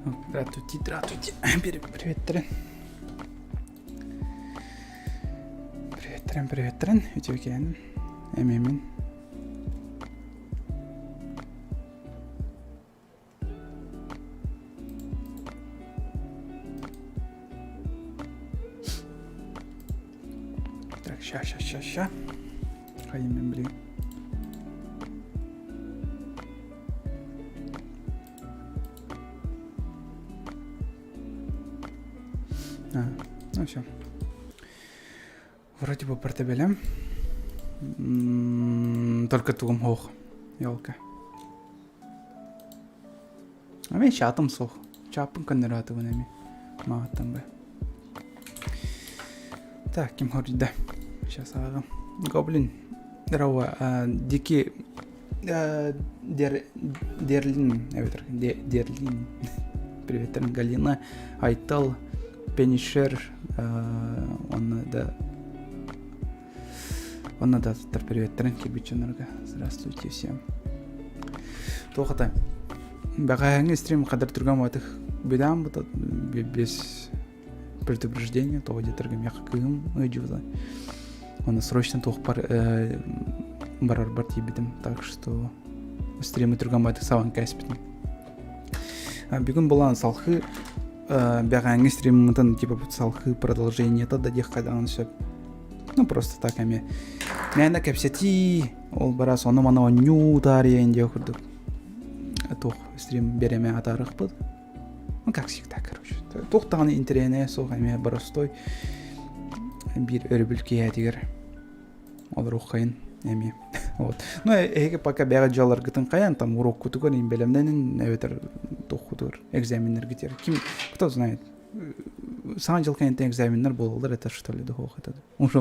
Здравствуйте, здравствуйте. Приветтерин. Приветтерин, приветтерин. Үтүөкээн. Эмиэмин. Так, ща, ща, ща, ща. Хайым блин. А, ну все. Вроде бы барта бэлэм. Только тугум суох. Елка. А мен чатым суох. Чаппын көннөрө атыбын эми. Мааттан бы. Так, ким хоруйда? Сейчас ааҕам. Гоблин. Здорово. Дики Дер, Дерлин, эбэтэр Дерлин. Привет, Галина, Айтал, Пенишер, онно да онно да туттар приветтерин кирбиччонорго. Здравствуйте всем. Туохата бэҕэһээҥҥи стрим қадар түргэн баатых бедаам без предупреждения тоҕо диэтэргэ миэхэ кыыһым ыйдьыбыта Оны срочно туохпар барарбар тиийбитим так что стримы түргэн баатык сабан кээспитим бүгүн булан салхыы бэҕээҥҥи стриммытын типа салхыы продолжениета да диэххэ даҕаны сөп ну просто так эмиэ мээнэ кэпсэтии ол бара сону маны оонньуу таарыйан диэх курдук туох стрим биэремэ атаарыахпыт Ну, как всегда, короче. Туох даҕаны интэриэһинэйэ суох эмиэ боростой биир өрөбүл киэһэтигэр олоруоххайын эмиэ. Вот. Ну, эһиги пока бэҕэ дьыаларгытын хайаан там уроккутугар бэлэмнэнин эбэтэр туоххутугар экзаменнэргитигэр. Ким, кто знает. Саҥа дьыл кэнниттэн экзаменнар буолаллар это что ли духуох это уже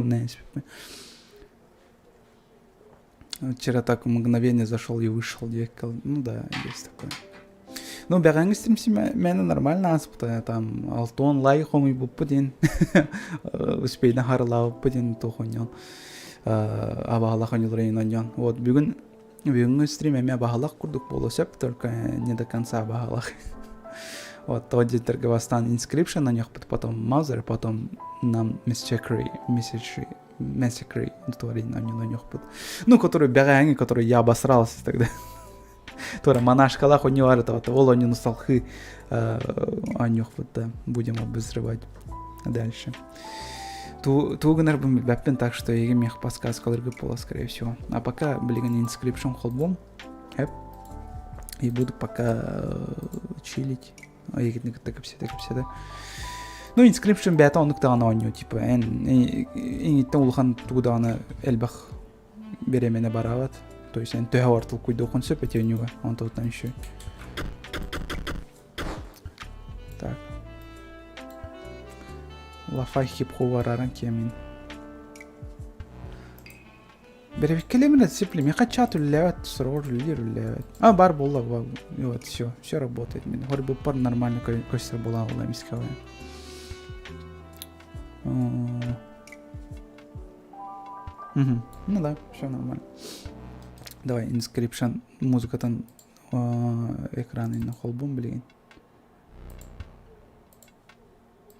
Вчера так мгновение зашел и вышел диэккэ ну да есть такое. Ну бэҕэҥҥи стримси мээнэ нормально ааспыта там алтон лай хомуйбуппут диэн успейдан харылаабыппыт диэн туох онньон абаһалах онньолор онньон вот бүгүн бүгүҥҥү стрим эмиэ абаһалах курдук буолуо сөп только не до конца абаһалах вот то диэтэргэ бастаан Inscryption онньохпут потом Mother потом нам Miss Message Massacre творение онньохпут. Ну, который бэҕээҥи, который я обосрался тогда. Тура монашкалах онньуар это ол онньуну салхы онньохпут да будем обозревать дальше. Ту гынарбын билбэппин, так что эйигин миэх подсказкаларгы буола, скорее всего. А пока, билигин Inscryption холбуом. Эп. И буду пока чилить. Эйигитин кытта кэпсэтэ кэпсэтэ. Ну, Inscryption бэйэтэ оннук даҕаны оонньуу, типа, эн иҥиттэн улахан тугу даҕаны элбэх бириэмэни бараабат. То есть эн төһө ор толкуйдуоххун сөп эти оонньууга, онтуттан еще. Так. Лафай хип-хоп арааран киэмин. Бэрэбиккэлэмин отсыпли. Миэхэ чат үлэлээбэт, сороҕор үлэлиир үлэлээбэт. А, бар буолла, вот, все, все работает. Мин хорбуппар нормально көстөр буолан буолла эмискэ Угу. Ну да, все нормально. Давай, Inscryption музыкатын экранын холбун билигин.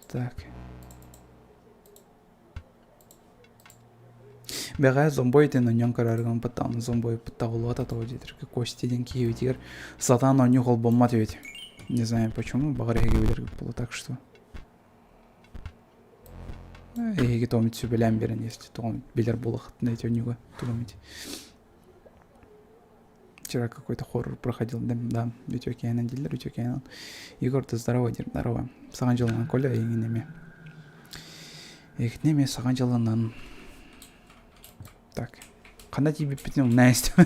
Так. Бэҕэһээ зомбой диэн оонньоон көрөөрү гыммыт зомбой таҕыллыбата тоҕо диэтэргэ Костя диэн киһибитигэр сатаан оонньуу холбоммот эбит. Не знаю почему, баҕар эһиги билэргит буолуо так что эһиги тоҕо сүбэлээн биэрэн если тоҕо билэр буолаххытына ити оонньууга тугум ити Вчера какой-то хоррор проходил, да, да, үтүөкээнэн дииллэр, үтүөкээнэн. Егор, ты здорово, диир, здорово. Саҥа дьылынан Коля эйигин эмиэ. Эйигин эмиэ саҥа дьылынан. Так, ханна тиийбиппитин умна истим.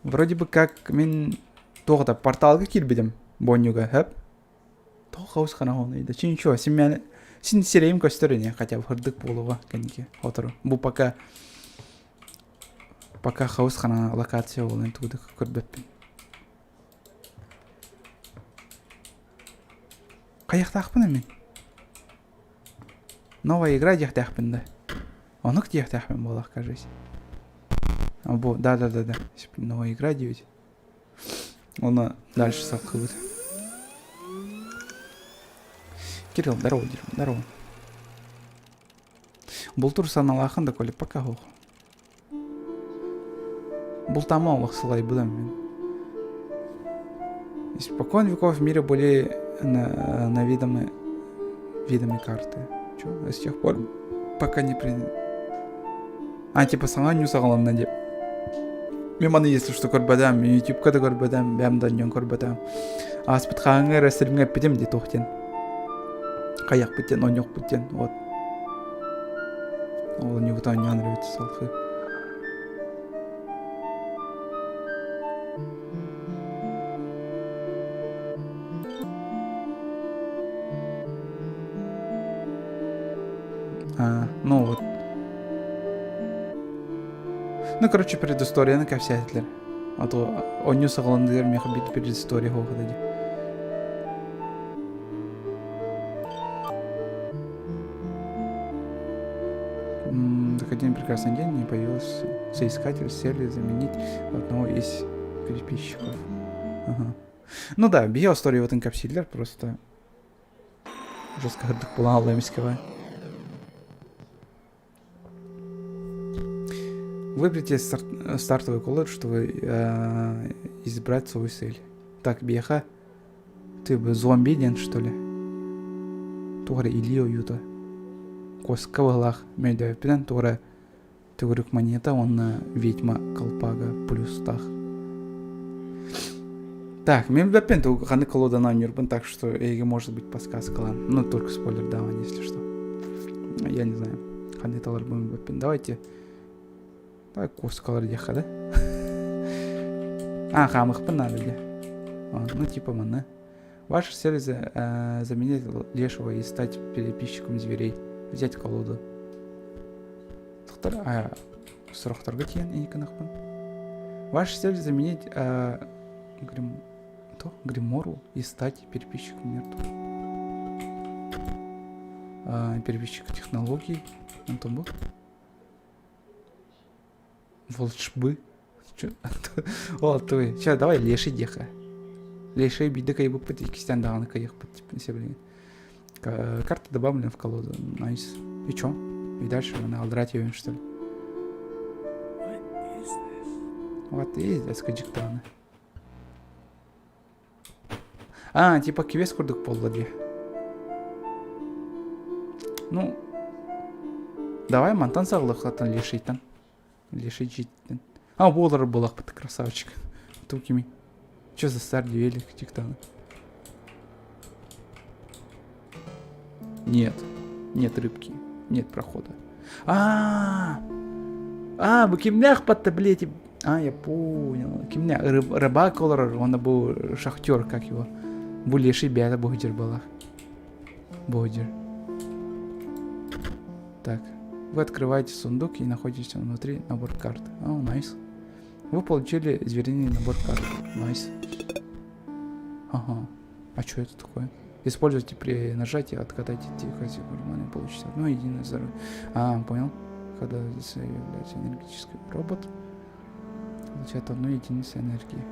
Вроде бы как мин туох да порталга киирбитим бонньуга, хөп? Тоҕо хаус хараҕын да ничего, син мен син сирэйим көстөр ини, хотя бы хырдык буолуоҕа кэнники отору. Бу пока Пока хаус хана локация буолан тугу да көрбөппүн. Хайахтаахпын мин? Новая игра диэхтээхпин да. Онук диэхтээхпин буолах, кажись. Бу, да-да-да-да. Новая игра диэбит. Оны дальше сапкыбыт. Кирилл, здорово, здорово. Бултуур санаалаахын да Коля пока суох. Бултаама олох сылайбытым мин. Испокон веков в мире были на, на видимы, видимы карты. Чё? С тех пор, пока не приняли. А, типа саҥа ньу саҕаланна дип. Мен маны если что көрбөтөм, ютубка да көрбөтөм, бэм да онньон көрбөтөм. Ааспыт хаһааҥҥы эрэ стримҥэ эппитим дии туох диэн. Хайахпыт диэн, оонньуохпут диэн, вот. Ол онньугут оонньоон эрэбит салхыы. А, ну вот. Ну, короче, предысторияны кэпсээтилэр. А то оонньуу саҕаланыгар миэхэ биир предыстория суох дии. Так один прекрасный день не появился соискатель с целью заменить одного из переписчиков. Ага. Ну да, биһи историябытын кэпсииллэр просто жестко кырдык буолан алла эмискэҕэ. Выберите стартовый колор, чтобы э, избрать свою цель. Так, биэхэ ты бы зомби диэн что ли? Туох эрэ илии ойуута. Куоска быһылаах мөйдөбүппүнэн туох эрэ төгүрүк монета уонна ведьма колпага плюстаах. Так, мен билбэппин тугу ханнык колоданан оонньуурбун, так что эйиги может быть подсказкалаан. Ну, только спойлер даҕаны, если что. Я не знаю. Ханнык таларбын билбэппин. Давайте. Давай куоскалар диэххэ да. А, хаамыхпын надо дии. Ну, типа манна. Ваша цель э, заменить лешего и стать переписчиком зверей. Взять колоду. Тохтор, сорохторго тиийэн иникынахпын. Ваша цель заменить э, грим, то, гримору и стать переписчиком мертвых. Э, переписчик технологий. Онтон бу. Волшбы. Чё? О, твой. Сейчас давай леший диэхэ. Леший биирдэ кыайбыппыт, иккистээн даҕаны кыайыахпыт типа блин. Карта добавлена в колоду. Найс. И чё? И дальше надо драть ее, что ли? What is this? Скажи, А, типа квест курдук буолла дии. Ну, давай мантан саҕалыахтан лешейтан. Леший життен. А, буолар буолахпыт красавчик. Тукими. Че за старый велик тиктаны? Нет. Нет рыбки. Нет прохода. А, а, бу кимнээх батта, блядь. А, я понял. Кимнэ рыбак олорор, он был шахтер, как его. Бу леший бэйэтэ бухгалтер была. Бухгалтер. Так. Вы открываете сундук и находите внутри набор карт. О, найс. Вы получили звериный набор карт. Найс. Ага. А что это такое? Используйте при нажатии, отгадайте гурманы, получите одно единое здоровье. А, понял. Когда здесь является энергетический робот, получает одну единицу энергии.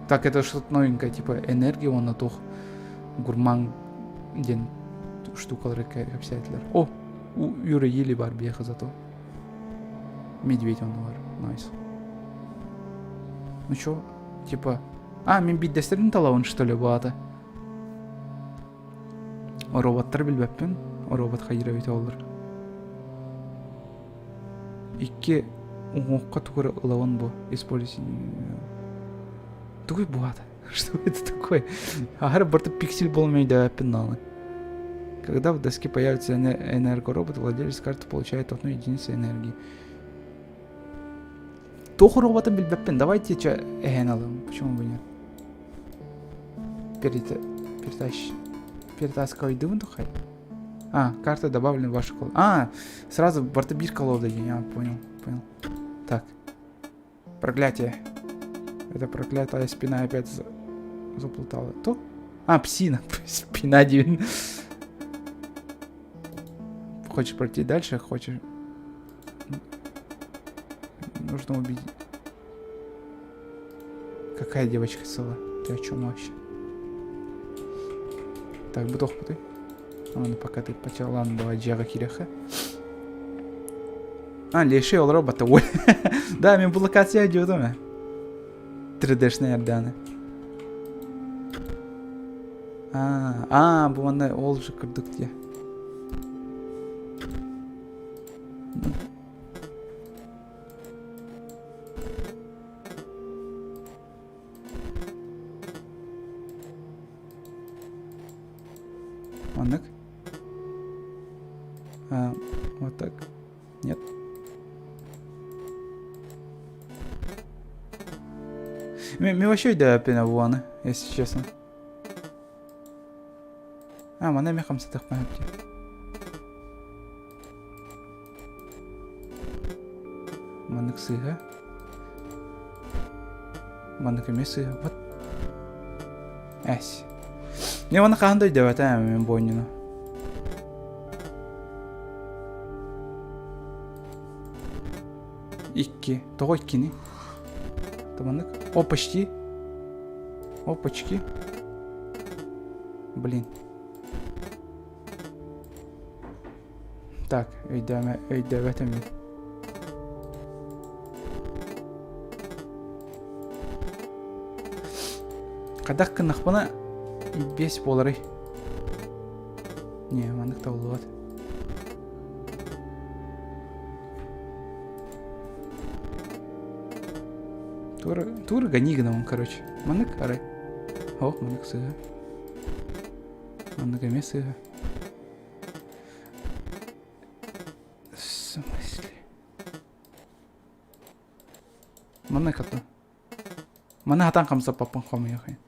Так, это что-то новенькое, типа энергия, он на туох гурман диэн штукалары кэпсээтилэр. О, Юра Ели баар биэхэ зато. Медведь он бар. Найс. Ну чё, типа... А, мин биирдэстэрин талабын, что ли, баата? Роботтар билбэппин. Робот хайыра эбитэ олор. Икки уҥуохха тугу эрэ ылабын бу. Используй... Тугуй баата? Что это такое? Аһара барыта пиксель буолан өйдөөбөппүн даҕаны. Когда в доске появится энергоробот, владелец карты получает одну единицу энергии. Туох роботын билбэппин, давайте чэ эһэн алым, почему бы нет? Перед... Перетащ... Перетаскивай тухай. А, карта добавлена в вашу колоду. А, сразу барыта биир колода я понял, понял. Так. Проклятие. Это проклятая спина опять заплутала. То? А, псина. Спина диэн. Хочешь пройти дальше, хочешь... Нужно убить. Какая девочка села? Ты о чем вообще? Так, бутох ты. Аны пока ты почал, ладно, давай дьиэҕэ киириэххэ. А, леший олоро батта ой. Да, мен бу локация диодом э. 3D-шный эрдэҕинэ. А, а, бу манна ол же курдук дии. Маннык. А, вот так. Нет. Мен вообще өйдөөбөппүн буаны, если честно. А, мана эмиэ хамсатыахпын сөп дии. Маннык сыыһа. Маннык эмиэ сыыһа. Вот. Эс. Не маны хаһан да өйдөөбөтө мен бу оонньууну. Икки. Тоҕо иккини? Маннык. О, почти. Опачки. Блин. Так, өйдөөмө, өйдөөбөтүм мин. Хайдах гыннахпына бес буоларый? Не, маннык табыллыбат. Тура, тура гони гынабын, короче. Маннык арай. Ох, маннык сыыһа. Маннык эмиэ сыыһа. В смысле? Маннык ата. Маны хатан хамсаппаппын хомуйахайын.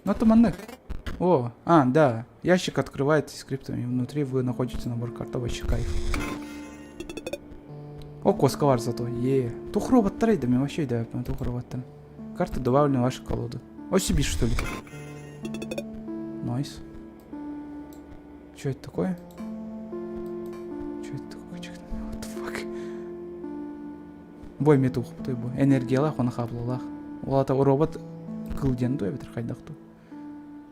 Ну это маннык. О, а, да. Ящик открывается скриптами. Внутри вы находите набор карт. Вообще кайф. О, куоска зато. Е. Туох роботтар да, мен вообще да, туох роботтар. Карта добавлена в вашу колоду. О, себе что ли? Nice. Что это такое? Что это такое? What the fuck? Бой метух, той бу. Энергиялаах, оны хаплалаах. Ол ата робот кыл диэн дуу эбэтэр хайдах дуу.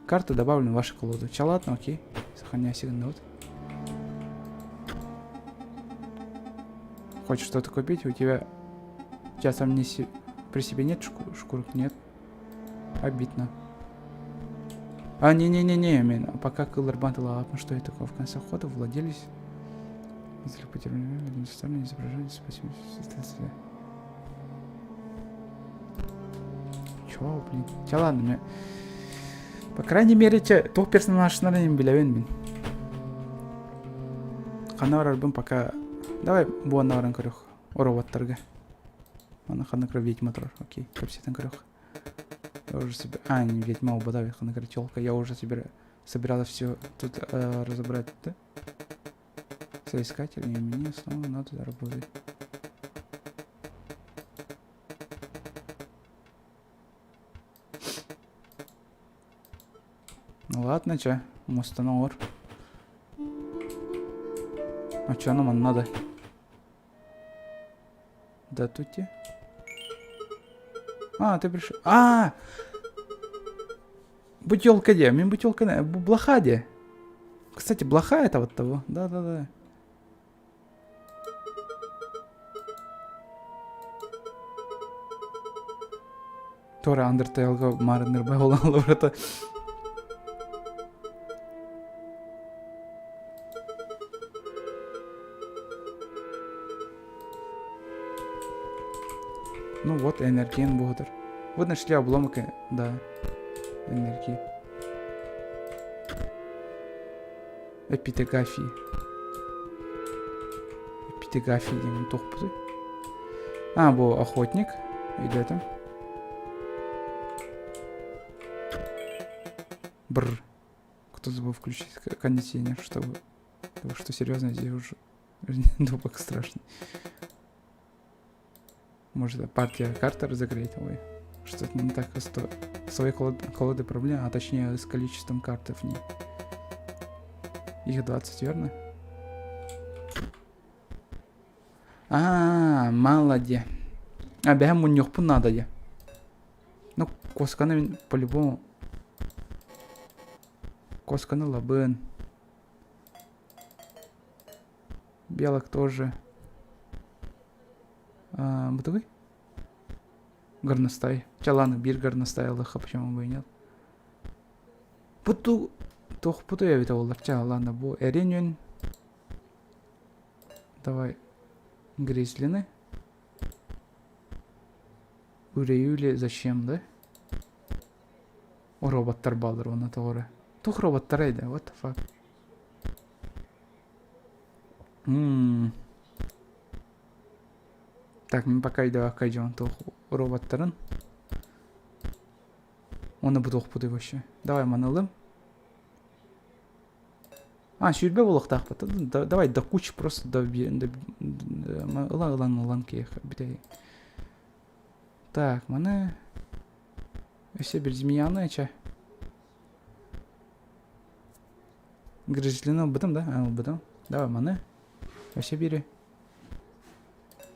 Карта добавлена в вашу колоду. Ча ладно, окей. Сохраняй вот. Хочешь что-то купить? У тебя... У тебя сам не си... при себе нет шку... шкурок? Нет. Обидно. А, не-не-не-не, мен, пока кылларбан ну что это такое? В конце хода владелись... Если потеряли изображение, спасибо. Чё, блин? Ча ладно, мне... По крайней мере, чэ, туох персонажтарын билэбин мин. Ханна барарбын пока... Давай буонна баран көрүөх. Роботтарга. Аны ханна көрө ведьма турар. Окей, кэпсэтэн көрүөх. Я уже себе... А, не ведьма, убада, ханна көрө телка. Я уже себе собиралась все тут э, разобрать, да? Соискатель, и мне снова надо работать. Ну ладно, чэ, муостаны оҥор. Оччону манна да. Да тут те. А, ты пришел. А! Бутылка где? Мин бутылка блоха где? Кстати, блоха это вот того. Да-да-да. Тора Undertale-га маарыннырбай буолан брата. Ну вот, энергиян буһутар. Вот нашли обломок, да, энергии. Эпитегафии. Эпитегафии диэн туохпутуй? А, бу охотник. Өйдөөтүм. Бр. Кто забыл включить кондиционер, чтобы... Потому что серьезно, здесь уже дубок страшный. Может, партия карта разогреть? Ой, что-то не так с своей колоды проблема, а точнее с количеством карт в ней. Их 20, верно? А, молодец. А, бэһэн мунньуохпун наада дии. Ну, куосканы мин по-любому куосканы ылабын. Белок тоже. А, бутугуй? Горностай. Чэ, ладно, биир горностай ылыахха, почему бы и нет. Буту туохпутуй эбитэ буоллар. Чэ, ладно, бу эрин Давай гризлины. Үрэйүле зачем, да? Роботтар баалар уонна тоҕо эрэ. Туох роботтара этэ? What the fuck? М. Так, мин пока өйдөөбөккө дьон туох роботтарын. Уонна бу туохпутуй вообще? Давай маны ылым. А, 20 буолуохтаахпыт. Давай до кучи просто до, ылан ылан ылан киэх бүтэй. Так, маны өссө бір змеяны чэ. Грызлины ылбытым да? А, ылбытым. Давай маны. Өссө бири.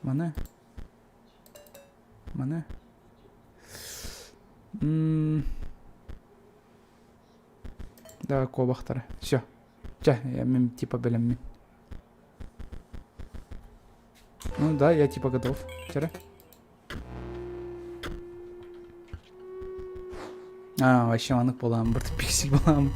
Маны. Маны. М Давай куобахтара. Все. Чэ, я мин типа бэлэммин. Ну да, я типа готов. Вчера. А, вообще маннык буолаам, бір пиксель буолаам.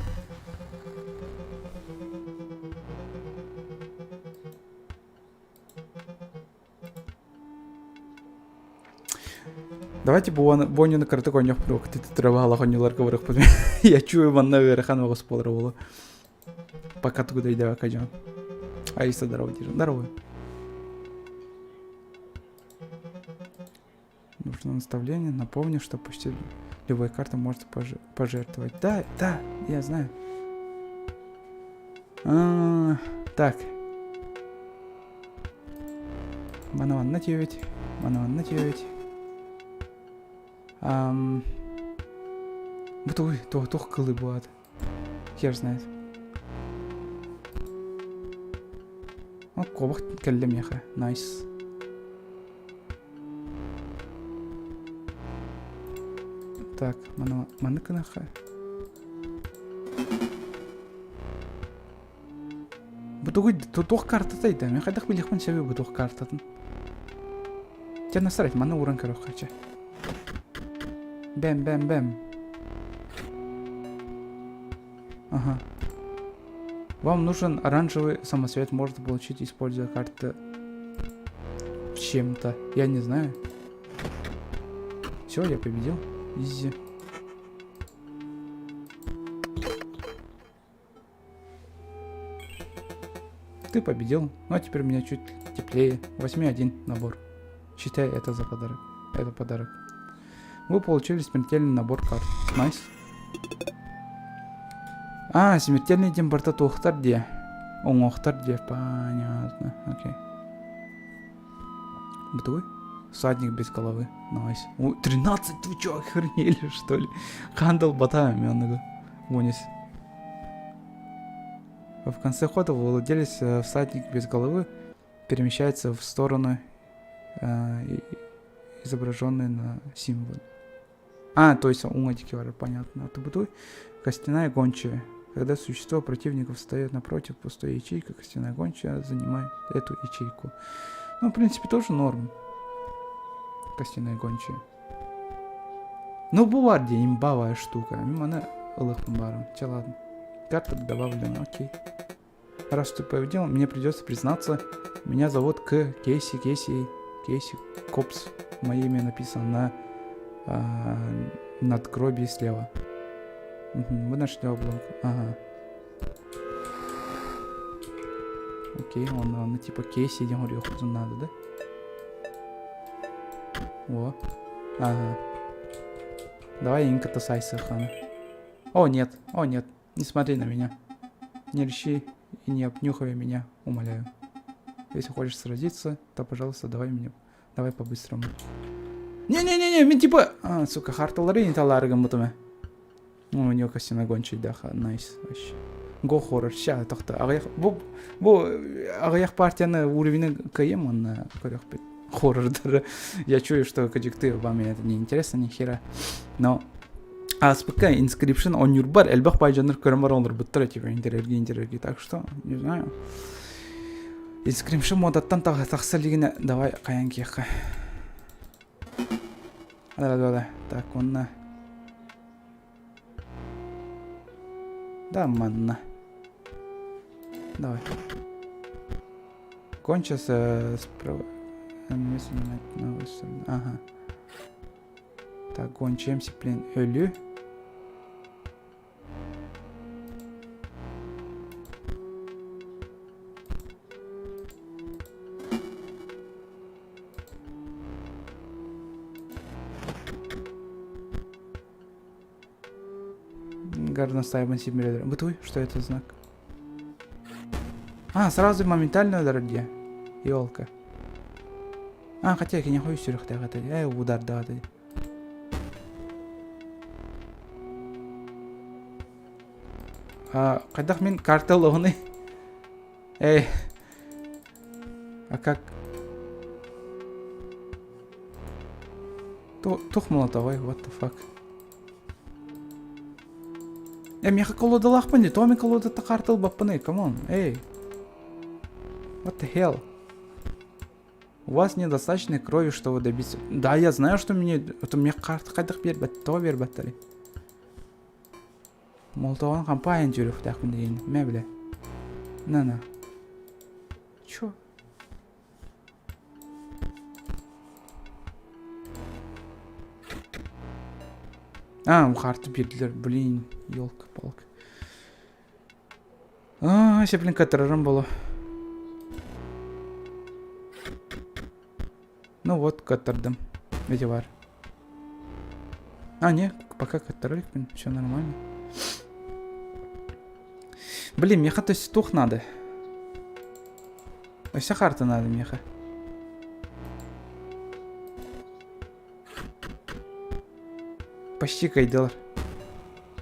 Давайте Боннюну кыратык оонньуохпут тытрабаалах оонньууларга барыахпыт. Я чую манна ыарахан оҕус буолар буолуо. Пока тугу да өйдөөбөккө дьон. Аиса здорово держу. Здорово. Нужно наставление. Напомню, что почти любой картой можно пожертвовать. Да, да, я знаю. А, так. Мана 9. Мана 9. Ам... Бу туох туох кылы буолат. Хер знает. О, куобах кэллэ миэхэ. Найс. Так, маны маны гыныахха. Бу тугуй туох картатай да? Мен хайдах билиэхпин сөбүй бу туох картатын? Чэ насрать, маны ууран көрүөххэ чэ. Бэм бэм бэм. Ага. Вам нужен оранжевый самоцвет, можно получить, используя карты чем-то. Я не знаю. Все, я победил. Изи. Ты победил. Ну а теперь у меня чуть теплее. Возьми один набор. Считай это за подарок. Это подарок. Вы получили смертельный набор карт. Найс. А, смертельный диэн барыта туохтар диэ. Оҥоохтор диэ. Понятно. Окей. Бытовой? Всадник без головы. Найс. О, 13, вы чё, охренели, что ли? Хандал батаем, мен Вонис. В конце хода владелец э, всадник без головы перемещается в сторону, э, изображенной на символе. А, то есть уҥа диэки понятно. Это костяная гончая. Когда существо противников встает напротив пустой ячейки, костяная гончая занимает эту ячейку. Ну, в принципе, тоже норм. Костяная гончая. Ну, бу дии имбовая штука. Мин ылыахпын баҕарабын. Чэ, ладно. Карта добавлена, окей. Раз ты победил, мне придется признаться, меня зовут К. Кейси, Кейси, Кейси Копс. Мое имя написано на э, надгробии слева. Угу, вы нашли обломок. Ага. Окей, он, он типа Кейси, диэн надо, да? О. Ага. Давай инка сайсыхана. О, нет, о, нет, не смотри на меня. Не рычи и не обнюхивай меня, умоляю. Если хочешь сразиться, то, пожалуйста, давай мне, давай по-быстрому. Не-не-не-не, мен типа... А, сука, харталары не талары гыммытым У него костяной гончий, да, найс, вообще. Го хоррор, ща, тохто, аҕыйах, бу, бу аҕыйах партияны уровени кыайым онно көрүөхпүт. Хоррордары. Я чую, что кадьыкты вам это не интересно ни хера. Но ааспыкка Inscription оонньуурбар элбэх баай дьоннор көрөн баран олорбуттар типа интэриэргии интэриэргии так что не знаю Inscription модаттан тахса илигинэ давай хайан киэххэ да да так онно да манна давай кончился справа ага Так, гончаем блин, өлүү. Горностаевын симмерелер. Бытуй, что это знак? А, сразу моментально удар где? Елка. А, хотя кини хой сүрэхтээх этэ. Ээ, удардаах этэ. А, хайдах мин карта ылаҕыный? Эй, а как? Тух молотовой, what the fuck? Э, миэхэ колодалаахпын дии, тоҕо мин колодата карта ылбаппыный, come on, эй. What the hell? У вас недостаточно крови, чтобы добиться... Да, я знаю, что мне... Это мне карта хайдах биэрбэт, тоҕо биэрбэттэрий? Молотоҕун хампаайын дьүрүхтээхпин диэн, мэ билэ. На-на. Чё? А, карты биэрдилэр, блин, елка-палка. Аа, блин, катарарым было. Ну вот, каттардым. Эти бар. А, не, пока каттарар все нормально. Блин, меха то есть тух надо. Вся карта надо, меха. Почти кайдалар.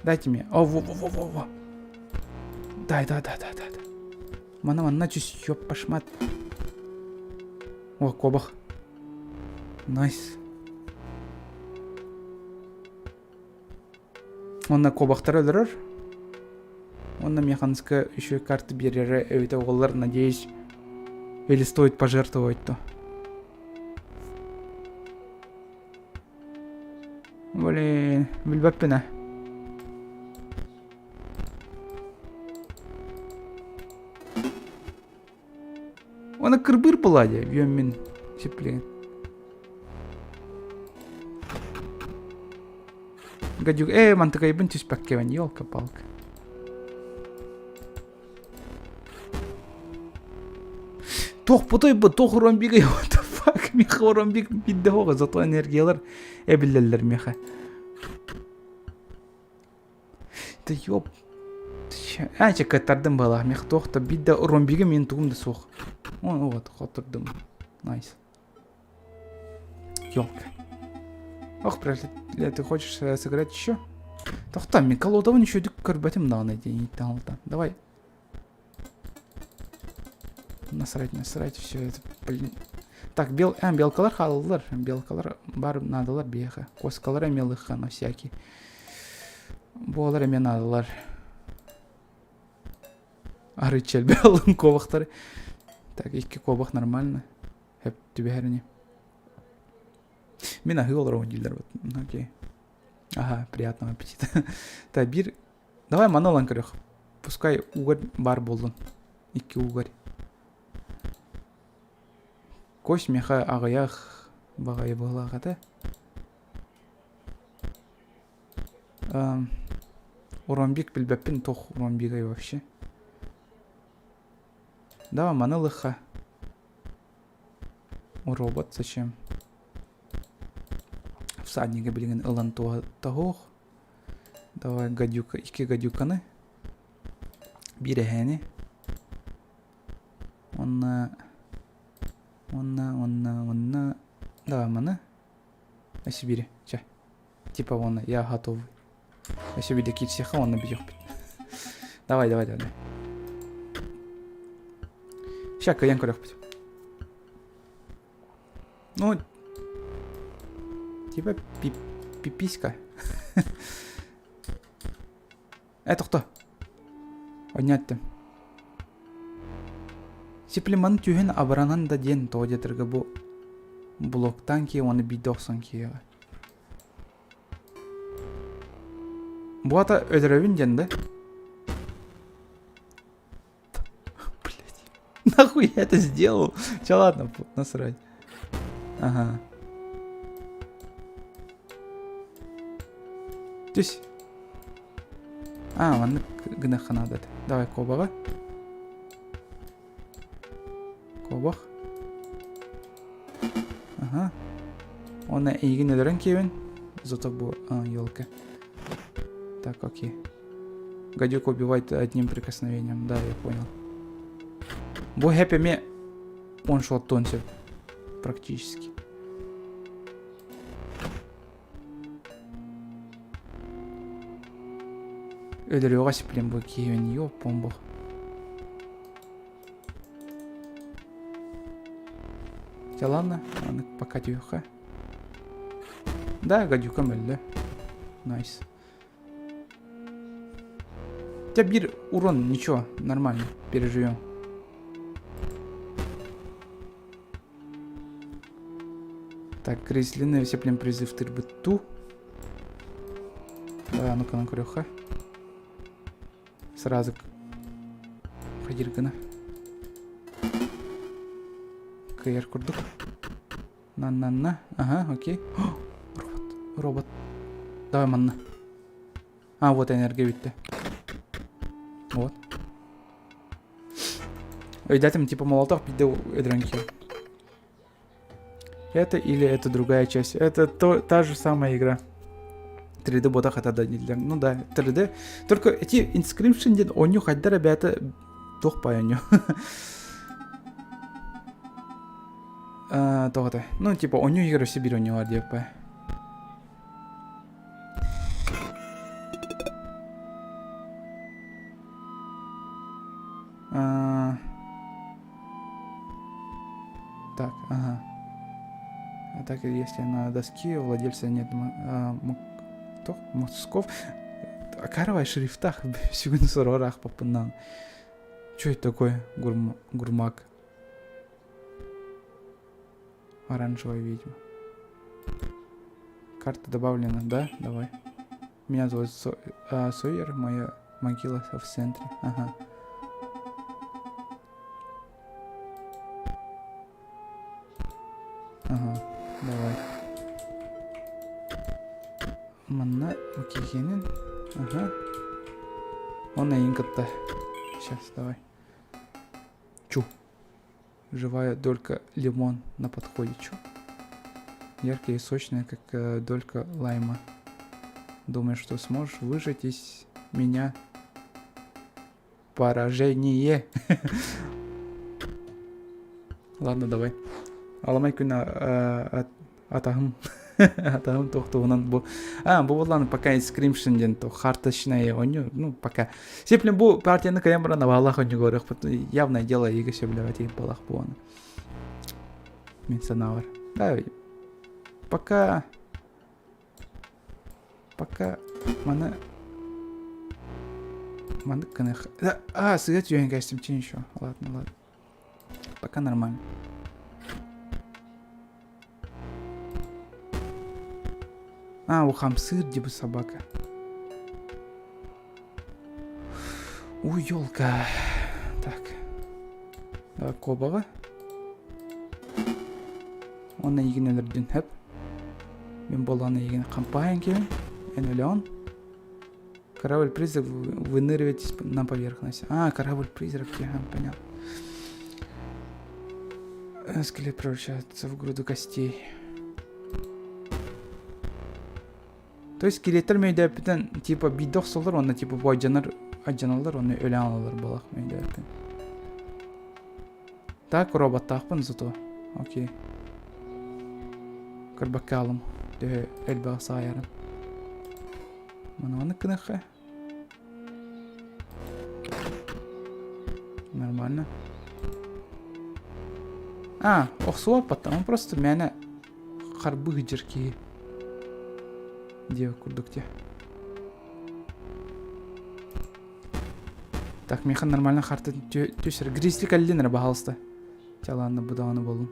Дайте мне. О, во-во-во-во-во. Дай, да, да, да, да, да. Мана манна түс, ёп, пашмат. О, кобах. Найс. Онно кобахтары өлөрөр. Онно механическая еще карты биэрэрэ эбитэ буоллар, надеюсь, или стоит пожертвовать то. Блин, билбэппин ээ. Она кырбыр была дии, үөммин сиплигин. Гадюк, э, мантыкайбын түспэккэбин, елка-палка. Туох путой бу, туох ромбигай, what the fuck, миэхэ ромбик бидде хоҕа, зато энергиялар эбиллэллэр миэхэ. Да ёп. А, чэ, кыттардым была. Миэхэ туох да бидде ромбига мин тугум да суох. О, вот, хотурдум. Найс. Ёлка. Ох, бля, ты хочешь сыграть еще? Тохтоо, мин колодабын үчүгдүк көрбөтүм даҕаны дии Давай. Насрать, насрать, все это, блин. Так, бел... А, белкалар хаалалар. Белкалар бар наадалар биэхэ. Куоскалар эмиэ ылыхха, на всякий. Буолар эмиэ наадалар. Арыы чэлбэ алын куобахтары. Так, икки куобах нормально. Хэп түбэһэр ини. Мин аһыы олоробун дииллэр вот. Окей. Ага, приятного аппетита. Так, биир... Давай маны ылан көрүөх. Пускай угорь бар буоллун. Икки угорь. Кость миэхэ аҕыйах баҕайы быһыылаах этэ. Уромбик билбэппин туох уромбигай вообще. Давай маны ылыхха. Робот зачем? Всаднига билигин ылан туоһуох. Давай гадюка, икки гадюканы. Биир эһээни. Уонна уонна уонна уонна давай маны. Өссө биири. Чэ. Типа уонна я готовый. Өссө биирдэ киирсиэххэ уонна бүтүөхпүт. Давай, давай, давай. Ща кыайан көрүөхпүт. Ну, типа пиписька. Э, тохто. Ойнаттым. Сиплиманы түһэн абыранан да диэн тоҕо диэтэргэ бу блоктаан киэ уонна биирдэ охсон киэҕэ. Бу ата өлөрөбүн диэн да? Блять. Нахуй я это сделал? Че, ладно, насрать. Ага. Түс. А, маннык гыныахха наада этэ. Давай куобаҕы. Куобах. Ага. Уонна эйигин өлөрөн киэбин. Зато бу а, елка. Так, окей. Гадюку убивать одним прикосновением. Да, я понял. Бу хэп эмиэ он-шоттуон сөп. Практически. Өлөрүөҕэ сиплем бу киһибин ёппон бох. Чэ ладно, аны пока түһүөххэ. Да, гадюка мөллө. Найс. Хотя бир урон, ничего, нормально, переживем. Так, Гризлины сеплем призыв тырбытту. Давай, а ну-ка на крюха. Сразу хадиргына. Кр курдук. На-на-на. Ага, окей. О, робот. Робот. Давай манна. А, вот энергия бүттэ. Вот. Өйдәтим, типа молоток биирдэ өлөрөн киһи. Это или это другая часть. Это то, та же самая игра. 3D бота хата да Ну да, 3D. Только эти Inscription диэн оонньуу хайдар ребята туох бай оонньуу. Тоҕо Ну, типа, оонньуу игры все биир оонньуулар диэппэ. А, так, ага. А так, если на доске владельца нет а, кто? Мозгов. Каравай шрифтах сүгүн сорорах папыннан. Что это такое? Гурм... Гурмак. Оранжевая ведьма. Карта добавлена, да? Давай. Меня зовут Со... а, Сойер, моя могила в центре. Ага. Ага, давай. Манна окей Ага. Он эйин кытта. Сейчас, давай. Чу. Живая долька лимон на подходе. Чу. Яркая и сочная, как э, долька лайма. Думаешь, что сможешь выжать из меня поражение. Ладно, давай. Аламай күн атаһым атаһым туохтугунан бу а бу буоллаан пока Inscryption диэн то карточная оонньуу ну пока сеплин бу партияны кыйан баран абаалаах оонньууга барыахпыт явное дело ига сөбүлэбэт иһин буолах буоланы мин санаабар да пока Пока маны маннык гыныах а сыа түһэн кээстим чин еще ладно ладно пока нормально а у хамсыыр дии собака Ой, елка. Так. Давай кобаҕа. Уонна эйигин өлөрдүн хөп. Мин буоллаҕына эйигин хампаайан киһин. Эн өлөҕүн. Корабль призрак выныривает на поверхность. А, корабль призрак, я понял. Скелет превращается в груду костей. То есть скелеттэр мөйдөөппүтэн типа биирдэ охсоллор уонна типа бу алдьанар алдьаналлар уонна өлөн алаллар буолах мөйдөөппүн. Так роботтаахпын зато. Окей. Көрбөккө аалым. Төһө элбэҕи саайарым. Маны гыныахха. Нормально. А, охсуоппаттан, он просто мээнэ... Харбыы сылдьар киһи диэбит курдук дии. Так, миэхэ нормально харта түсэр. Гризли кэллин эрэ, баһаалыста. Чэ, ладно, бу даҕаны буоллун.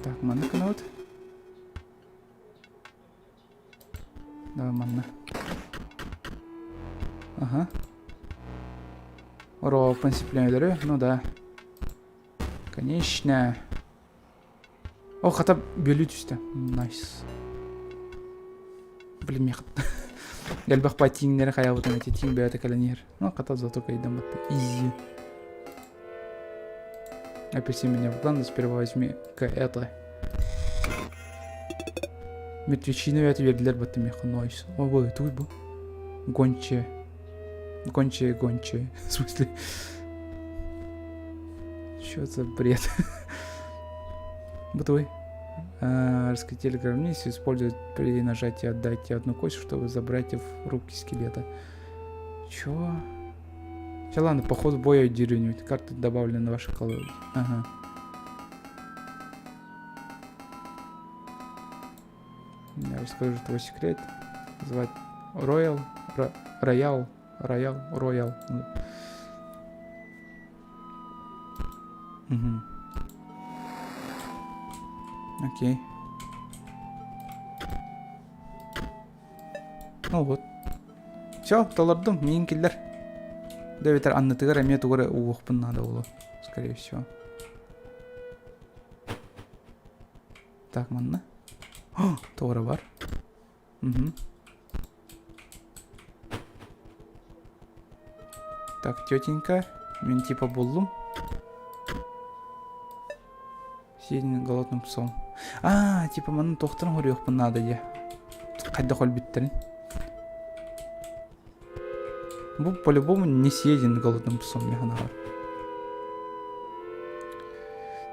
Так, манна гынабыт. Давай манна. Ага. Ороппун сиплен Ну да. Конечно. О, хата бүөлүү түстэ. Найс. Блин, миэхэ элбэх бай тииҥнэри хайаабытым эти тииҥ бэйэтэ кэлэн иһэр. Ну, хата зато кайдам батта. Изи. Опусти меня в главное, сперва возьми-ка это. Мертвечину это бердилер батта миэхэ. Найс. О, бу, туй бу. Гончая. Гончая, гончая. В смысле? Что за бред? Бытовой. Раскрытие гробницы используют при нажатии «Отдайте одну кость», чтобы забрать в руки скелета. Чё? Все, ладно, поход в бой деревню. Карты добавлены на ваши колоды. Ага. Я расскажу твой секрет. Звать Роял. Роял. Роял. Роял. Угу. Окей. Ну вот. Все, толордум, миин киллэр. Да эбэтэр аннытыгар эмиэ тугу эрэ угуохпун наада буолуо, скорее всего. Так, манна. О, туора бар. Угу. Так, тетенька, мен типа буллум. Съеден голодным псом. А, типа манна тохторон хоруйохпун наада дии. Хайдах өлбүттэрин. Бу по-любому не съеден голодным псом механаҕар.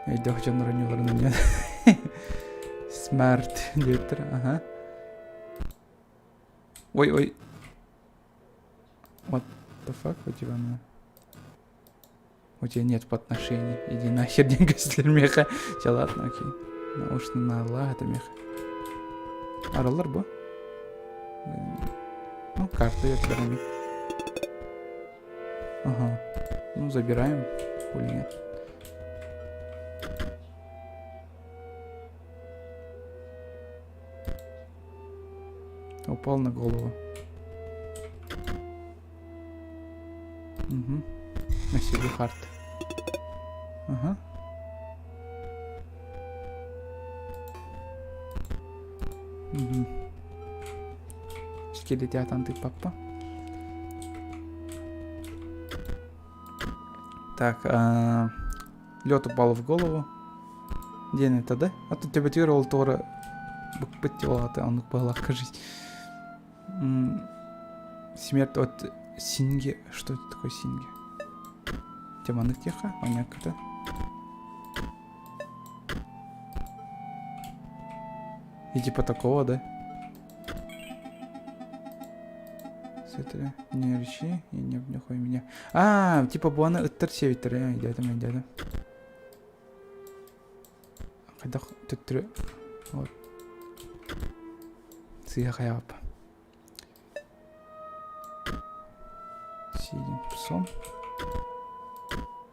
Өйдөөх дьоннор онньуларын анньан. Смарт диэбиттэр. Ага. Ой, ой. What the fuck у тебя на... У тебя нет отношений. Иди нахер, деньги меха. Все, ладно, окей. Наушно на Аллах, это меха. Аралар бу? Ну, карта я все Ага. Ну, забираем. Хули нет. Упал на голову. Угу. На себе хард. Ага. Угу. Скелетятан ты папа. Так, а, лед упал в голову. Диэн это, да? А тут төбөтүгэр ол туора быкпыт олаата оннук быһалаахха жизнь. Смерть от Синги. Что это такое Синги? Теманык тихо, понятно. И типа такого, да? Смотри, не рычи и не обнюхай меня. А, типа буаны ыттар сиэбиттэр, э, дядя, дядя. Хайдах төттөрү вот сыыһа хайаҕаппа. Сидим псом.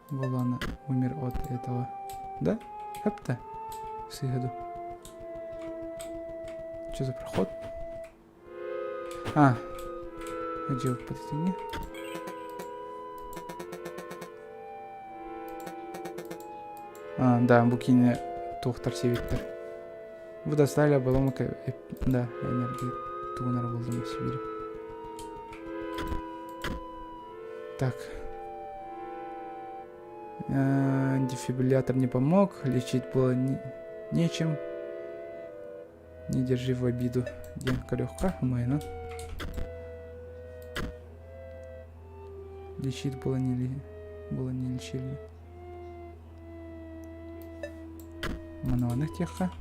Волана умер от этого. Да? Хепта. Сыыһа Что за проход? А, где подтяни? А, да, бу киинэ туохтар сиэбиттэр. Бу достали обломок, да, энергия тугунар булдум Сибири. Так. Дефибриллятор не помог, лечить было не... нечем. Не держи в обиду диэн көрүөххэ умайынан. Лечить было не ли... было не лечили. Мануальных теха.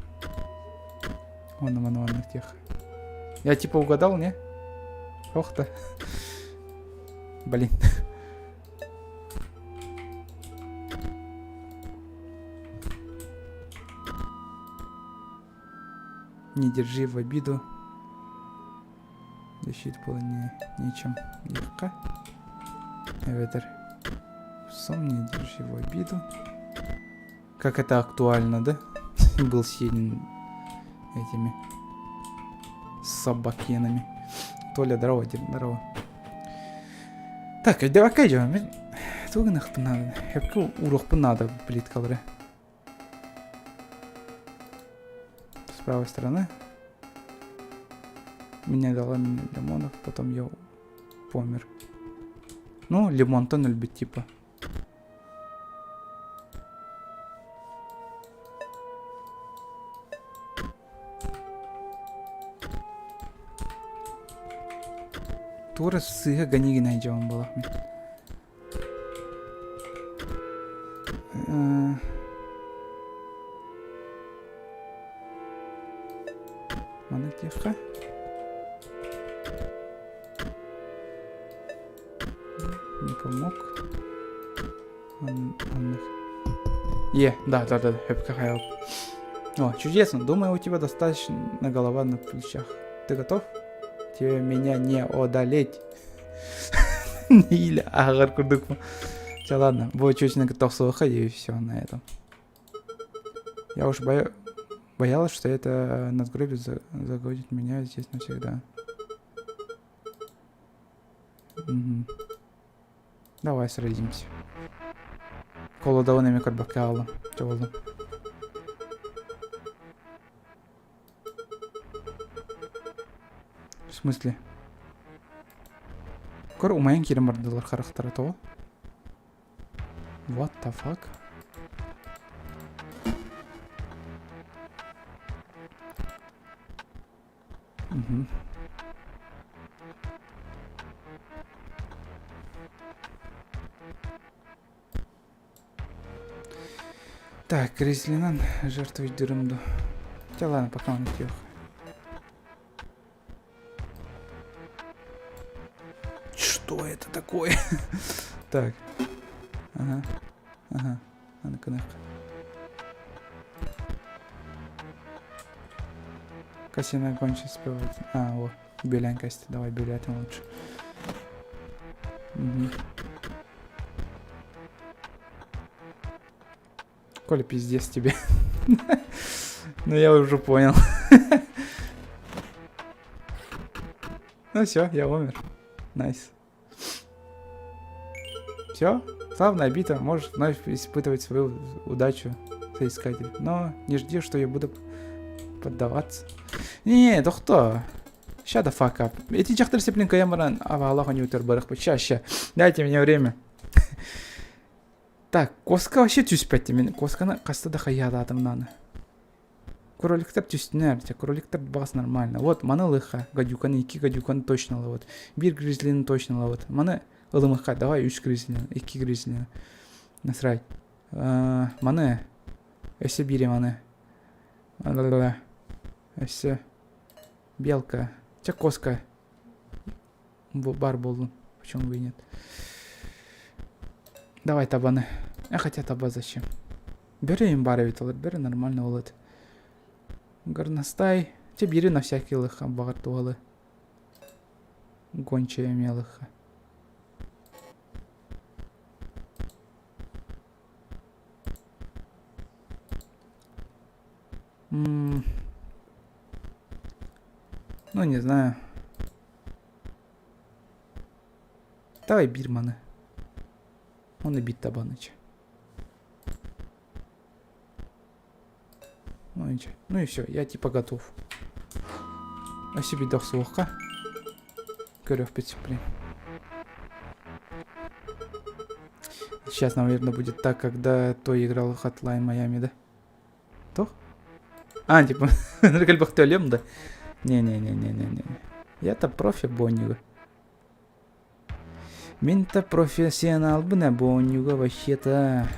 Он на мануальных тех. Я типа угадал, не? Ох-то. Блин. Не держи в обиду. Защит было не, нечем. Диэххэ. Эбэтэр сом не держи в обиду. Как это актуально, да? Был съеден этими собакенами. Толя, здорово, дед, здорово. Так, давай идем. Тугу гыныахпын наада. Хөпкө уруохпун наада плиткалары. С правой стороны. Меня дала мне лимонов, потом я помер. Ну, лимонтан өлбүт типа. Туора сыыһа Ганигинай дьон буолах мин. Маны тихо. Не помог. Он, он... Е, да, да, да, Хэпка О, чудесно. Думаю, у тебя достаточно голова на плечах. Ты готов? Тебе меня не одолеть. Или ааҕар курдук. Все, ладно, будет чуть на готов и все на этом. Я уж боя... боялась, что это надгробие загодит меня здесь навсегда. Угу. Давай сразимся. Колодовыми көрбөккө Чоҕуллум. В смысле? Көр умайан киирэн бардылар харахтара тоҕо? What the fuck? Угу. Так, Гризлинан жертвовать дырымду. Хотя ладно, пока он тихо. Что это такое? Так. Ага. Ага. А ну-ка Кассина кончит спевать. А, о, Белянь Костя, давай Белятин лучше. Угу. Коля, пиздец тебе. Ну я уже понял. Ну все, я умер. Nice. Все, славная битва, можешь вновь испытывать свою удачу, соискатель. Но не жди, что я буду поддаваться. Не, да кто? Shut the fuck up. Эти дьахтар сеплин кайан баран абаалах оньютер барах Ща, ща. Дайте мне время. Так, коска вообще түспэт мин косканы хаста да хайаалаатым нааны. Кроликтар түстүнэр, кроликтар баас нормально. Вот, маны ылыха, гадюканы, икки гадюканы точно ылабыт. Биир гризлини точно ылабыт. Маны ылымыха, давай үс гризлини, икки гризлини. Насрать. Маны, өссө биири маны. Өссө белка. Чэ коска бар буоллун. Почему бы и нет. Давай табаны. А хотя таба зачем? Бери им бары ведь бери нормально болот. Горностай. Те бери на всякий лыха баҕар туһалы. Гончая мелыха. Ну, не знаю. Давай Бирманы. Он и бит табаныч. Ну, ничего. Ну и все, я типа готов. А себе дохсуохка. Көрөх блин. Сейчас, наверное, будет так, когда то играл Hotline Miami, да? То? А, типа, кэлбэхтөлем да? Не-не-не-не-не-не. Я-то профи Боннига. Мин-то профессионалбын Боннига вообще-то.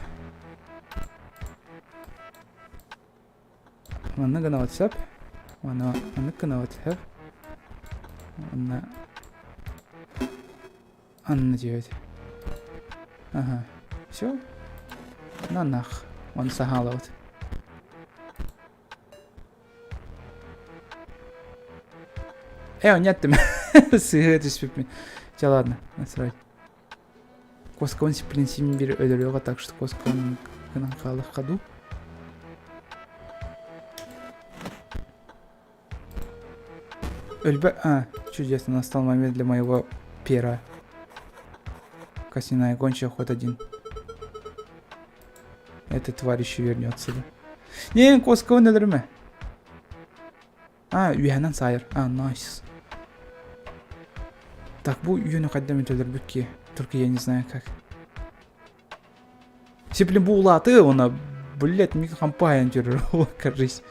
Манна гына WhatsApp. Манна маннык гына WhatsApp. Манна Анна делать. Ага. Все? На нах. Он сагаловат. Э, нет, сыһыа түспүппүн. Чэ, ладно, насрать. Куоскабын принципе биир өлөрүөҕэ, так что куоскабын гынан хаалыахха дуу. Өлбө... А, чудесно, настал момент для моего пера. Костяная гончая, ход один. Эта тварь еще вернется, да? Не, куоскабын өлөрүмэ. А, үөһэнэн саайар. А, найс. Так, бу үөнү хайда эмит өлөрбүт Только я не знаю как. Сиплин бу улааты, она, блядь, микрокомпания кажись.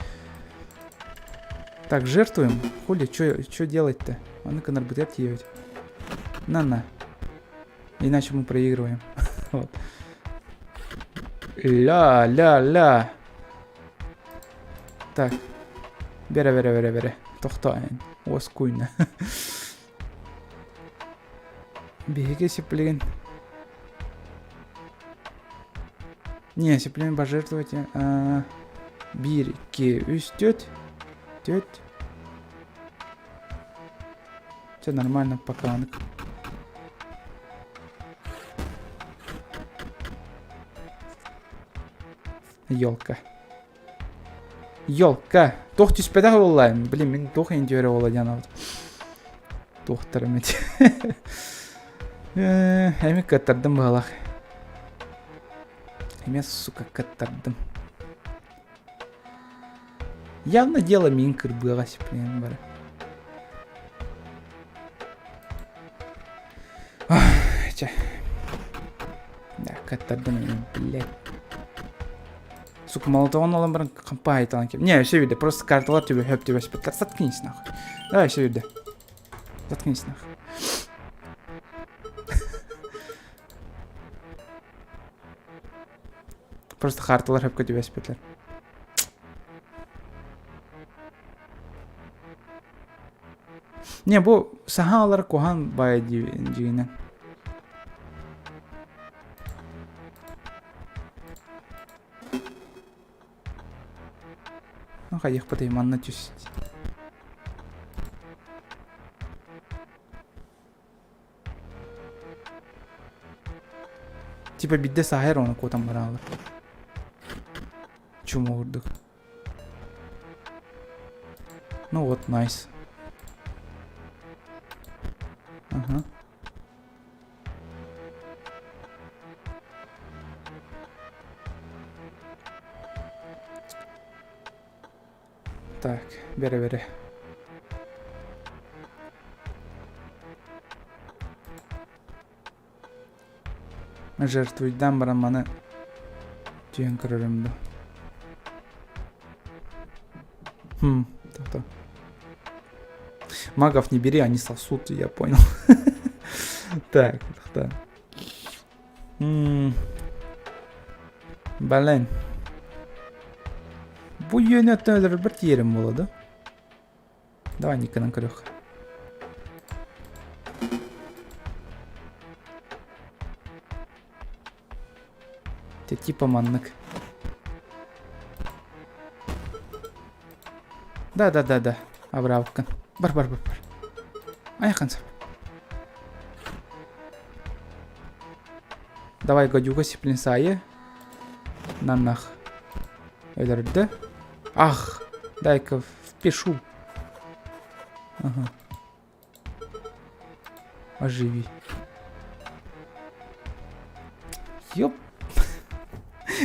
Так, жертвуем. Хули, чё делать-то? А ну-ка, нарбытет тиевать. На-на. Иначе мы проигрываем. вот. Ля-ля-ля. Так. Бере, бере, бере, бере. Тохто, Оскуйна. Биһиги сиплигин. Не, сиплигин пожертвовать. Биир, икки, үс, түөрт. Түөрт. Все нормально, пока. Елка. Елка. Туох түспэтэх буолла. Блин, мин туох индиөрө буолла диэн аабыт. Туохтарым эти. Эми кыаттардым быһалах. Эми, сука, кыаттардым. Явно дело мин кырбыаҕа сиплен бары. Чэ. Да, кыаттардым, блядь. Сука, молотовын алан баран компа айталан кеп. Не, все видно, просто карталар тебе хөп тебе спектр. Заткнись нахуй. Давай, все видно. Заткнись нахуй. Просто карталар хөпкө түбэспитлер. Не, бу саха алар куһан бай дьиҥинэн. Ну, хайыахпытый манна түс. Типа бидде саһайар оны куотан бараалар. Чума курдук. Ну вот, найс. Ага. Так, бери-бери. Жертвуйдан баран маны түһэн көрөрүм да. Хм, так-то. Магов не бери, они сосут, я понял. Так, так. Блин. Бу үөнү өттөн өлөрөр тиэрим буола да? Давай Никонан көрүөх. Те типа маннык. Да, да, да, да. Абыраабыккын. Бар, бар, бар, бар. Айахан сап. Давай гадюка сиплинсайы. Нанах. Өлөрдө. Ах, дай-ка впишу. Ага. Оживи. Ёп.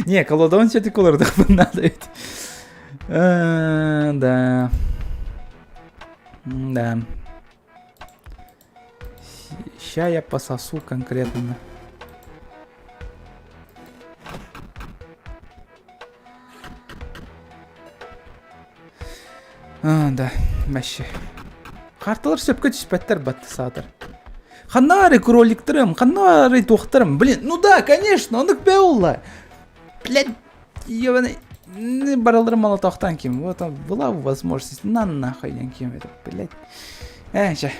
Не, колодон все-таки надо ведь. Э, да. Да. Ща я пососу конкретно. А, да, вообще. Карталар сөпкө түспэттэр батты саатар. Ханнары кроликтарым, ханнары туохтарым. Блин, ну да, конечно, оннук бэулла. Блядь, ебаный. Бараларым молотохтан ким. Вот он, была возможность. На нахуй ким это, блядь. Э, ща.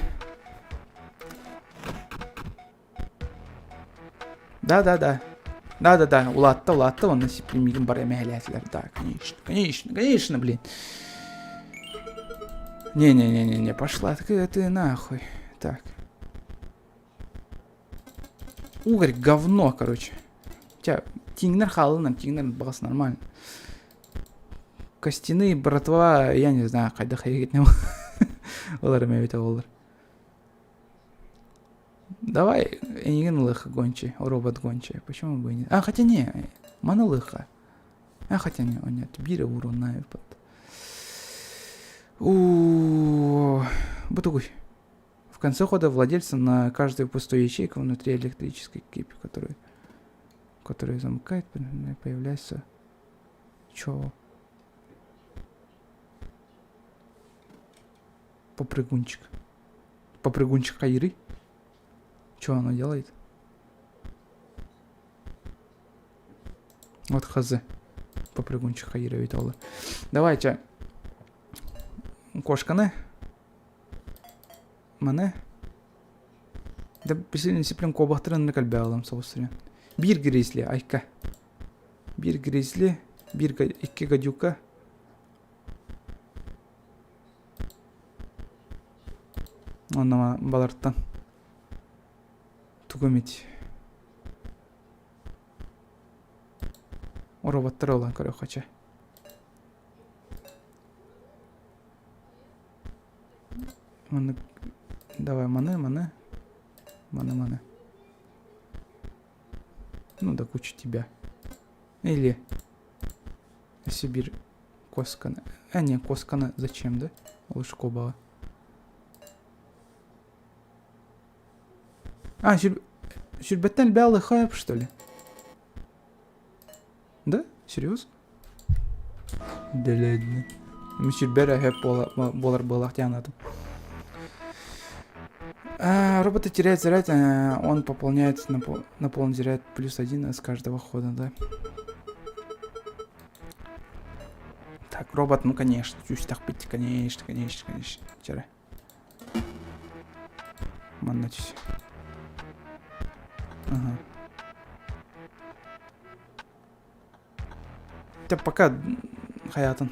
Да-да-да. Да-да-да, улаатта, улаатта, онно сиппимигин бар эмэһэлээтилэр. Да, конечно, конечно, конечно, блин. Не-не-не-не-не, пошла ты, ты нахуй. Так. Угорь говно, короче. Тебя тиҥнэр хаалынар, тиҥнэр баҕас нормально. Костяные братва, я не знаю, хайдах эйгитне олар эбит олар. Давай, эйигин ылыха гончий, робот гончий. Почему бы и нет? А, хотя не, маны ылыха. А, хотя не, нет, биир урунна У Бутугуй. В конце хода владельца на каждую пустую ячейку внутри электрической кипи, которую, которую замыкает, появляется... Чё? Попрыгунчик. Попрыгунчик Кайры? Чё оно делает? Вот хз. Попрыгунчик Хайры ведь ол. Давайте. Кошканы. Маны. Да сиплен кобахтырын кэлбэҕилам соҕус Биир гризли айка. Биир гризли, биир икки гадюка. Онно балартан тугу эмит роботтар ылан көрүөххэ чэ. Маннык давай маны, маны, маны, маны. Ну да куча тебя. Или Сибирь Коскана. А, не, Коскана зачем, да? Лучше Кобала. А, Сүрбэттэн белый хайп, что ли? Да? Серьезно? Дэлэдни. Мин сүрбэр эһэ буолар буолах диэн А, роботы теряют заряд, он пополняет на, пол, на полный заряд плюс один с каждого хода, да. Так, робот, ну конечно, чуть так быть, конечно, конечно, конечно. Вчера. Манна түс. Ага. Хотя пока хаятын.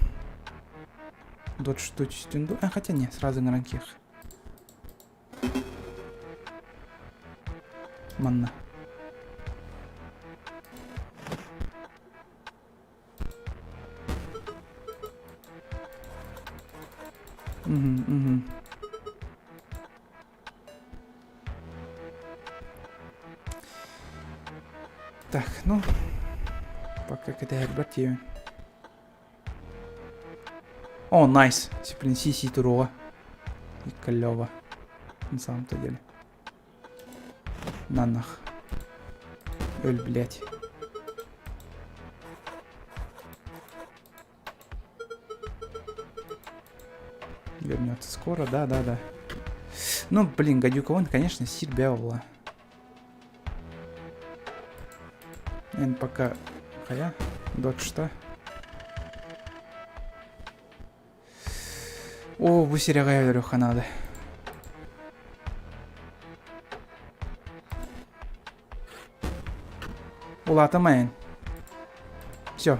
Дот что түстүн А, хотя не, сразу на ранких. Манна. Угу, угу. Так, ну, пока кэтэһэрбэр тиийэн. О, найс! Принеси туруга. И клево. На самом-то деле. На нах. Өл, блядь. Вернется скоро, да, да, да. Ну, блин, гадюка вон, конечно, сир была. Эн пока хая, дот что? О, бу сирэҕэ өлөрүөххэ наада. Улаатымайын. Все.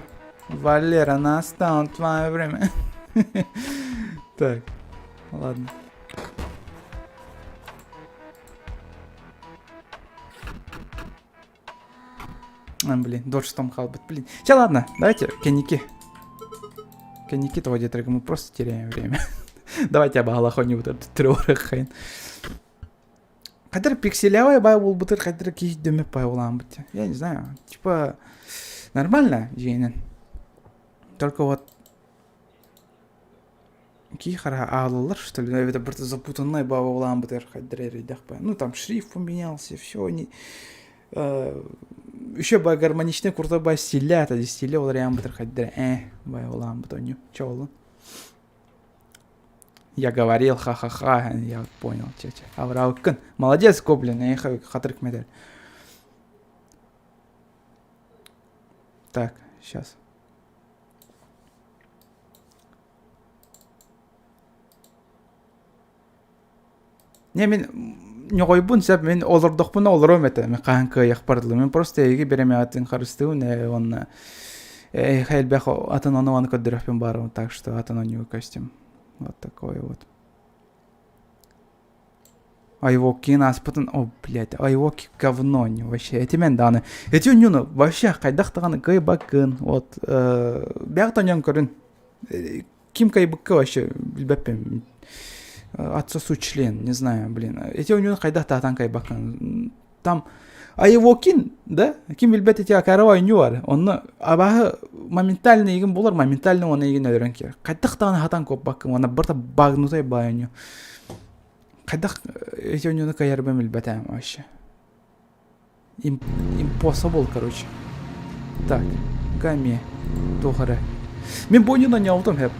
Валера, настало твое время. Так, ладно. А, блин, дождь там халбит, блин. Все, ладно, давайте, кенники. Кенники того где мы просто теряем время. Давайте абаалахони вот этот трёрахайн. Хайдар пикселявай бай буолбутар, хайдар киһи дөмөп бай буолаан Я не знаю. Типа, нормально дьиэнэн. Только вот киһи хара аалалар, что ли, это просто запутанная баба буолаан бытар хайдар эрийдэх Ну, там шрифт поменялся, все, не... еще бай гармоничный курта бай стиля, это стиля ол реан бытар хайдар э бай буолаан бутоню. Че ол? Я говорил, ха-ха-ха, я понял, чече. Аврауккын. Молодец, Гоблин, я хатырык медаль. Так, сейчас. Не, мин ньоҕойбун сөп, мин олордохпуна олоруом этэ, мин хаһан кыайыахпар дылы. Мин просто эйиги бириэмэҕитин харыстыыбын ээ уонна элбэх атын ону-маны көрдөрүөхпүн баарым, так что атын оонньууга көстүм. Вот такое вот. Айвокин ааспытын, о, блядь, Айвоки говно не вообще. Этимэн даҕаны. Эти оонньууну вообще хайдах даҕаны кыайбаккын. Вот, бэйэҕит оонньоон көрүн. Ким кыайбыкка вообще билбэппин. Отсосу член, не знаю, блин. Эти оонньууну хайдах таатан кыайбаккын. Там Айвокин, да? Ким билбэт эти акарова оонньуу бар. Онно абааһы моментально игин булар, моментально оны игин өлөрөн киэр. Хайдах даҕаны хатан куоппаккын, уонна барыта багнутай баай оонньуу. Хайдах эти оонньууну кыайарбын билбэтээм вообще. Impossible, короче. Так, Гами, туох эрэ. Мин бу оонньууну оонньообутум хэп.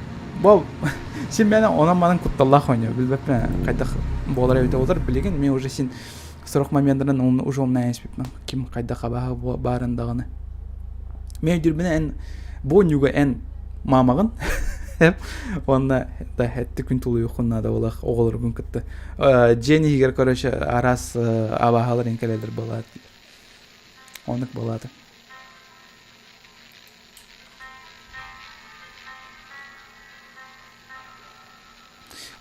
Бу син мэнэ онон-манан кутталлаах оонньуу. Билбэппин хайдах буолар эбитэ буолар. Билигин мен уже син сорох моментынан уже умнайан испиппин. Ким хайдах абааһы баарын даҕаны. Мен өйдүүрбүнэ эн бу оонньууга эн маамаҕын уонна да эттэ күн тулуйуоххун наада буолах оҕолоргун кытта дьиэн иһигэр короче араас абааһалар ин кэлэллэр буолаат оннук буолаата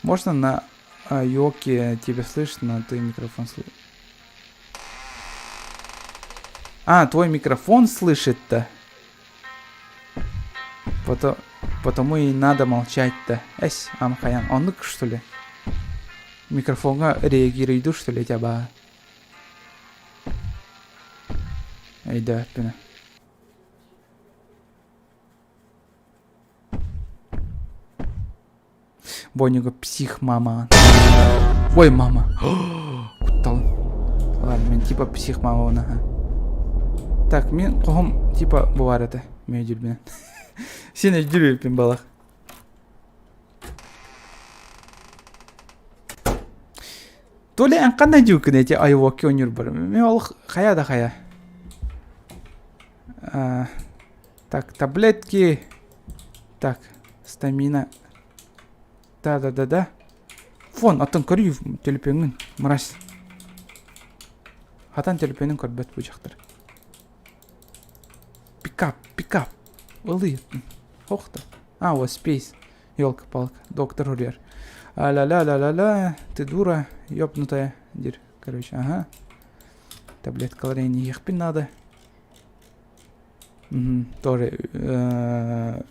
Можно на Йоке тебя слышно, ты микрофон слышишь? А, твой микрофон слышит-то? Потому, потому и надо молчать-то. Эс, амхаян, оннук что ли? Микрофонга реагируйду что ли тяба? Өйдөөхпүнэ. Боннига псих мама. Ой, мама. Кутталым. Ладно, мен типа псих мама ага. Так, мен қоғам типа бувар это. Мен өйдүрбүнэн. Сен өйдүрбүппүн балах. То ли эн қандай дьүүкүн эти айвоки ойнуур бар. Мен ол хая да хая. Так, таблетки. Так, стамина. Да-да-да-да. Фон, аттан көрүү төлөпүөҥҥүн, мразь. Хатан төлөпүөнүн көрбөт бу дьахтар. Пикап, пикап. Ылый. Ох ты. А, вот спейс. Елка-палка. Доктор Урьер. А-ля-ля-ля-ля-ля. Ты дура, ёбнутая. Дир. Короче, ага. Таблеткалар иһиэхпин надо. Мгм, тоже э,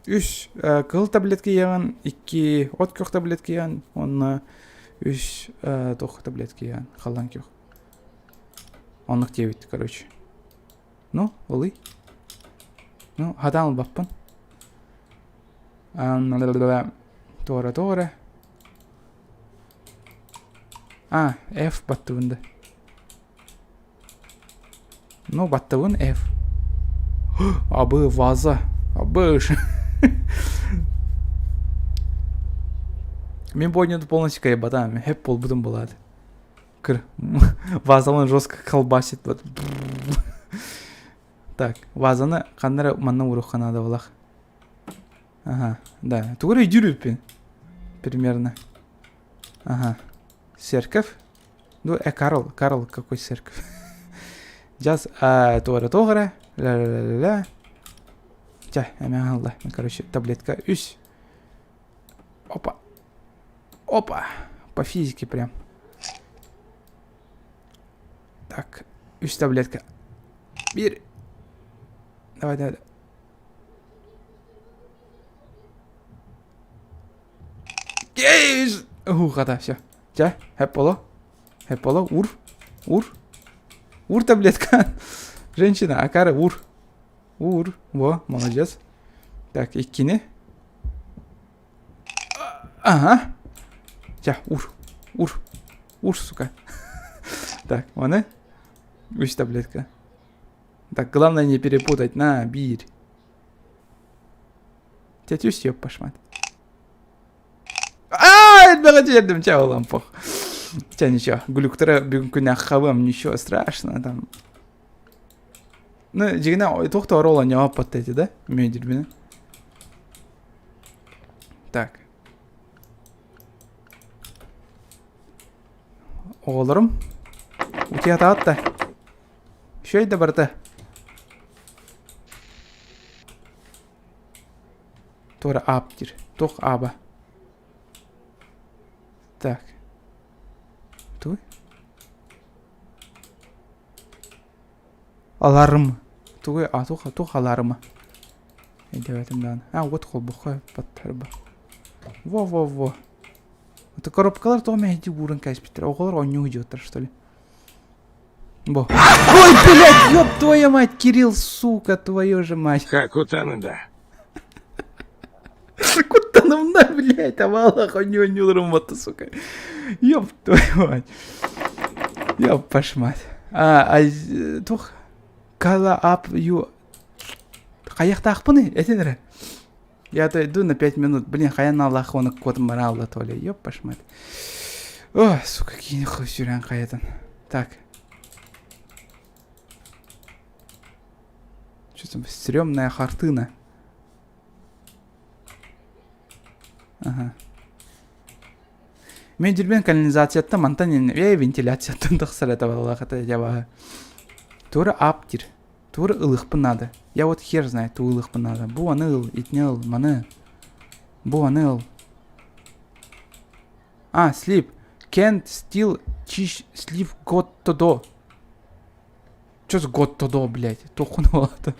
үс э, кыһыл таблетка иэҕин, икки от күөх таблетка иэҕин уонна үс э, туох таблетка иэҕин, халлаан күөх. Оннук диэбит, короче. Ну, ылый. Ну, хатаан ылбаппын. Туора-туора. А, F баттыбын да. Ну, баттыбын F. Абы, ваза. Абы. Мен бу ойнуду полностью кайбатам. Хеп болбутум болады. Кыр. Вазаны жестко колбасит. Вот. Так, вазаны ханна манна урухха надо булах. Ага, да. Тугу өйдүүр Примерно. Ага. Церковь. Ну, э, Карл, Карл, какой церковь? Сейчас, а, туора туора, ля-ля-ля-ля. Чэ, эмэ Короче, таблетка үс. Опа. Опа. По физике прям. Так, үс таблетка. Бир. Давай, давай. Кейс! Ух, все. Чэ, хэп Хэп ур. Ур. Ур таблетка. Женщина, акары, ур. Ур. Во, молодец. Так, иккини. Ага. Чэ, ур. Ур. Ур, сука. Так, оны. Үс таблетка. Так, главное не перепутать. На, биир. Тетю съеб пошмат. Аа, элбэҕи тиэрдим, чэ, ол пох. Чэ, ничего, глюктара бүгүн күнэ хабым, ничего страшного там. Ну, дьиҥинэ туох да оруол оонньообоппот эти, да? Мүөдүрбүнэ. Так. Оҕолорум, утуйатаҕыт да? Үчүгэй да барыта. Туора ап диир. Туох ааба? Так. Туй? Аларым. Тугуй а туох туох аларыма? Өйдөөбөтүм даҕаны. А вот холбоххо баттарба. Во-во-во. Это коробкалар тоҕо мэһэйдии ууран кээспиттэр. Оҕолор оонньуу сылдьыбыттар что ли? Бо. Ой, блядь, ёб твою мать, Кирилл, сука, твою же мать. Как утанында. Куттанымна, блядь, абалах оонньуу оонньууларым батта, сука. Ёб твою мать. Ёб вашу мать. А, а, туох Кала ап ю хайахтаахпыный этин эрэ. Я отойду на пять минут. Блин, хайан Аллах оны куотум бараалла толя. Ёб вашу мать. О, сука, киини сүрэн хайатан. Так. Что там, стрёмная хартына. Ага. Мен дьүрбэн канализацияттан мантан э вентиляцияттан тахсар это балалаах это Тура ап диир. Тура ылыахпын наада. Я вот хер знает тугу ылыахпын наада. Бу аны ыл, итини ыл, маны. Бу аны ыл. А, sleep. Can't steal чиш sleep got to do. Чё за год то блядь? Тохун это.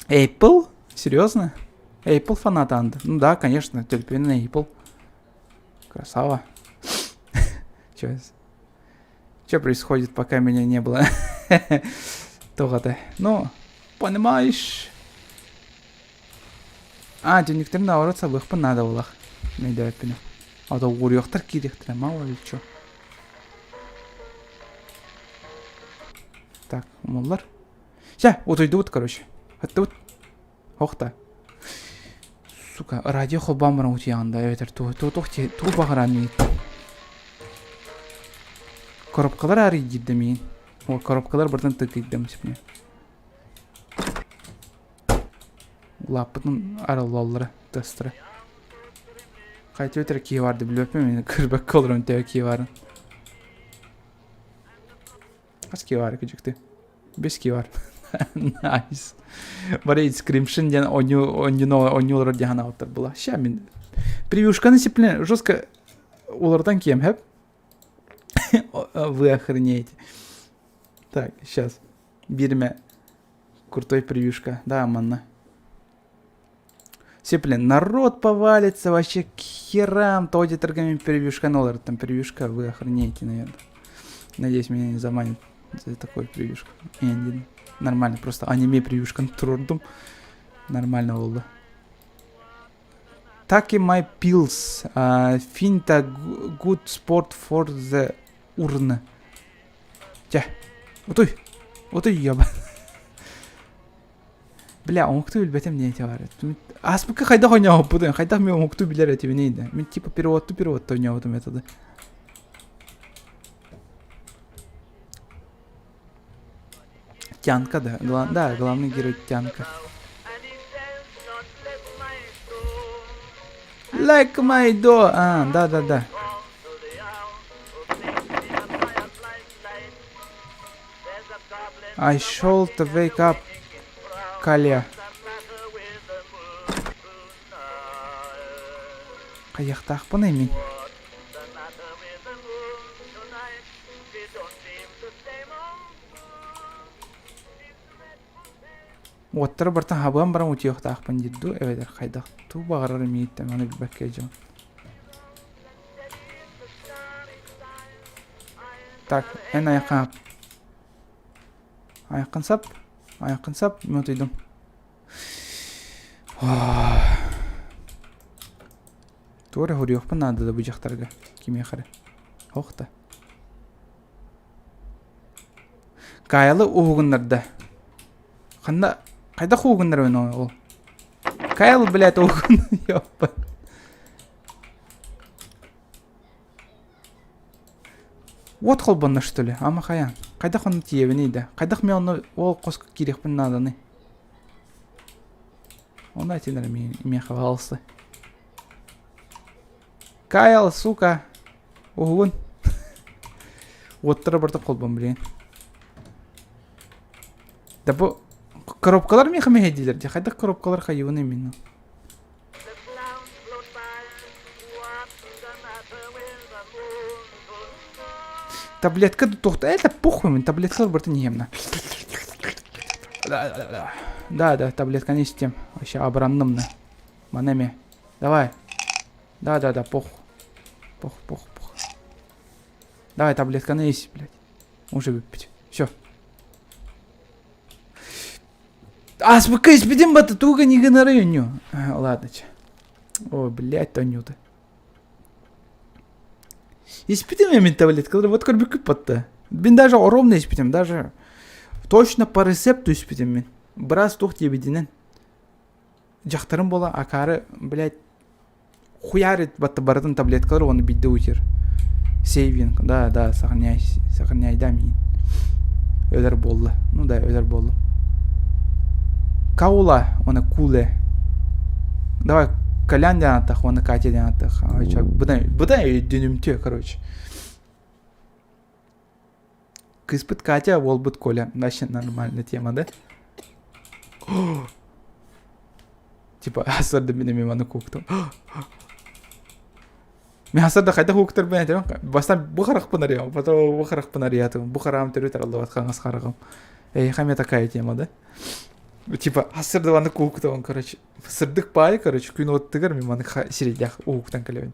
Apple? Серьезно? Apple фанат Анд. Ну да, конечно, төлпүн Apple. Красава. Чё, Что происходит, пока меня не было? Тоҕо Ну, понимаешь. А, түннүктэрин наоборот сабыахпын наада буолах. Өйдөөппүнэ. А то уоруйахтар киириэхтэрэ, мало ли чё. Так, умуллар. Чэ, утуйдубут, короче. Хаттыбыт. Охта. Сука, радио холбоон баран утуйаҕын да эбэтэр тугу туох тугу баҕаран миигин. Коробкалар арыйдыыр да миигин. О, коробкалар бартан тыкыйдым сипне. Улааппытын арыллаллара тыастара. Хайта өтөр киһи барды билбэппин мин көрбөккө олорон төһө киһи барын. Хас киһи баар кыдьыкты? Бес киһи бар. Nice. Бары Inscription диэн оонньуу оонньууну оонньуу олорор диэн санаабыттар була. Ща мин превьюшканы сиплен жестко уларытан киэм хэп. Вы охренеете. Так, сейчас. Биирмэ крутой превьюшка. Да, манна. Все, блин, народ повалится вообще к херам. То торгами превьюшка нолар. Там превьюшка, вы охренеете, наверное. Надеюсь, меня не заманит за такой превьюшку. Не, не, нормально, просто аниме превьюшка турдум. Нормально болды. Take my pills. Uh, find a good spot for the urn. Чэ. Утуй. Утуй, ёба. Бля, омуктуу билбэтим диэн этэ баар. Ааспыкка хайдах ойнообуппутун, хайдах мен омуктуу билэр этибиний да. Мин типа переводту переводту ойнообутум это да. Тянка, да. Гла- да, главный герой Тянка. Like my door. А, да, да, да. I should wake up Каля. Хайахтаахпыный мин? Уоттара бартан хабыан баран утуйуохтаахпын диир дуу эбэтэр хайдах туу баҕарар мииттэн ону билбэккэ дьон. Так, эн айаххын Айаххын сап. Айаххын сап. Мен утуйдум. Туора хоруйуохпун наада да бу дьахтарга. Кимиэхэ эрэ. Ох да. Кайлы уһугуннарда. Ханна хайдах уһугуннарабын ол? Кайл, блядь, уһугун. Ёппа. Уот холбонно что ли? Ама хайаан? Хайдах онно тиийэбиний да? Хайдах мен онно ол хоско киириэхпин нааданый? Онно этинэр миэхэ пожалуйста. Кайл, сука! Уһугун. Уоттара барыта холбон, блин. Да бу... Коробкалар миэхэ мэһэйдиилэр дии. Хайдах коробкалар хайыбын именно? Таблетка туохта это похуй мин таблеткалар барытын иһиэм Да, да, таблетканы истем. Вообще абыранным на. Маны эмиэ. Давай. Да, да, да, пох. Пох, пох, пох. Давай таблетканы ис, блядь. Уже выпить. Все. Ааспыкка испитим бата туга не гынары өнню. Ладно, че. Ой, блядь, Тонюта. Испитим я таблеткалары, вот көрбүккүт батта. Мин даже оромно испитим, даже точно по рецепту испитим мин. Быраас туох диэбитинэн. Дьахтарым буола акаары, блядь, хуярит батта барытын таблеткалар уонна биирдэ утер. Сейвинг, да, да, сохраняй, сохраняй, да, миин. Өлөр буолла. Ну да, өлөр буолла. Каула, уонна куле. Давай, Колян диэн ааттаах уонна Катя диэн ааттаах. Быдан өйдөнүмтүө, короче. Кыыспыт Катя, уолбут Коля. Вообще нормальная тема, да? Типа, асарда мин эмиэ маны кууктум. Мин асарда хайдах ууктарбын этим. Бастан бу харахпын арыйам, потом бу харахпын арыйатым. Бу хараҕым төрүт арыллыбат хаҥас хараҕым. Эйиэхэ эмиэ такая тема, да? Типа, асарда маны кууктум, короче. Сырдык паай, короче, күн оттыгар мин маны сирэйдээх ууктан кэлэбин.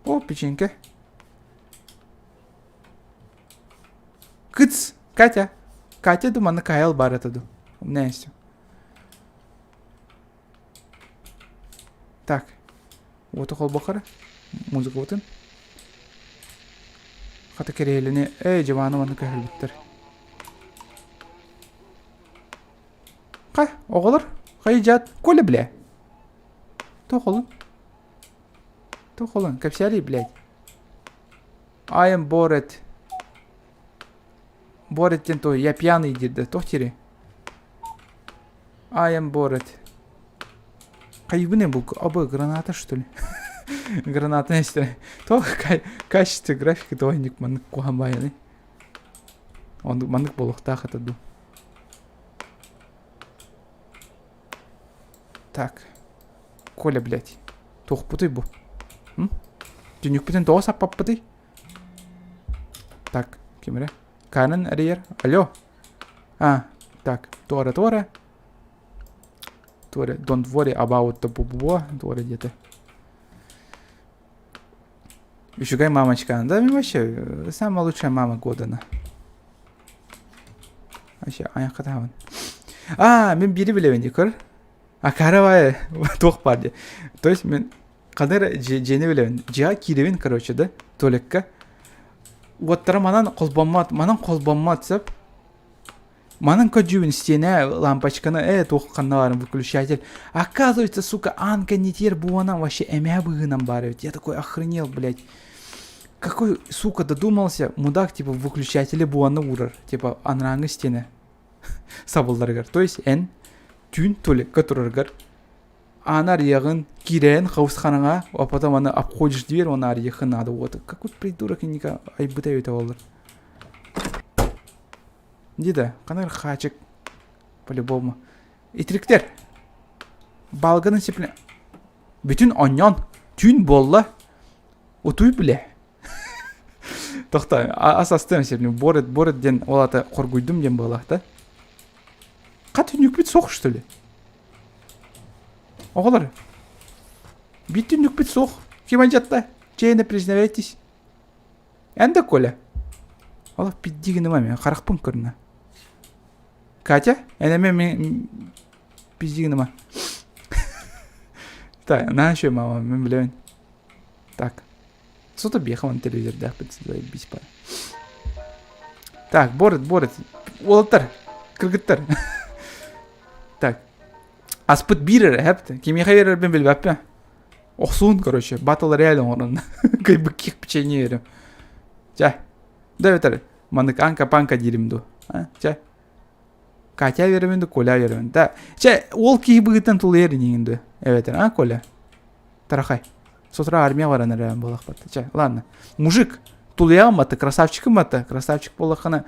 О, печенька. Кыц! Катя! Катя ду манна Кайл бар это ду. Умняйся. Так. Уоту холбохара. Музыка утын. Хата кэриэлини, эй, дьыбааны манна көһөрбүттэр. Ха, оҕолор, хайдьаат, Коля, бля. Туох олун? Туох олун? Кэпсээри, блядь. I am bored. Bored диэн той, я пьяный диир да, туох диирий? I am bored. Хайыбын бу абы граната что ли? Граната истэ. Туох качество графика тоойнук маннык куһаҕан баайыный? Оннук маннык буолуохтаах этэ дуу. Так. Коля, блядь. Туохпутуй бу? М? Түннүкпүтүн тоҕо саппаппытый? Так, ким эрэ? Карен эрийэр. Алло. А, так, туора туора. Туора, don't worry about the бу туора диэтэ. Үчүгэй мамочка. Да, вообще, самая лучшая мама года. На. Вообще, айахха таһабын. А, мин биири билэбин дии көр. Акаары туох баар дии. То есть мин ханна эрэ дьиэни билэбин. Дьиэҕэ киирэбин, короче, да, туалекка. Уоттара манан холбоммот, манан холбоммот сөп. Манан көрдүүбүн истиэнэ лампочканы ээ туох ханна баарын выключатель. Оказывается, сука, аан кэннитигэр буонан вообще эмээ быһыынан баар эбит. Я такой охренел, блядь. Какой, сука, додумался, мудак, типа, выключатели буоны уурар. Типа, анарааҥҥы истиэнэ сабылларыгар. То есть эн түүн туалекка тураргар ааны арыйаҕын, киирэйэн хаусханаҥа, а потом аны обходишь дверь, он арыйыаххын наада. Вот какой придурок инника айбыта эбитэ буоллар. Дида, ханар хаачык по-любому. Итириктэр. Балганы сипле. Бүтүн онньон. Түүн буолла. Утуй биле. Тохто, ас астыам сипле. Борет, борет диэн ол ата хоргуйдум диэн буолла, да? Хат түннүкпүт суох, что ли? Оҕолор, биир түннүкпүт суох. Ким алдьатта? Чэйне признавайтесь. Эн да Коля? Олох пидди гыныма мен харахпын көрүнэ. Катя, эн эмэ мен пизди гыныма. Так, на еще мама, мен билэбин. Так. Что-то бехаман телевизордаахпыт заебись пара. Так, борет, борет. Уолаттар, кыргыттар. Так. Аспыт биир эрэ, хэпт. Кимиэхэ биэрэрбин билбэппин. Охсуун, короче, батл рояль оҥорон кыйбыкких печенье берем. Чэ. Да эбэтэр маннык анка-панка диирим дуу. А? Чэ. Катя беребин ду, Коля беребин. Да. Чэ, ол киһи быһыытынан тулуйар инигин ду. Эбэтэр, а, Коля? Тарахай. С утра армия баран эрэ буолахпат. Чэ, ладно. Мужик, Тулуйаҕын батта, красавчикым батта. Красавчик буоллаххына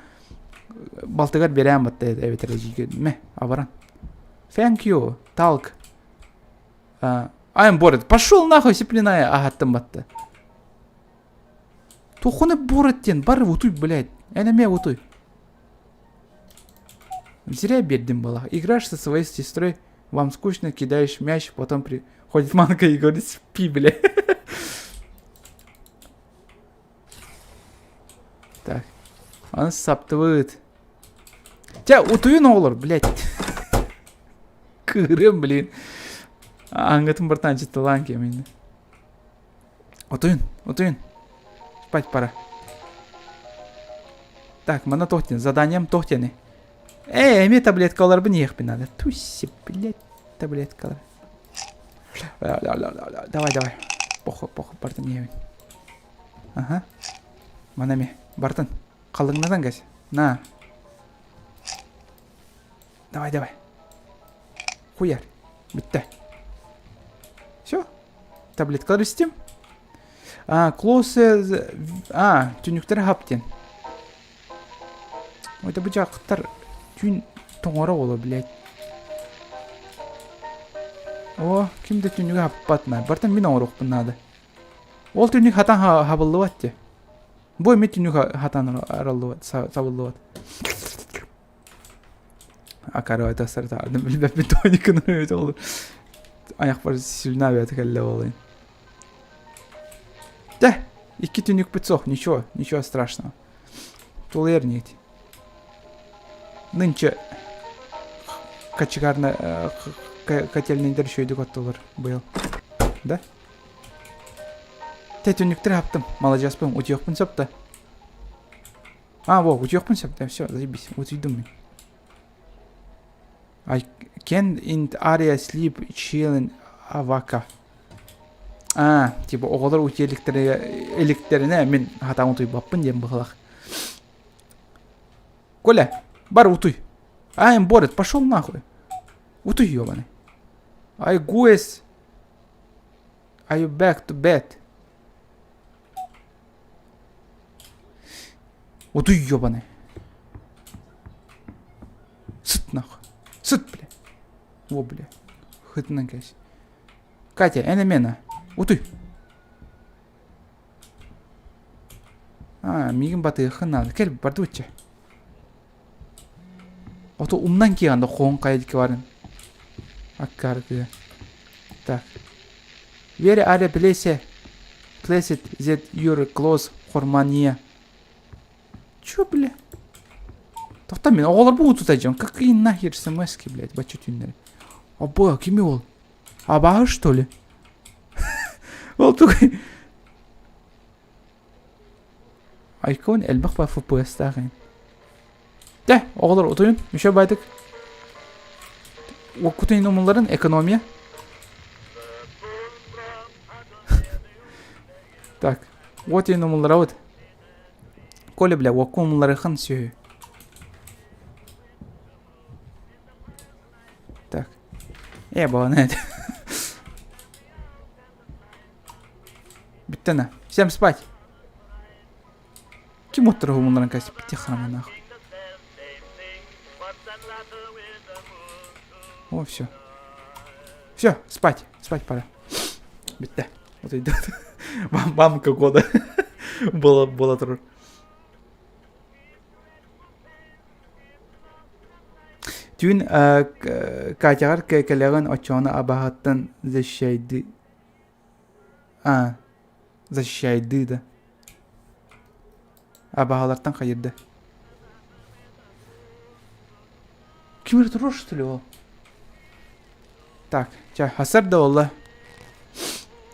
балтыгар биэрээн батта эбэтэр эдьиийгэ мэ абаран. Thank you, talk. Uh, I'm bored. Пошел нахуй, сиплиная аһаттым батта. Тухуны bored диэн бар утуй, блядь. Эн эмиэ утуй. Зря биэрдим была. Играешь со своей сестрой, вам скучно, кидаешь мяч, потом приходит мамка и говорит, спи, бля. Так. Аны саптыбыт. Чэ, утуйун оҕолор, блядь. Кыырым, блин. Аңгытын бартан чыттылаан кемин. Утуйун, утуйун. Спать пора. Так, манна туох диэн, заданием туох диэни? Ээ, эмиэ таблеткаларбын иһиэхпин надо. Туси, блядь, таблеткалар. Давай, давай. Похуй, похуй, бартын иһэбин. Ага. Мана эмиэ, бартын. Халыҥнатан кэс. На. Давай, давай. Хуяр. Бүттэ. Все. Таблеткалар истим. А, close... А, түннүктэр хап диэн. Ой, да бу дьаактар түүн тоҥоро буолуо, блядь. О, ким да түннүгү хаппат на. Бартан мин оҥоруохпун наада. Ол түннүк хатан хабыллыбат дии. Бу эмиэ түннүк хатан арыллыбат, сабыллыбат. Акары айтасар таардым билбэппин тоникын өйөтө ол. Аяқпар сильна бэйэтэ кэллэ буолайын. Дэ, икки түннүкпүт суох, ничего, ничего страшного. Тулуйар нет. Нынче кочегарно котельныйдар үчүгэйдик оттулар быйыл. Да? Тэ түннүктэр хаптым, маладьыаспын, утуйуохпун сөп да. А, во, утуйуохпун сөп да, все, заебись, утуйдум мин. I can in area sleep chilling авака. А, типа оҕолор утуйа иликтэринэ мин хатаан утуйбаппын диэн быһылах. Коля, бар утуй. I am bored, пошел нахуй. Утуй, ебаный. I guess are you back to bed? Утуй, ебаный. Сыт нахуй. Сыт, бля. О, бля. Хытынан кэс. Катя, эн эмиэ Утуй. А, миигин батыаххын наада. Кэл, бардыбытча. Ото умнан киэҕэн хоһун хайа диэки барын. Аккаарытыа. Так. Where are place? Placed that your clothes хормания. Чё, бля? Тохто мин оҕолорбун утутайдьам. Какие нахер смски, блядь, бачча түүннэри. Абы, кими ол? Абааһы, что ли? Ол тугуй? Айкон элбэх ба FPS-таах ин. Дэ, оҕолор утуйун, еще байтык. Уоккутун умулларын экономия. Так, вот иин умулларабыт. Коля, бля, уокку умулларыхын сүһү. Так. Э, балана это. Бүттэ Всем спать. Ким оттор умулларын кәсіп бітте храма нахуй. О, все. Все, спать. Спать пора. Бүттэ. Вот идет. Мамка года. Было, было турар. Түүн Катяҕар кэлэҕин оччоҕуна абаһыттан защищайды а защищайды да абаһалартан хайырда Ким эрэ турар что ли ол Так, чэ, хасар да буолла.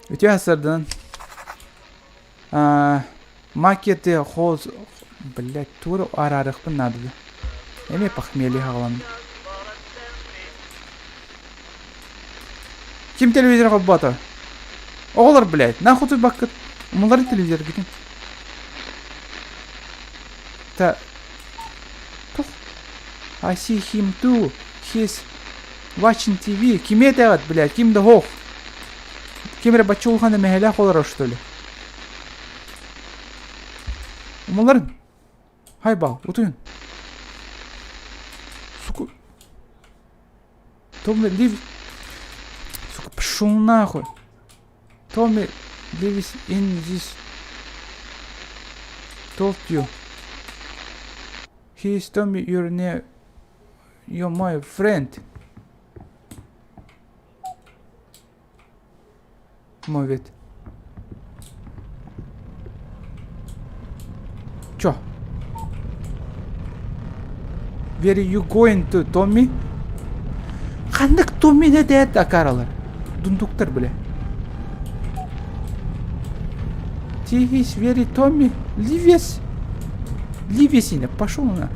Үтүө хасардан. А, макеты хоз... Блядь, тугу араарыахпын наада да. Эмиэ похмелье хаҕаланна. Ким телевизор холбоото? Оҕолор, блядь, нахуй утуйбаккыт? Умулларын телевизоргытын. Та... Тух. I see him too. He's Watching TV. Кими этэҕит, блядь, ким да суох. Ким эрэ бачча улахан эмэһэлээх олорор, что ли? Умаларын. Хайбал, утуйун. Сука. Томми, leave. Сука, пошел нахуй. Tommy lives in this. Told you. He is Tommy, you're near. You're my friend. Move it. Чё? Where you going to, Tommy? Ханнык Томмины дээт акааралар? Дундуктар бile. Тихись, вери Томми. Ливес. Ливесине, пошел на.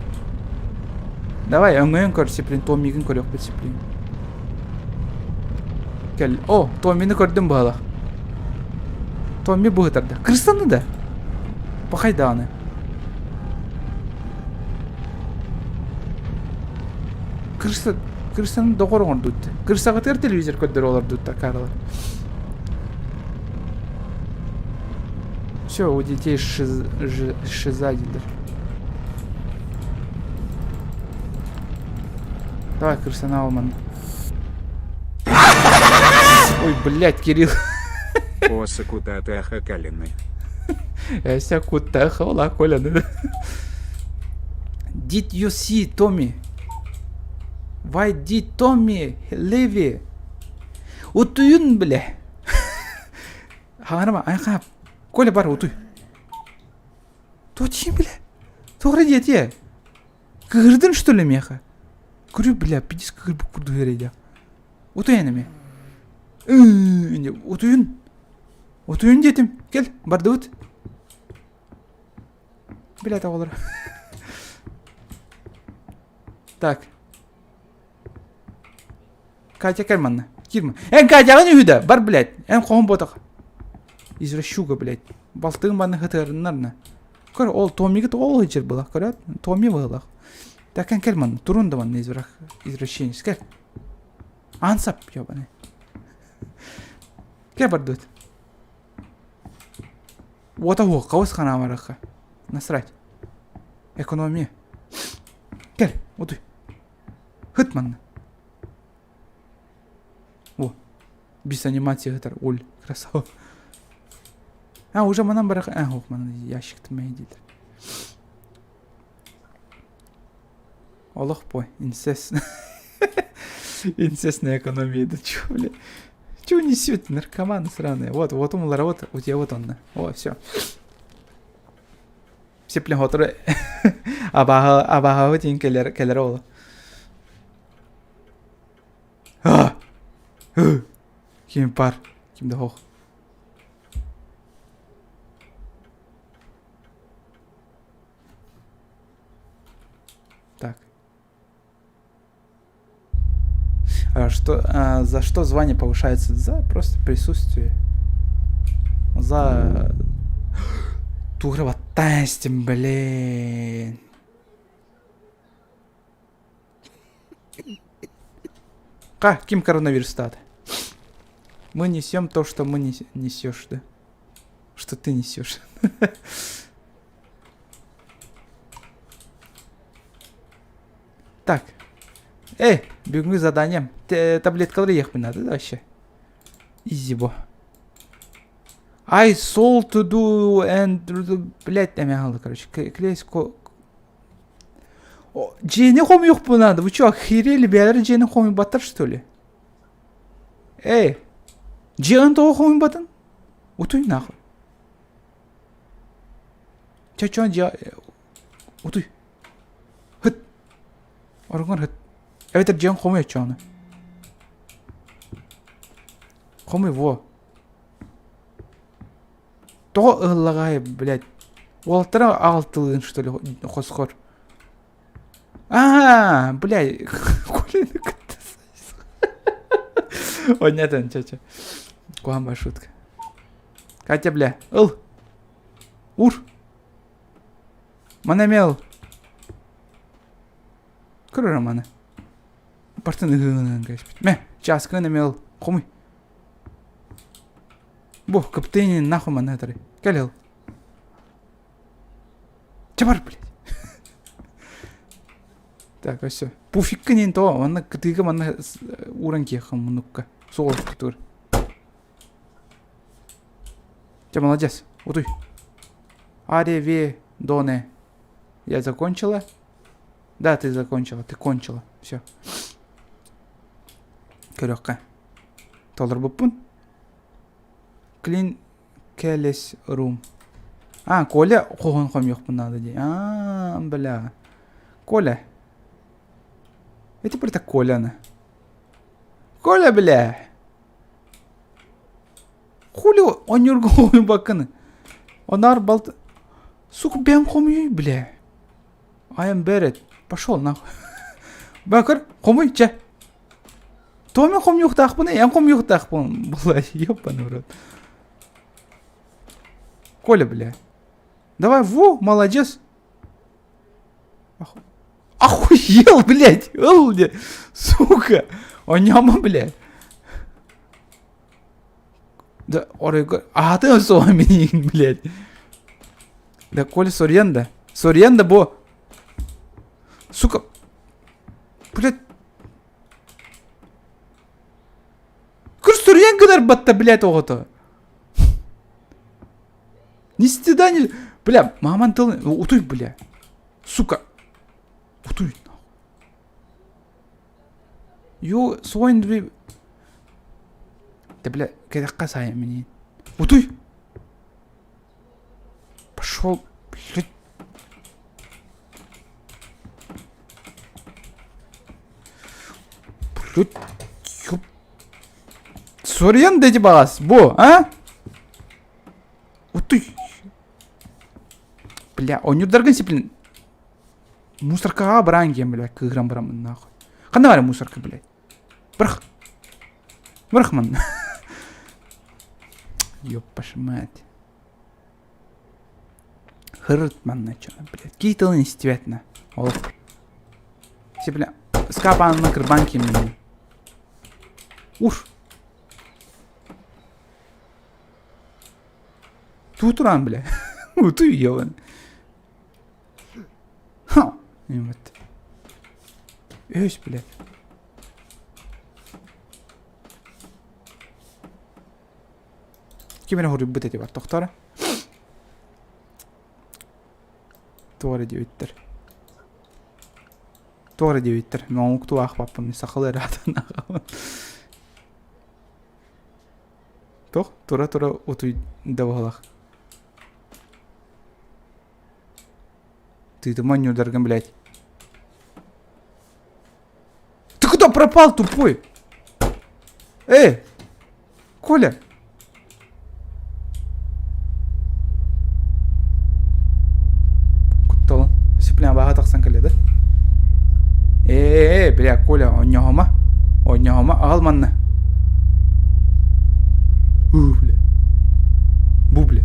Давай, өҥөйөн көр, Сиплин, Томмигин көрүөхпүт, Сиплин. Кэл. О, Томмины көрдүм быһалах. Томми быһытарда. Кырыстаны да. Пахай даҕаны. Кырса, кырсаны доҕор оҥордут. Кырсаҕытыгар телевизор көрдөрө олордуттар Карлар. Все, у детей шиз, шиза дииллэр. Давай, крысана алман. Ой, блядь, Кирилл. Оса кутатаха калины. Эся кутаха ола коляны. Did you see Tommy? Why did Tommy leave? Утуйун, бля. Хаҥарама, айхап. Коля бар, утуй. Туох бля? Туох диэтиэ? Кыһырдын что ли миэхэ? Көрү бля, пидис кыһырбыт курдук эрэйдээх. Утуйан эмиэ. Утуйун. Утуйун диэтим. Кэл, бардыбыт. Блядь, оҕолор. Так. Катя кэл манна. Кирма. Эн Катяҕын үһү да, бар, блядь. Эн хоһун ботах. Извращуга, блядь. Балтыгын манна хытыарыннарна. Көр, ол Томига ол сылдьар была. Көрөөт, Томи быһылах. Так эн кэл манна, турун да манна изврах, извращенец, кэл. Ансап, ёбаный. Кэл бардыбыт. Уота суох, хабыс ханаамарыхха. Насрать. Экономия. Кэл, утуй. Хыт манна. О, без анимации хытар. Оль, красава. А, уже манан барах... А, ох, манан ящик дииллэр. Олох пой, инцест. Инцестная экономия, да чё, бля? Чё несет, наркоманы сраные? Вот, вот он, вот, у тебя вот он. О, все. Сиплин хотору абааһы абааһы тиин кэлэр кэлэр ол. Ким пар, ким да хох. Так. А что, а, за что звание повышается? За просто присутствие. За... Тугрова тестим, блин. Ка, ким коронавирус стат? Мы несем то, что мы несешь, да? Что ты несешь. Так. Эй, бүгүҥҥү заданием. Таблеткалары иэхпин надо да вообще? Изи бо. I sold to do and блять эмэ хаалла короче. Клейс Дьиэни хомуйуохпун надо. Вы чё, охерели? Бэйэлэрэ дьиэни хомуйбаттар что ли? Эй, дьиэҕин тоҕо хомуйбатын? Утуй нахуй. Чочон дьиэ утуй. Хыт. Ороҥҥор хыт. Эбэтэр дьиэҥ хомуй оччоҕуна. Хомуй во. Тоҕо ыһыллаҕай, блядь. Уолаттара аҕалтылыын, что ли, хосхор. Аа, блядь, Коляны кытта Оннятан, чача. Куһаҕан шутка. Катя, бля, ыл. Ур. Маны эмиэ ыл. Көр эрэ маны. Бартын ыһыынан кээспит. Мэ, чааскыгын эмиэ ыл. Хомуй. Бу, кыптыйын нахуй маны ытары. Кэл ыл. Чэ бар, блядь. Так, все. Пуфикка нин то, манна кытыыга манна ууран киэххин муннукка. Суол тур. Чэ, молодец. Утуй. Аре, ве, доне. Я закончила? Да, ты закончила, ты кончила. Все. Көрөххө. Толорбуппун. Clean Kelly's room. А, Коля хоһун хомуйуохпун наада дии. А, бля. Коля. Эти просто Коляны. Коля, бля. Хули онньуурга хомуйбаккын? Онаар балт... Сука, бэйэм хомуйуй, бля. I am Barrett. Пошел нахуй. Бакыр, хомуй, чэ. Томи хомуйуохтаахпын, эн хомуйуохтаахпын, була, ебаный в рот. Коля, бля. Давай, во, молодец. Охуел, блядь, ыл, сука. Оняма, блядь. Да, оройго, аатын суоҕа миниин, блядь. Да, Коля, соруйан да. Соруйан да бу. Сука. Блядь. Көр соруйан гынар батта, блядь, оҕото. Ни стыда, ни... Бля, маман тыл... Утуй, бля. Сука. Утуй, нахуй. Ю суойн дви... Да, бля, кэтэххэ саайан миниин. Утуй! Пошел, блядь. Блядь, ёп. Соруйан да ити баҕас, бу, а? Утуй. Бля, оонньуурдаргын сиплин. Мусоркаҕа бараан диэн, бля, кыыһыран бараммын нахуй. Ханна баар мусорка, блядь? Бырах. Бырах манна. Ёппаш мать. Хырыт манна чё, блядь. Кии тылын истибэт на. Ол. Все, бля, скапанна кырбан киммин. Уш. Туутуран, бля. Утуй ебан. Ха! Вот. Өс, блядь. Ким эрэ хоруйбут эти бар тохтор. Туох эрэ диэбиттэр. Туох эрэ диэбиттэр. Ноҥуктуу аахпаппын сахалыы эрэ аатын ааҕабын. Туох тура-тура утуйда быһалах. Тыытыма ньударгын, блядь. Ты куда пропал, тупой? Эй! Коля! Кутталын. Сиплен баха тахсан кэллэ да? Ээ, бля, Коля, оонньоһума. Оонньоһума, аҕал манна. Уу, бля. Бу, бля.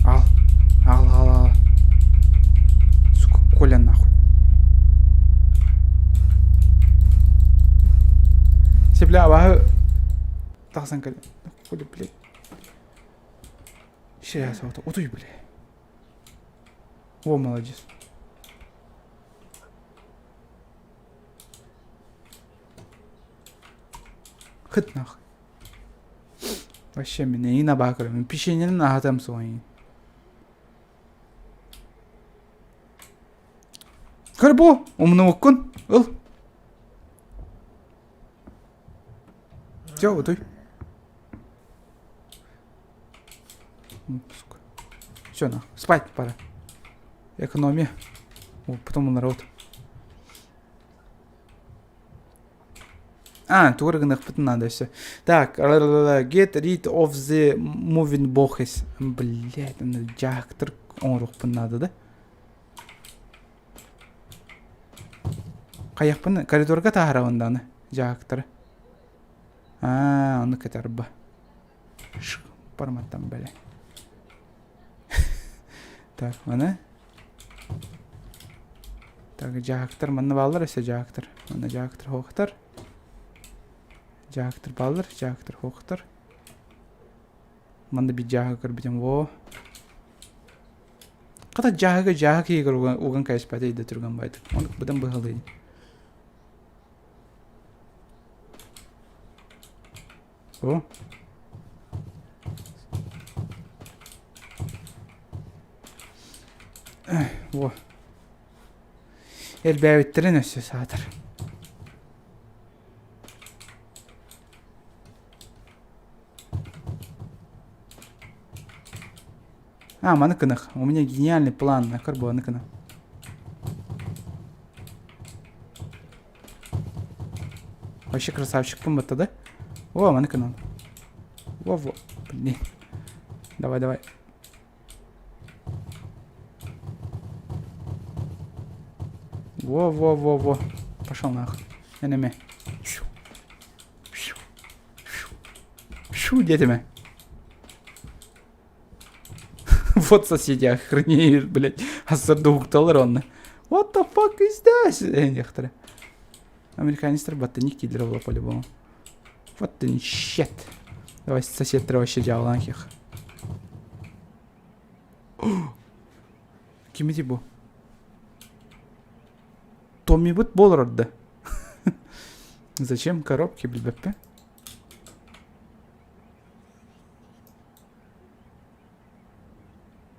Аҕал. Аҕал, аҕал, аҕал. Сука, Коля нахуй. Сепля абаһы тахсан кэлэ. Коля, блядь. Сейчас, вот, утуй, бля. О, молодец. Хыт нахуй. Вообще меня и на бакарым. Печенье на там свои. Көр бу, умнубуккун. Ыл. Все, утуй. Сука. Все, нахуй. Спать пора. Экономия. О, потом народ. А, тугу гыныахпытын надо все. Так, get rid of the moving boxes. Блять, дьаһыктар оҥоруохпун наада да? Хайахпын коридорга таһаарабын даҕаны дьаһыктары. Аа, ону кытарба. Барматтан бэлэ. Так, маны. Так, дьаһыктар манна бааллар өссө дьаһыктар. Манна дьаһыктар хоохтар. Дьаһыктар бааллар, дьаһыктар хоохтар. Манна bir дьаһык көрбүтүм во. Хата дьааһыга дьааһык иһигэр уган, уган кээспэтэ да түргэн байтык. Ону быдан быһалыы. О. Во. Элбээбиттэрин өссө саатар. А, маны кынах. У меня гениальный план на карбоны кына. Вообще красавчик батта, да? О, маны кына. Во-во. Блин. Давай, давай. Во-во-во-во. Пошел нахуй. Энеме. Шу. Шу. Шу. Шу, диэтиме. Вот соседи охренеют, блядь. Асырдуукталар онно. What the fuck is this? Некоторые. Американецтер баттыник киллер было по-любому. Вот ты shit. Давай сосед вообще дьяволан их. Кимити бу? Томми бут болор да. Зачем коробки, билбеппе?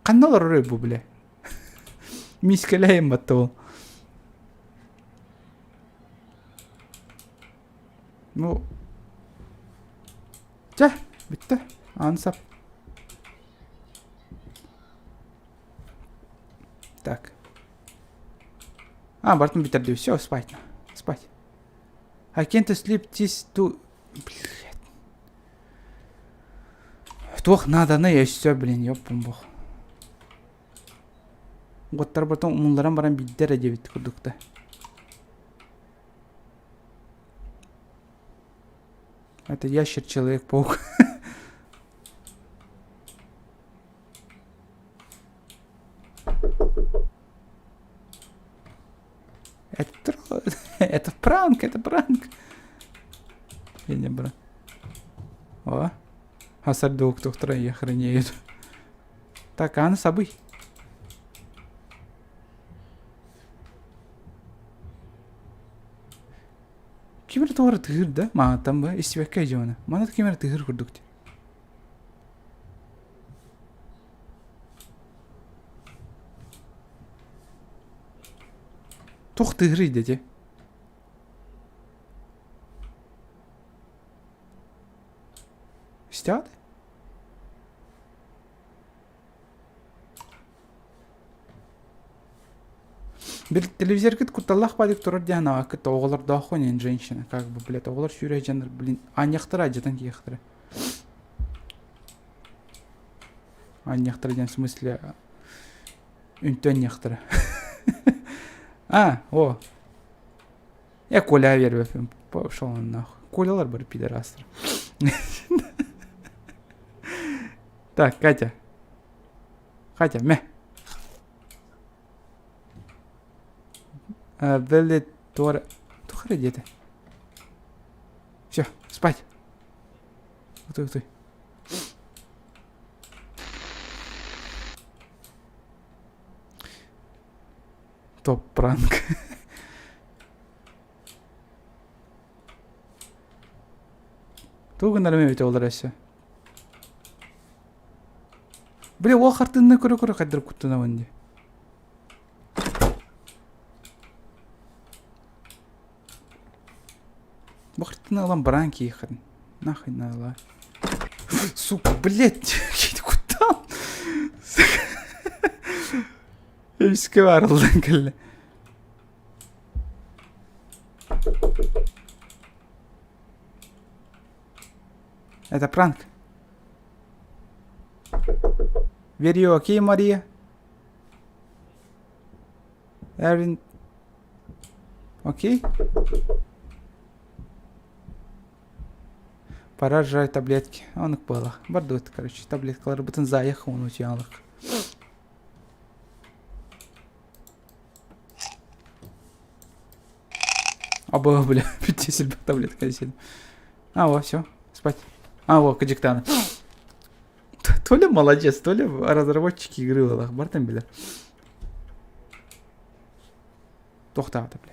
Ханна олорор бу бile? Мискэлэйин батта ол. Ну, чэ, бүттэ. Аан сап. Так. А, бартын бүтэрди. Все, спать. Спать. I can't sleep this too... Блядь. Туох нааданы өссө, блин, ёппун бох. Уоттар потом умулларан баран биирдэ эрэ диэбит курдук да. Это ящер Человек-паук. Это, это пранк, это пранк. Я не брат. О, Хасардук доктора я охренеют. Так, аны сабый. Ким эрэ тоҕо эрэ тыһыыр да? Маҕантан ба истибэккэ дьуона. Мана ким эрэ тыһыыр курдук дии. Туох тыһырый дии Истэҕит? Бил телевизоргыт кутталлаах баадык турар диэн аҕаккыт оҕолордооххун ин женщина как бы блядь оҕолор сүүрэ дьаннар блин аанньахтара алдьатан киэхтэрэ аанньахтара диэн в смысле үнтү анньахтара а о я Коля биэрбэппин пошел он нахуй Колялар бары пидорастар так Катя Катя мэ Били туора туох эрэ диэтэ все спать утуй утуй топ пранк тугу гынарым эбитэ олор өссө Бля, ол хартыынны көрө-көрө хайдах куттанабын дии. Бу хартыыны ылан бараан киэххин. Нахуй надо. Сука, блядь, куттан. Эмискэ баарыллан кэллэ. Это пранк. Were you okay, Maria? Эрин... Окей? Пора жрать таблетки. Оннук буолла. Бардыбыт, короче, таблеткаларбытын заях уону утуйалык. Абы, бля, бүттесил таблетка десем. А, во, все, спать. А, во, кадьиктаны. Толя молодец, Толя разработчик игры буолах, бартан билэр. Тохтаата, бля.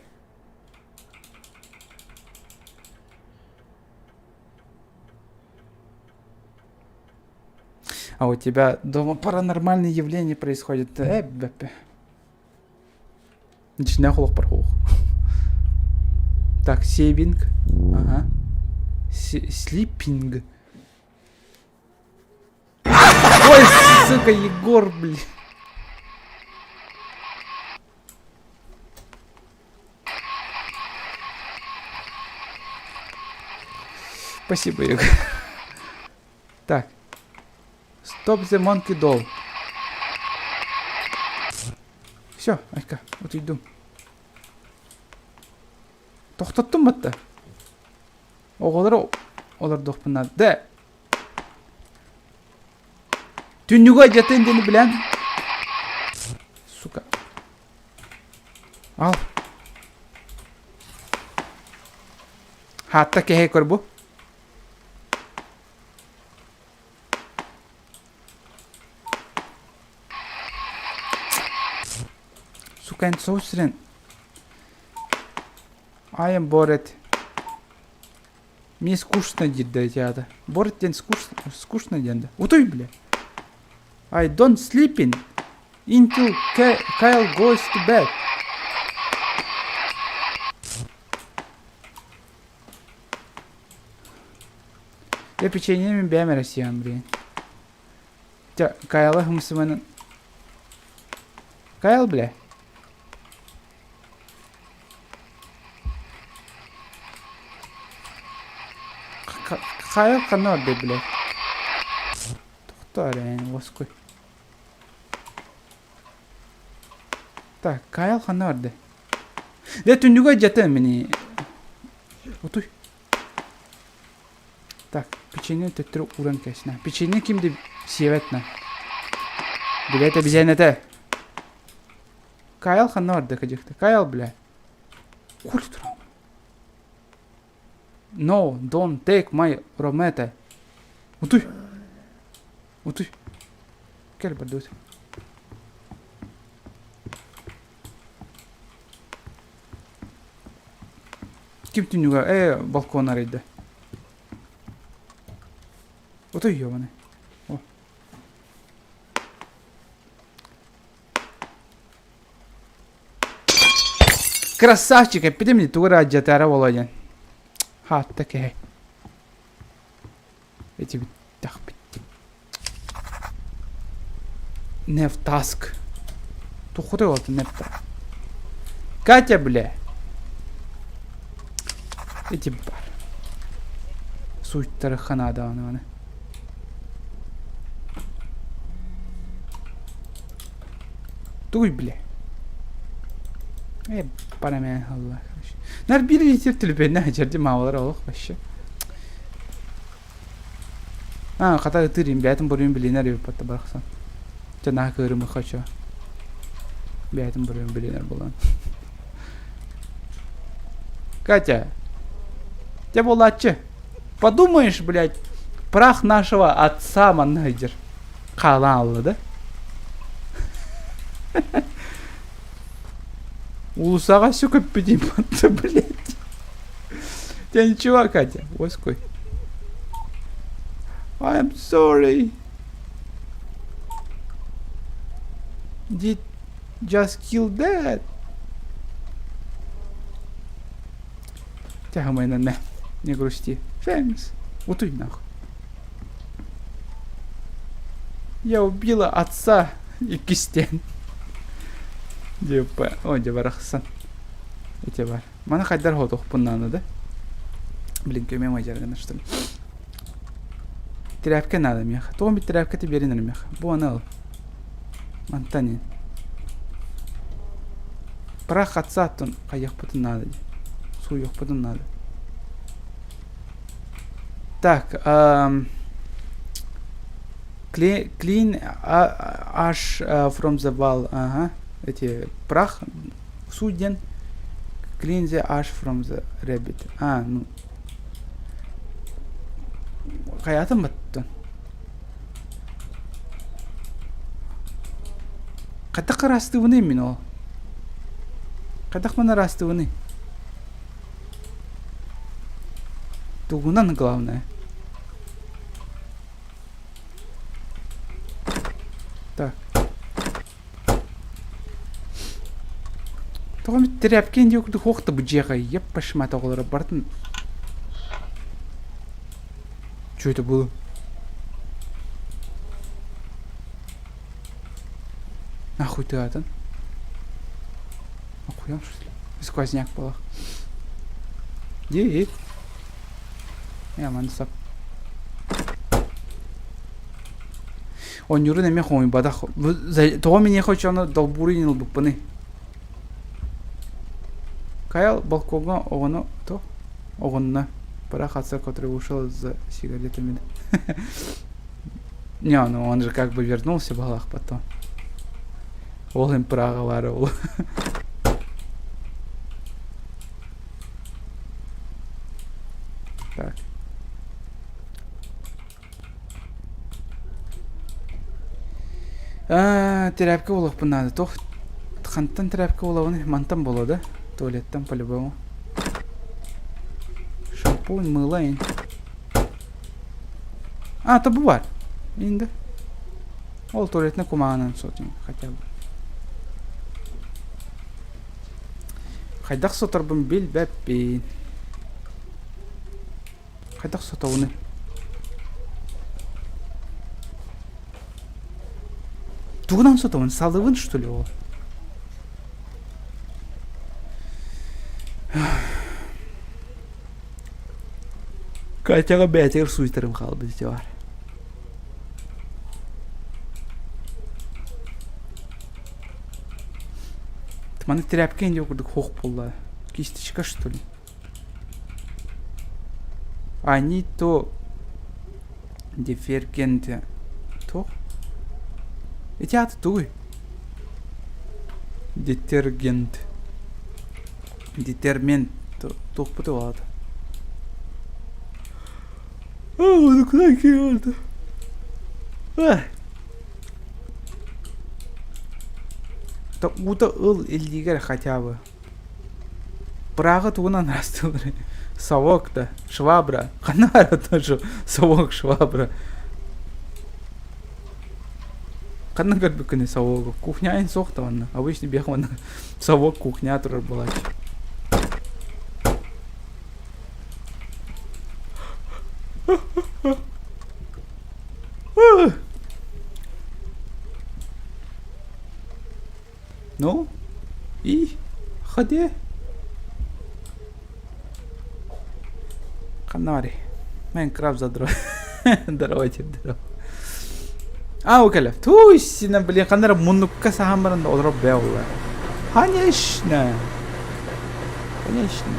А у тебя дома паранормальные явления происходят. Э, бэппэ. Дьиҥнээх олохпор суох. Так, сейвинг. Ага. Слипинг. Ой, сука, Егор, блин. Спасибо, Егор. Так. Stop the monkey doll. Все, айка, утуйдум. Тохтоттум батта. Оҕолору олордуохпун наада. Да. Түннүгү алдьатын диэни билэн. Сука. Ал. Хаатта кэһэй көр бу. Сука, эн соус сирин. I am bored. Мне скучно диир да ити аата. Bored диэн скучно, скучно диэн да. Утуй, бля. I don't sleeping until Kyle goes to bed. Я печенье бэйэм эрэ сиэм, блин. Дьэ, Кайла хымсыманын Кайл, бля. Кайл ханна барбыт, блядь? Тохтоо эрэ, уоскуй. Так, Кайл ханна барда? Дэ түннүгэ дьэтэ мини. Утуй. Так, печенье төттөрү ууран кээсинэ. Печенье ким да сиэбэт на. Билет обезьянета. Кайл ханна барда кадьыкта? Кайл, бля. Хули туран? No, don't take my roommate. Утуй. Утуй. Кэл бардыбыт. Ким түннүгэ э балкон арыйда. Утуй ёбаный. О. Красавчик, эппитим дии тугу эрэ алдьатаара буолуо диэн. Хаатта киһи. Эти бүттэхпит. Нефтаск. Тухутай вот нефта. Катя, бля. Эти бар. Сууйтара ханаада аны. Тугуй, бля. Э, парамя, Аллах. Нар биир литр түлүпүөннээх дьэрди маалар олох вообще. А, хата ытыыр бэйэтин буруйун билинэр эбит барахсан. Дьэ наһаа кыырымы хочу. Бэйэтин буруйун билинэр буолан. Катя, дьэ буолааччы. Подумаешь, блядь, прах нашего отца манна сылдьар. Хаалаан алла да? Уулуссаҕа сүкүппүтүн батта, блядь. Ты ничего, Катя, оской. I'm sorry. Did just kill that? Тяхамайнан не грусти. Thanks. Утуй нахуй. Я убила отца иккистээн. Диэппэ, о дьэ барахсан. Ити бар. Маны хайдар хотохпун наана да? Блин, көмөм ажаргана что ли. Тряпка надо меха. Тоҕо бит тряпката биэрин эрэ меха. Бу аны ыл. Мантан ин. Прах отца оттон хайыахпытын наада дии. Сууйуохпутун наада. Так, эм, clean, clean ash from the wall. Ага. Эти прах суден. Clean the ash from the rabbit. А, ну. Хайатын баттын. Хайдах ыраастыыбыный мин ол? Хайдах мин ыраастыыбыный? Тугунан главное? Так. Тоҕо эмит тряпкин диэ курдук хуох да бу дьиэҕэ еппашмат оҕолоро барытын Что это было? Нахуй ты атын? Охуел, что ли? Сквозняк была. Е, Я маны сап. Онньуурун эмиэ хомуйбатах. Тоҕо миниэхэ оччоҕуна долбууру ылбыппыный? Кайл балкоҥҥа оҕону то оҕунна. Пора отца, который ушел за сигаретами. Не, ну он же как бы вернулся балах потом. Ол им праҕалары ол. Так. Тряпка буолуохпун наада. Туох хантан тряпка буолабыный? Мантан буолуо да? Туалеттан по-любому. Шампунь, мыло ин. А, то бу бар. Инде. Ол туалетный кумаҕынан сотуҥ хотя бы. Хайдах соторбун билбэппин. Хайдах сотобунуй? Тугунан сотобун? Салыбын, что ли, ол? Катяҕа бэйэтигэр суйтарым хаалбыт ити баар. Маны тряпка диэн курдук хуох буолла. Кисточка, что ли? Они то дефергенте туох? Ити аата тугуй? Детергент. Детермент туохпут аата? Ону киһи Уута ыл илиигэр хотя бы. Бырааҕы тугунан ыраастыылларый? Совок да, швабра. Ханна баар тоже совок, швабра. Ханна көрбүккүнүй совогу? Кухня суох да онно. Обычно биэх онно совок кухня турар буолааччы. Ну, и ходи. Ханна Майнкрафт задро. Здорово тебе, здорово. А, окей. Туй, блин, ханна муннукка саһан баран олорор бээ буолла. Конечно. Конечно.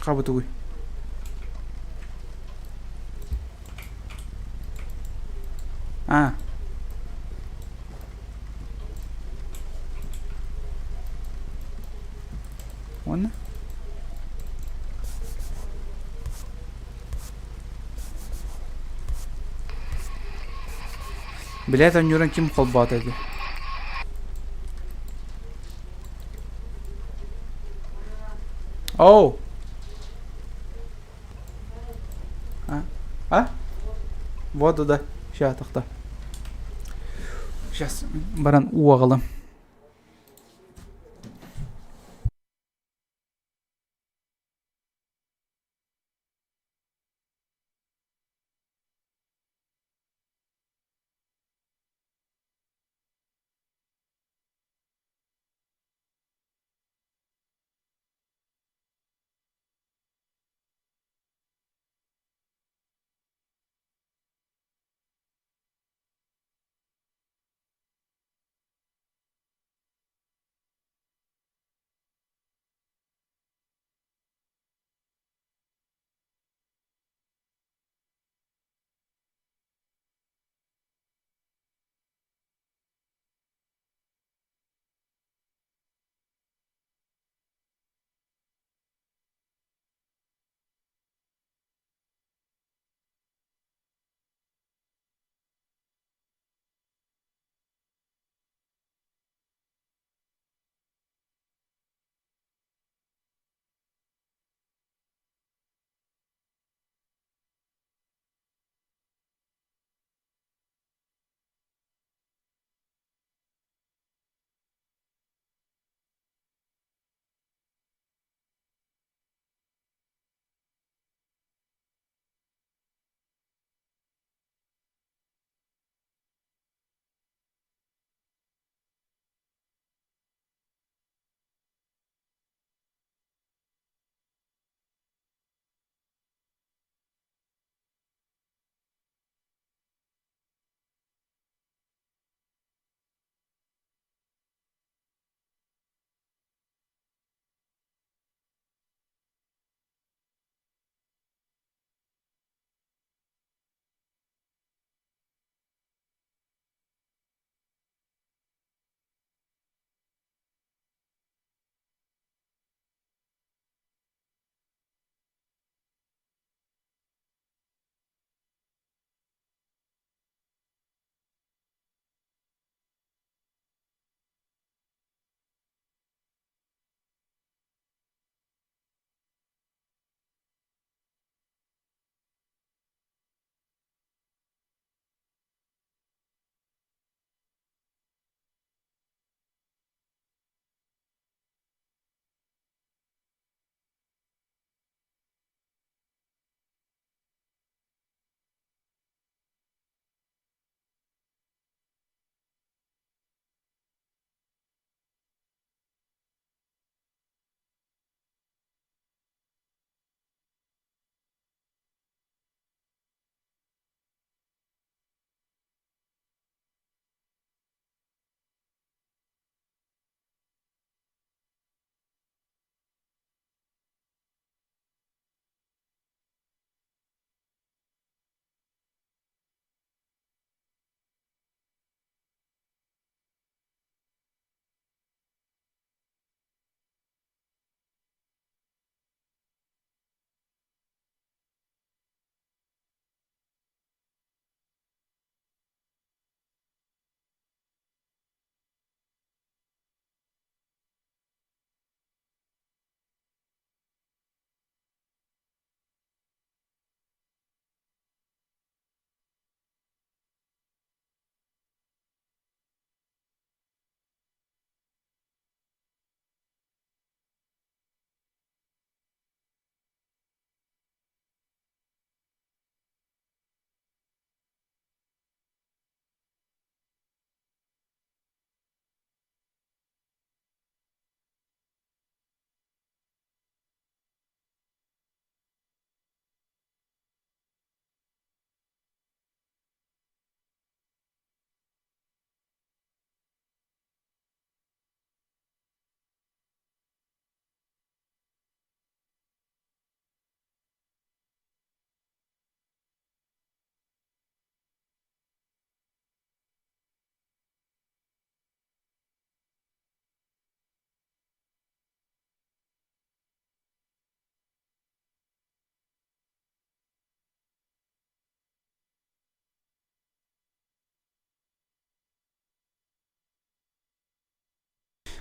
Хабытугуй. А. Уонна? Билээт оонньуурун ким холбоото ити? Оу! А? А? Воду да. Сейчас тохто. Сейчас баран уу аҕалым.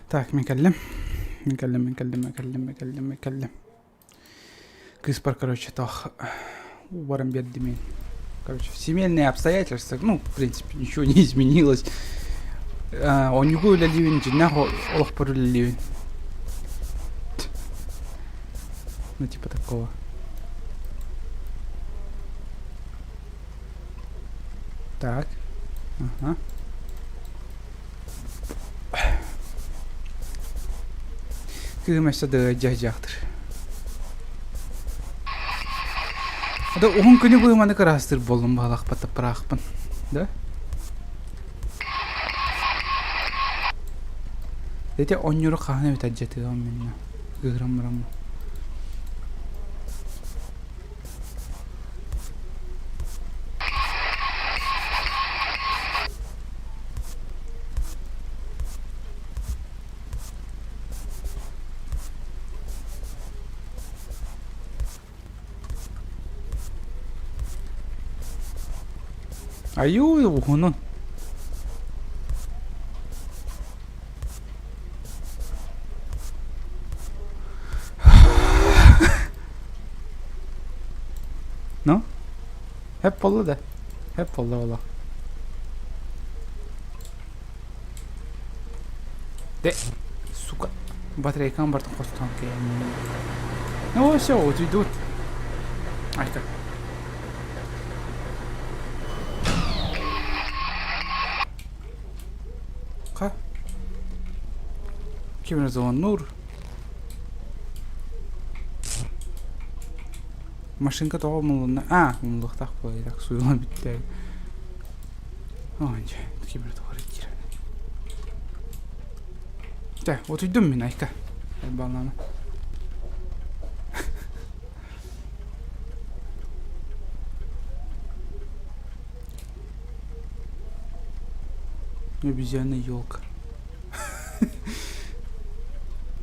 Так, мин кэллим. Мин кэллим, мин кэллим, мин кэллим, мин кэллим, мин кэллим. Кыыспар, короче, тох баран биэрдим мин. Короче, семейные обстоятельства, ну, в принципе, ничего не изменилось. Онньугу үлэлиибин, дьиннээх олохпор үлэлиибин. Ну, типа такого. Так. Ага. Кыым өссө да дьаһдьаахтыр. Да уһун күнү быыманы кыраастыр буоллум баалахпат таппыраахпын. Да? Ити онньуру хаһан эбит адьатыам минна. Кыырам бараммын. Айуу уһунун. Ну? Hep буолла да. Hep буолла буолла. Де, сука. Батарейкам бартын хостон Ну все, вот идут. Ай как. Ха? Ким звоннуур? Машинка тоҕо умулунна? А, умулуохтаах буолуо так суйулан бүттэ. Ой, дьэ, ким эрэ тоҕо эрэ диир. Тэ, утуйдум мин, айка. Баллама. Обезьяна елка.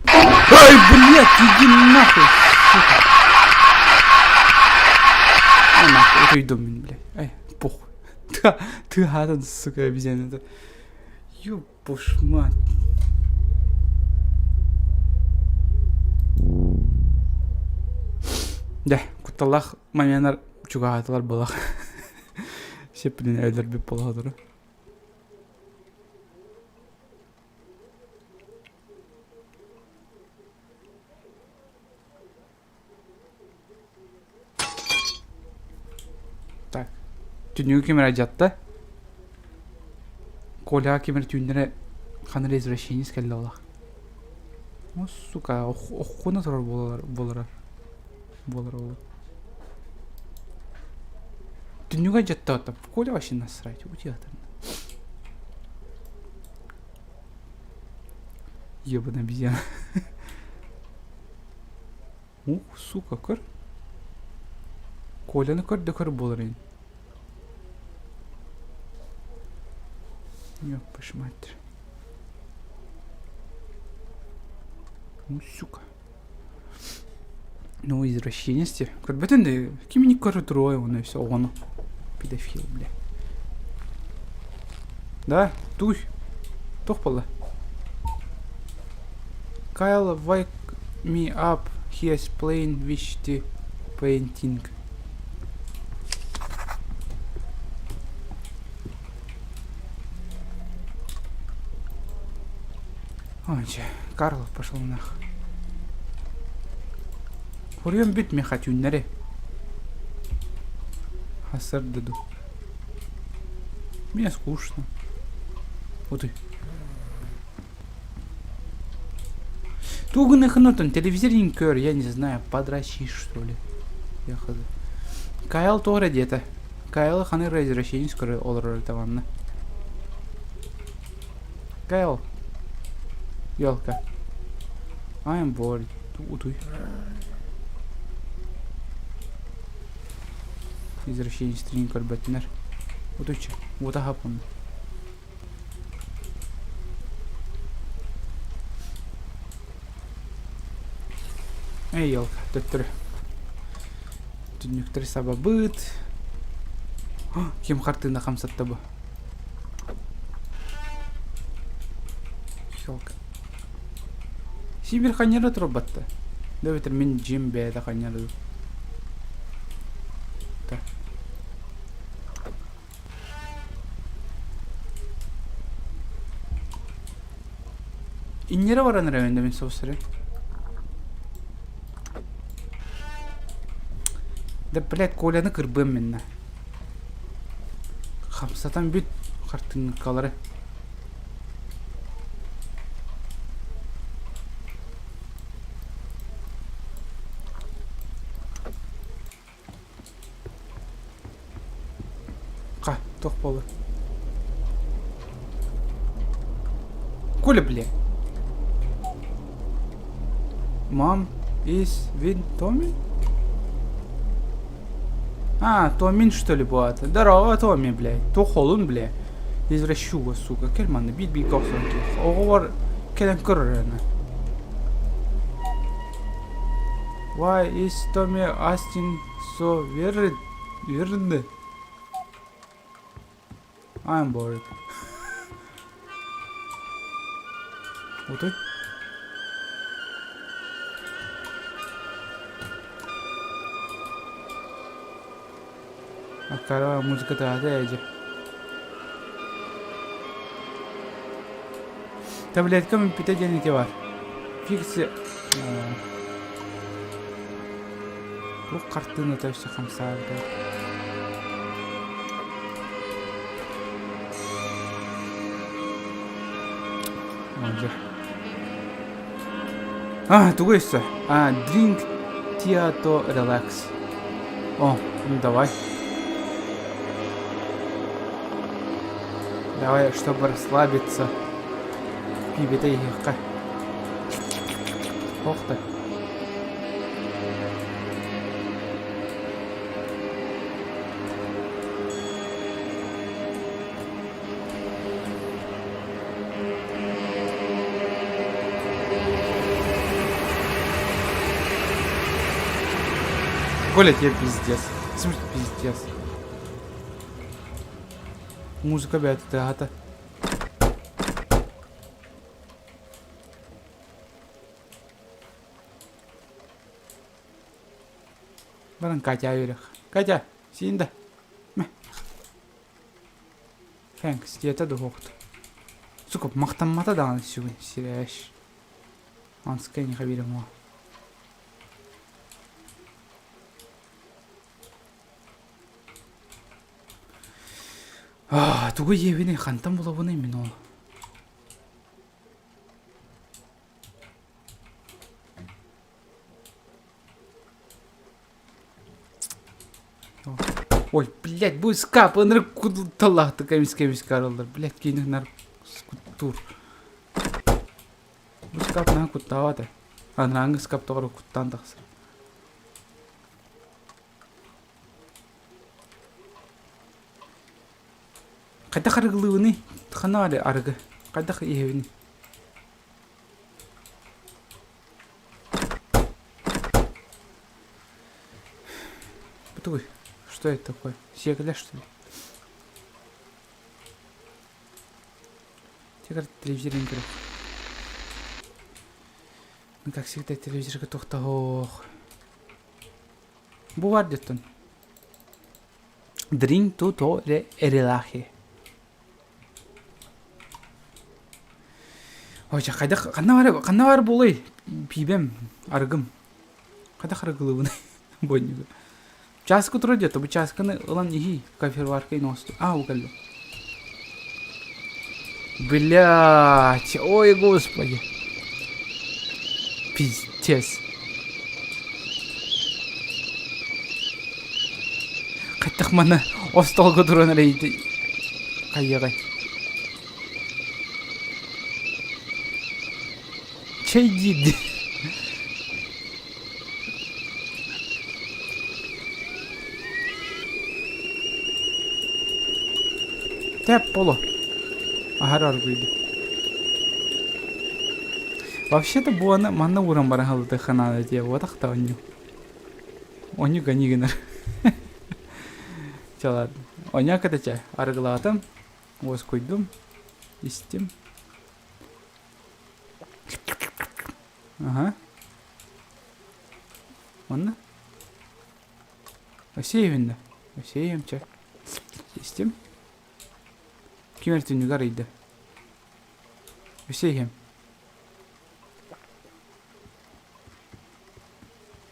Ай, блядь, иди нахуй, сука. А нахуй, утуйдум мин, блядь. Эй, похуй. Ты гадан, сука, обезьяна. Это... Ёпуш мать. Дьэ, кутталлаах моменнар чугаһаатылар буолах. Сеппинин өлөрбүт буолаҕа Так, түннүгү ким эрэ алдьатта. Коляҕа ким эрэ түүннэрэ ханна эрэ извращенец кэллэ олох. О, сука, оххуна турар буолар буолара буолар ол. Түннүгү алдьатта оттон Коля вообще насрать, утиатырна. Ебаная обезьяна. Ух, сука, көр. Коляны көрдө көр буолар ин. Ёппаш мать. Ну, сука. Ну, извращенец Көрбөтүн да кимини көрө туруой оны все оҕону. Педофил, бля. Да, туй. Туох буолла? Kyle wake me up, he is playing with the painting. Ой, дьэ, Карл пошел нах. Хоруйан бүт миэхэ түүннэри. Хасар даду. Мне скучно. Вот и. Туганы хнутон, телевизор не көр, я не знаю, подрочи что ли. Я хз. Кайл тоже где-то. Кайл ханы возвращение скоро олорор таванна. Кайл. Елка. I am bored. Утуй. Извращение стрин көрбөттүнэр. Утуйчу. Уота хаппын. Эй, елка, төттөрү. Түннүктэр сабабыт. Ким хартыына хамсатта бу? Елка. Сибир ханньара турбатта. Да эбэтэр мин дьиэм бэйэтэ ханньара дуу. Так. Инньэрэ баран эрэбин да мин собсары. Да, блядь, Коляны кырбыам минна. Хамсатан бүт хартыынкалары. Ха, туох буолла? Коля, бля. Mom is with Tommy? А, Томин, что ли, буолла? Здорово, Томми, блядь. Туох олун, бля. Извращуга, сука. Кэл манна, биир-биир охсон Оҕобор кэлэн көрөр аны. Why is Tommy asking so weird? Weird? I'm bored. Отой. Аккара музыка таата эдьэ. Таблетка мүппүтэ диэн ити бар. Фикси Туох хартыыната өссө хамсаабытай? Дьэ. А, тугу өссө? А, drink tea to relax. О, ну давай. Давай, чтобы расслабиться. Пиибэтэ иһиэххэ. Ох ты. Коля, тебе пиздец. В смысле пиздец? Музыка бэйэтэ аата. Баран Катя үөрэх. Катя, сиин да. Мэ. Thanks, диэтэ дуһуохт. Сука, махтаммата даҕаны сүгүн сирээш. Анскай не хабиремо. Аа, тугу диэбиний, хантан булабыный мин ол? Ой, блядь, бу скап ынырык кутталлаахтык эмискэ-эмискэ арыллар. Блядь, киинэ нар куттуур. Бу скап наһаа куттаабат ээ. Анарааҥҥы скап тоҕо эрэ куттаан тахсар. Хайдах арыгылыыбыный? Ханна арыгы? Хайдах иһэбиний? Тугуй? Что это такое? Сиэкилэ что ли? Теперь телевизорын көрө. Ну, как всегда, телевизорга тохтоһуох. Бу бар деттон. Drink to to re relaje. Ой, хайдах ханна бар ханна бар буолуй? Пиибэм, арыгым. Хайдах арыгылыыбын бонньуга. Чааска турар диэтэ, бу чаасканы ылан иһий, кофеваркой носту. А, уголлю. Блять, ой, господи. Пиздец. Хайдах маны остолго туран эрэ хайыаҕай. Чэй диир Тэп боло. Аһар аргыйды. Вообще-то буаны манна ууран баран халытыахха наада диэ буотах да онньу. Онньу гони гынар. Чэ ладно. Онньу кытача арыгылаатым, уоскуйдум, истим. Ага. Онно? Өссө Өссө чэ. Истим. Ким эрэ түннүгэр ыйда. Өссө иһэм.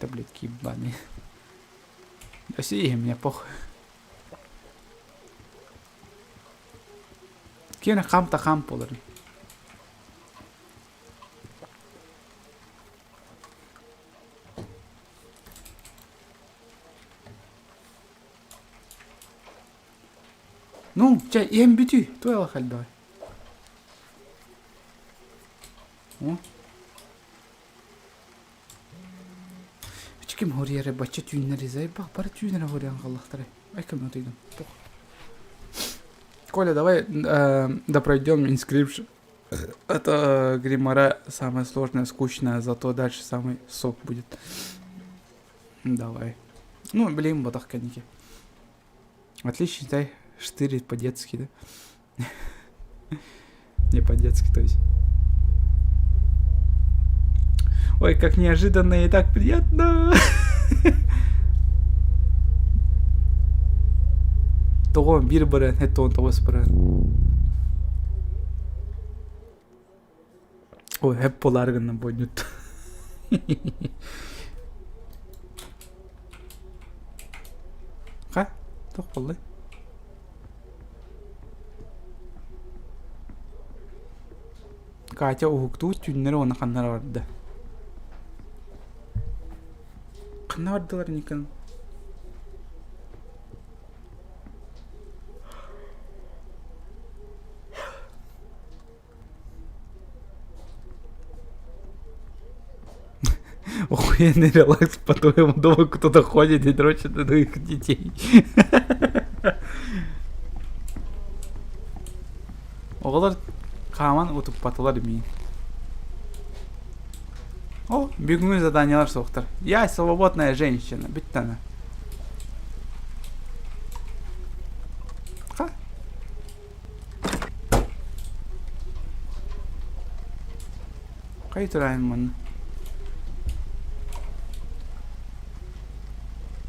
Таблетки ебаные. Өссө иһэм, мне похуй. Киэнэ хам та хам буоларын. Ну, чэ, иһэн бүтүү. Туох элбэҕий? О. Ким хоруйар бачча түүннэри зайбах бары түүннэри хоруйан хааллахтарай. Ай ким отуйдум. Коля, давай э, допройдем Inscryption. Это гримора самое сложное, скучное, зато дальше самый сок будет. Давай. Ну, блин, ботах кэнники. Отлично, дай штырит по-детски, да? Не по-детски, то есть. Ой, как неожиданно и так приятно. Тоҕо биир баран, это он тоҕус баран. Ой, хэп буолаары гынна буонньут. Ха, туох буоллай? Катя уһуктуу түүннэри уонна ханна эрэ барда. Ханна бардылар Никон? Охуенный релакс, по твоему дому кто-то ходит и дрочит на твоих детей. Оҕолор хааман утуппатылар миин. О, бүгүҥҥү заданиелар суохтар. Я свободная женщина. Бүттэ Ха. Хайа тураайын манна?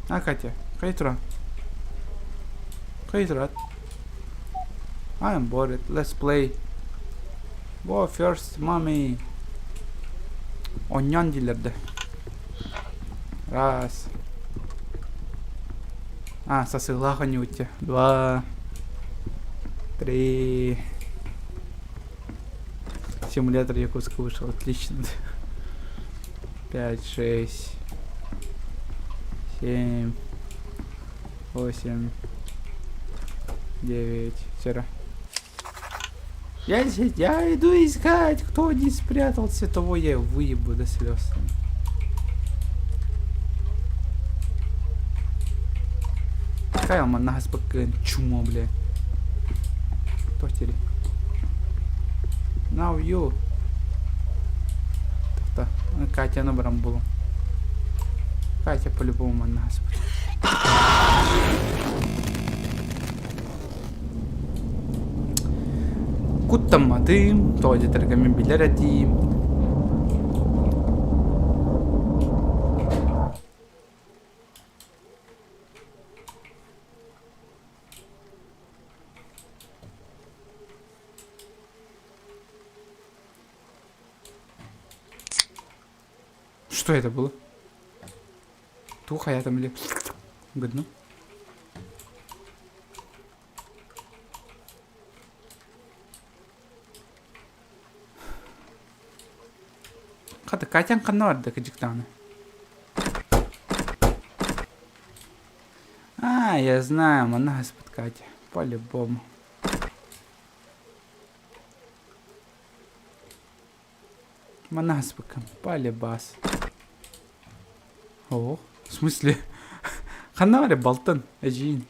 А, Катя, хайа туран? Хайа турат? I am bored. Let's play. Go first, mommy. Онньоон дииллэр да. Раз. А, сасыылаах онньуутча. Два. Три. Симулятор Якутска вышел. Отлично. 5, 6, 7, 8, 9. Вчера. Я, я иду искать, кто не спрятался, того я выебу до слез. Хайа манна хаспаккын чумо, бля. Туох дири? Now you. Тохто. Катяны баран булуҥ. Катя по-любому манна хаспыт. Куттамматым, тоҕо диэтэргэ мин билэр этиим. Что это было? Тух хайатым или гыдным? Хата Катян ханна барда кыдьыктааны? А, я знаю, манна хаспыт Катя. По-любому. Манна хаспыккын. По-любас. О, в смысле? Ханна баре балтын, эдьиийин.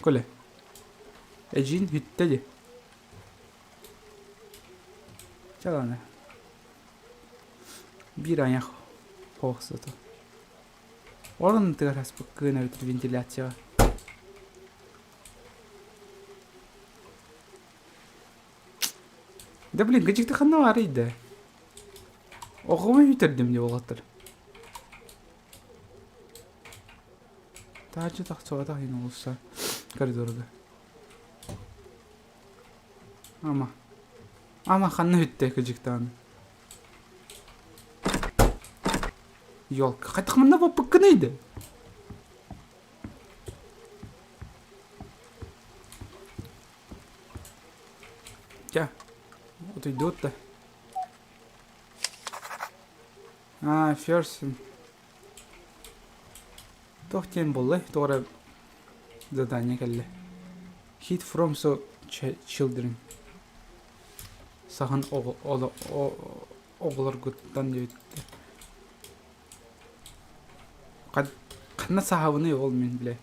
Коля. Эдьиийин бүттэ дии. Чэ ладно. Биир айах хоох сото. Орон тыгар аспыккын эбэтэр вентиляцияҕа. Да блин, кыдьыкты ханна баарый да? Оҕоҕо үтэрдим дии уолаттар. Таһырдьа тахсыбатах иһин уулусса коридорга. Ама. Ама ханна бүттэ кыдьыктаан. Ёлка, хайдах манна баппыккыный да? Чэ, утуйдуут да. Аа, first Туох диэн буоллай? Тоҕо эрэ задание кэллэ. Hit from so children. Саһан оҕолоргуттан диэбиттэр. Ханна саһабыный ол мин билэ.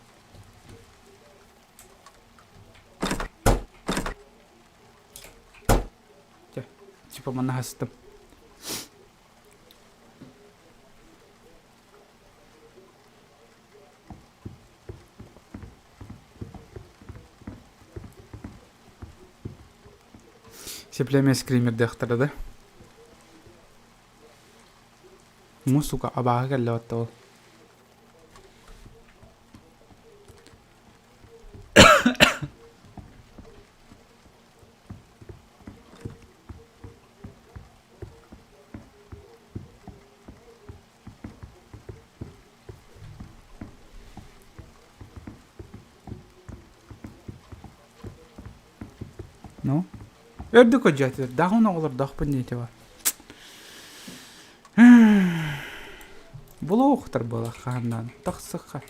Чэ, типа манна хастым. Сеплеме скримердээхтэрэ да. Ну, сука, абааһы кэллэ батта ол. Ну? Өрдүк өдьөөтүлэр, даҕын оҕолордоохпун диэтэ бар. Булуохтар буола хаһаннаан тахсыхха.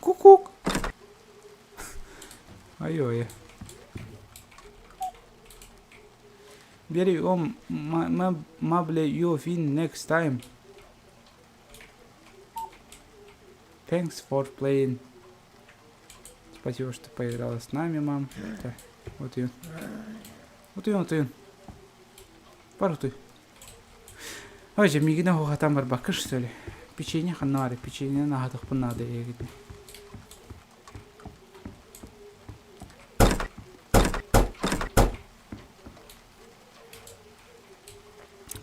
Ку-кук. Ай-ой. Бери ом мable you win next time. Thanks for playing. Спасибо, что поиграла с нами, мам. Так, вот и он. Вот и он, вот и он. Бар утуй. Ой, дьэ, миигин оһуохатан барбакка что ли? Печенье ханна баар? Печенье наһатахпын наада эйигин.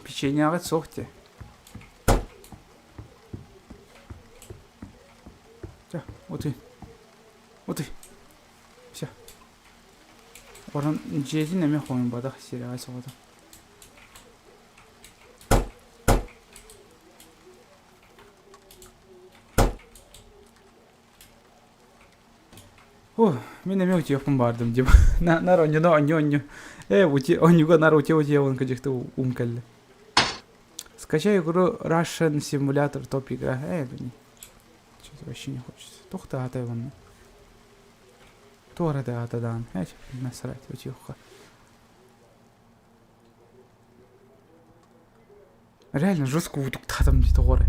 Печеньеҕит суох дии. Чэ, утуй. Утуй. Все. Орон дьиэтин эмиэ хомуйбатах сирэҕэ соҕотох. О, мин эмиэ утуйуохпун баардым дим. Нар онньуну онньу онньу. Э, ути онньуга нар утуйа утуйабын кыдьыкты ум кэллэ. Скачай игру Russian Simulator топ игра. Э, блин. Что-то вообще не хочется. Туох аата онно. Туох эрэ аата даҕаны. Э, насрать, утуйуохха. Реально жестко утуктаатым дии тоҕо эрэ.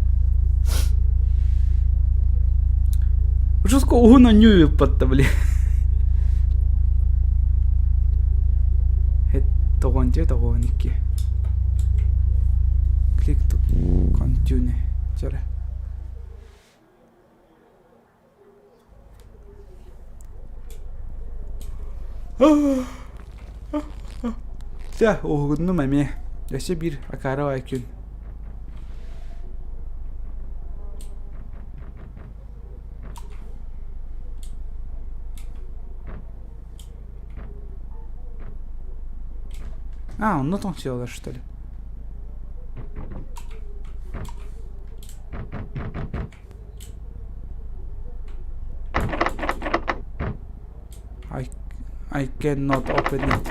Жестко уһун онньуу ыыппатта блин. Тоҕонча тоҕон икки. Click to continue. Чөрө. Чэ, уһугуннум эмиэ. Өссө биир акаарабай күн. А, онно тоҥсуйаллар что ли? I I cannot open it.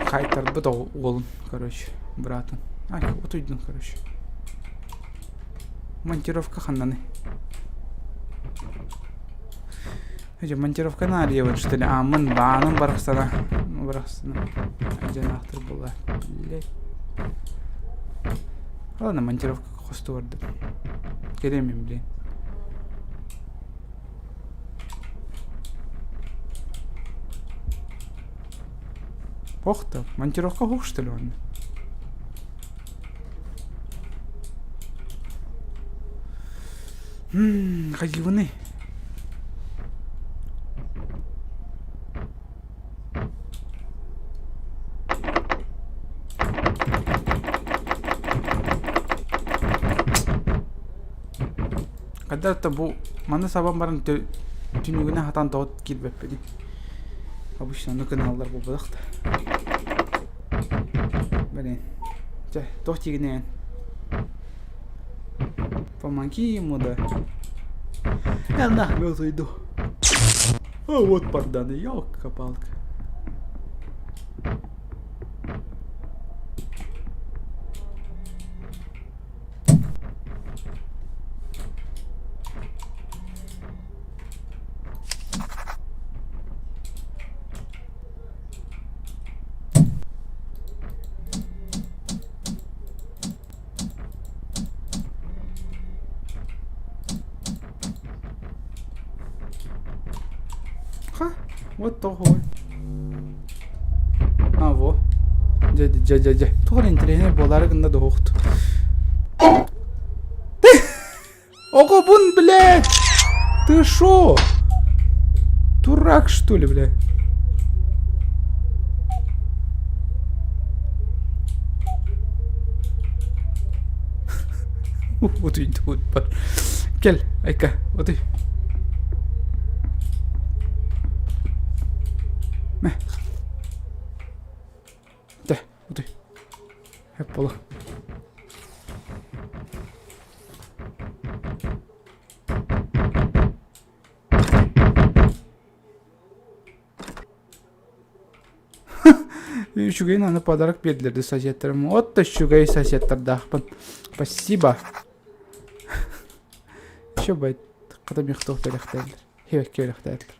Хайтарбыт уолун, короче, братан. Ай, утуйдун, короче. Монтировка ханнаны. Дьэ, монтировканы арыйабын, что ли? Ааммын, бааным барахсана. Барахсана. Дьанаахтар буолла. Блядь. Ладно, монтировка хосту бардым. Кэлиэм блин. Ох да, монтировка уһук что ли онно? Хайыыбыный? Когда-то бу маны сабан баран түннүгүнэн хатан тоҕо киирбэппиний. Обычно ону гыналлар буолбатах да. Блин. Чэ, туох тиигинэйэн? Помоги ему, да. Я нахуй зайду. А вот пардон, ёлка-палка. Ха, вот тоҕой. А, во. Дьэ, дьэ, дьэ, дьэ. Туох эрэ интэриэһинэй буолаары гынна да уһуохту. Оҕобун, блядь! Ты шо? Дурак, что ли, блядь? Утуйдуут бар. Кэл, айка, утуй. Мэ. Дэ, утуй. Хөп боло. Үчүгэйин аны подарок биэрдилэр соседтарым. Вот үчүгэй соседтардаахпын. Спасибо. Еще байт хата мехтох бэлэхтээллэр. Хебекке бэлэхтээллэр.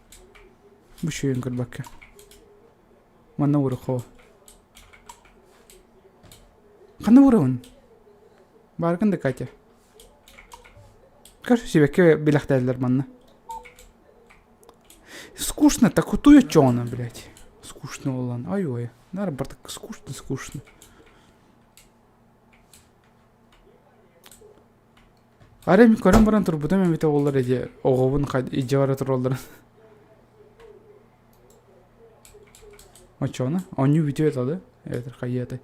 Бу үчүгэйин көрбөккө. Манна урухо. Ханна уурабын? Бааргын да Катя? Көр, сибэкки билэхтээллэр манна. Скучно, так утуя чона, блядь. Скучно улан. Ай-ой. Нар бардак скучно, скучно. Арай мин көрөн баран турбутум эбитэ буоллар эти оҕобун илдьэ бара туралларын. Оччоҕуна оонньуу бүтүө этэ да эбэтэр хайыа этэй.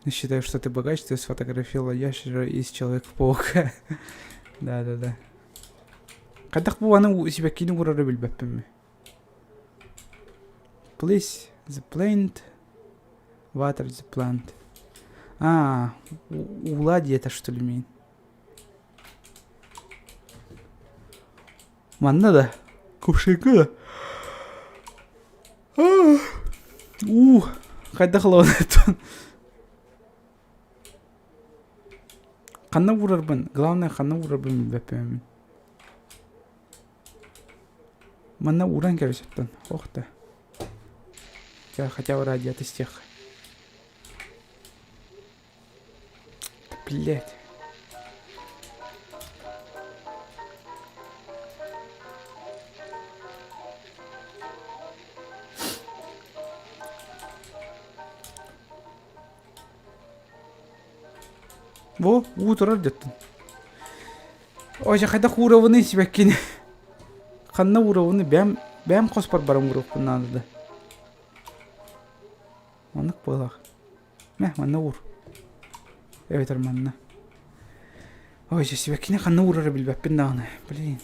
Считаю, что ты богач, ты сфотографировала ящера из Человека-паука. Да-да-да. Хайдах бу аны сибэккини уурары билбэппин Place the plant, water the plant. А, уула диэтэ что ли миин? Манна да? Кувшинка да? Уу, хайдах ылабын Ханна уурарбын, главное ханна уурарбын билбэппин. Манна ууран кэбисэттэн, ох да. Хотя бы ради из тех. Блять. Во, уу турар деттин. Ой, хайдах уурабыный сибэккини. Ханна уурабыный бэйэм бэйэм хоспор баран ууруохпун наада да. Маннык буолаах. Мэ, манна уур. Эбэтэр манна. Ой, дьэ, сибэккини ханна уурары билбэппин даҕаны. Блин.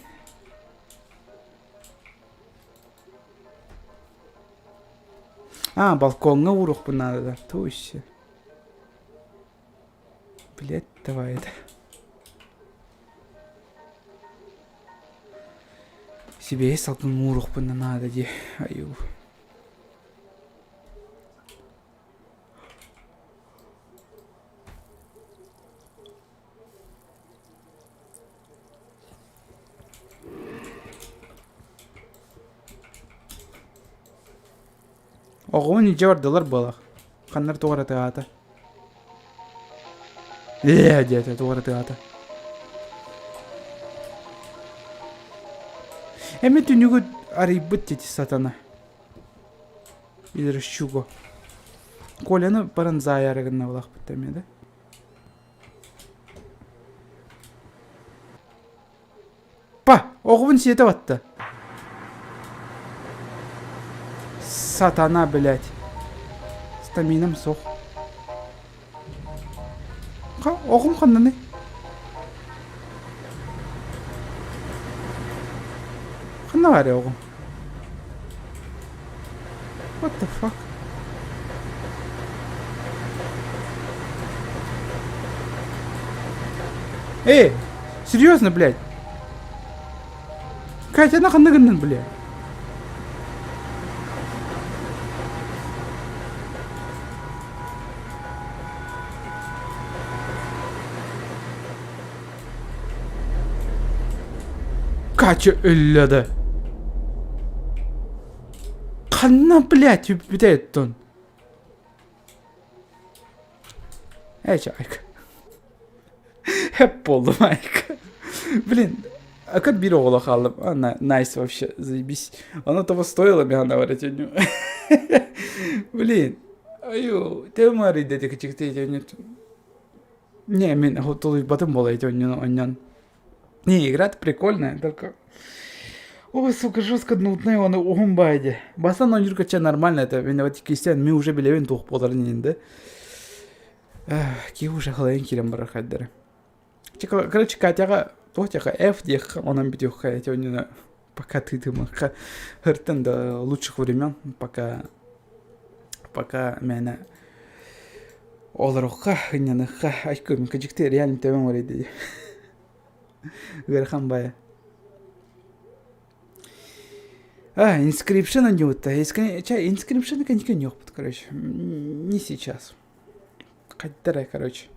А, балкоҥҥа ууруохпун наада да. Туй-се. Блядь, давай это. Сибиэһэй салгын ууруохпун да наада дии. Айуу. Оҕобун илдьэ бардылар буолах. Ханна туох эрэ тыаһаата. Ээ диэтэ туох эрэ тыаһаата. Эми түнүгү арыйбыт дии сатана. Илрещуго. Коляны баран заайаары гынна булахпыт эмиэ да. Па! Оҕобун сиэтэ батта. Сатана, блядь. Стаминам суох. Ха, оҕом ханнаный? Ханна баарый оҕом? What the fuck? Эй, серьезно, блядь? Катя, ханна гыннын, блядь? Катя өллө да. Ханна, блядь, бүппүтэ оттон? Ээ, чайка. Хэп буоллум, айка. Блин, а как биир оҕоло хааллым? А, найс вообще, заебись. Оно того стоило, миэхэ говорить Блин, аю, тема арыйда декечикте Не, мин тулуйбатым буола ити онньон. Не, игра-то прикольная, только... Ой, сука, жестко нудная, он уһун баайди. Бастан оонньуурга чэ нормально это, мин вот иккистээн мин уже билэбин туох буоларын иһин да. Киһи уже халайан киирэн барар хайдары. Короче, Катяҕа туох диэххэ F диэххэ, онон бүтүөххэ эти онньуна пока тыытымахха һыртан да лучших времен, пока пока мээнэ олоруохха, ынньаныахха, айкым кыдьыкты реально төбөм ыарыйда Ыарахан баайа. А, Inscryption оонньуубут Чэ, Inscryption кэнники оонньуохпут, короче. Не сейчас. Хайдара, короче.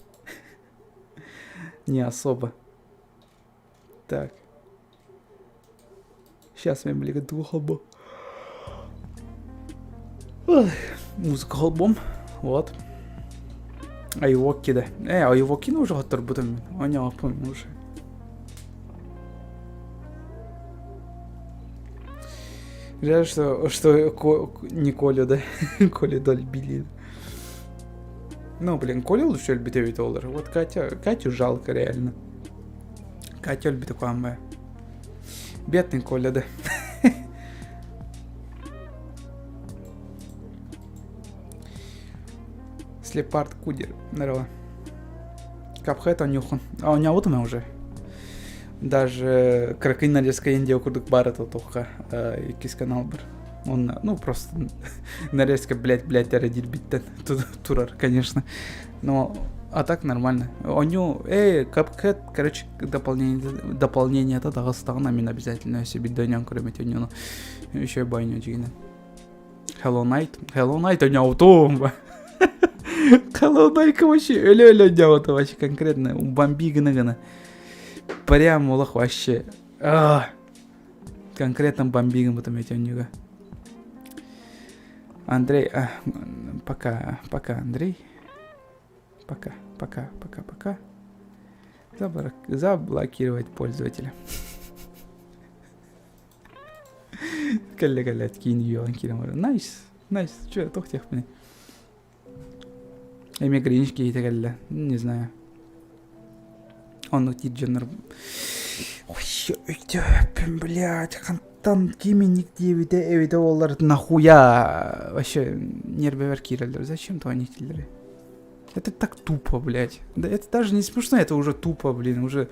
Не особо. Так. Сейчас мен билигин тугу холбо. Музыка холбом. Вот. Ayuwoki да. Э, Ayuwoki-ны уже хотторбутум. Оонньооппун уже. Жаль, что не Колю, да? Колю долбили. Ну, блин, Коля лучше өлбүтэ эбит олор. Вот Катя, Катю жалко реально. Катя өлбүтэ куһаҕан Бедный Коля, да. Слепард Кудер. Здорово. Cuphead оонньуоххун. Оонньообутум уже. Даже кыракый нарезка индия курдук баар этэ туохха иккис канал бар. Он, ну, просто нарезка, блядь, блядь, эрэ диирбиттэн турар, конечно. Но, а так нормально. Оонньуу, эй, Cuphead, короче, дополнение, дополнение таҕыстаҕына мин обязательно өссө биирдэ оонньоон көрөм ити оонньууну. Еще бойню дьигинэн. Hello Night. Hello Night оонньообутум. Hello Night вообще өлө-өлө оонньообутум вообще конкретно. Бомби гына-гына. Прям олох вообще. Конкретно бомби гыммытым эти оонньууга. Андрей, а, пока, пока, Андрей. Пока, пока, пока, пока. Заблокировать пользователя. Кэллэ кэллэ киин үйэҕин киирэн баран найс, найс, чё, туох диэхпиний. Эмиэ Гринч киһитэ кэллэ, не знаю. Оннук диир дьоннор Ой, өйдөөппүн, блядь, хантан киминик диэбитэ эбитэ буоллар нахуя вообще нервэбэр киирэллэр, зачем то они киллэри? Это так тупо, блядь. Да это даже не смешно, это уже тупо, блин, уже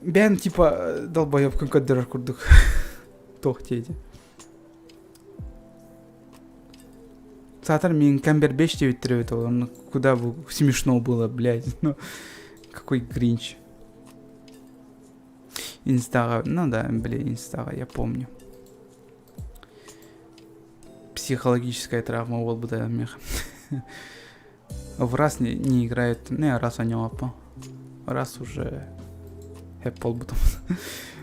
Бэйэн типа долбоебкын көрдөрөр курдук туох диэти. Саатар мин Камбербэтч диэбиттэр эбит ол, ну куда бы смешно было, блядь, ну какой гринч. Инстаға, ну да, блин, инстаға, я помню. Психологическая травма буолбута миэхэ. В раз не играет, не раз оонньообоппун. Раз уже хэп буолбутум.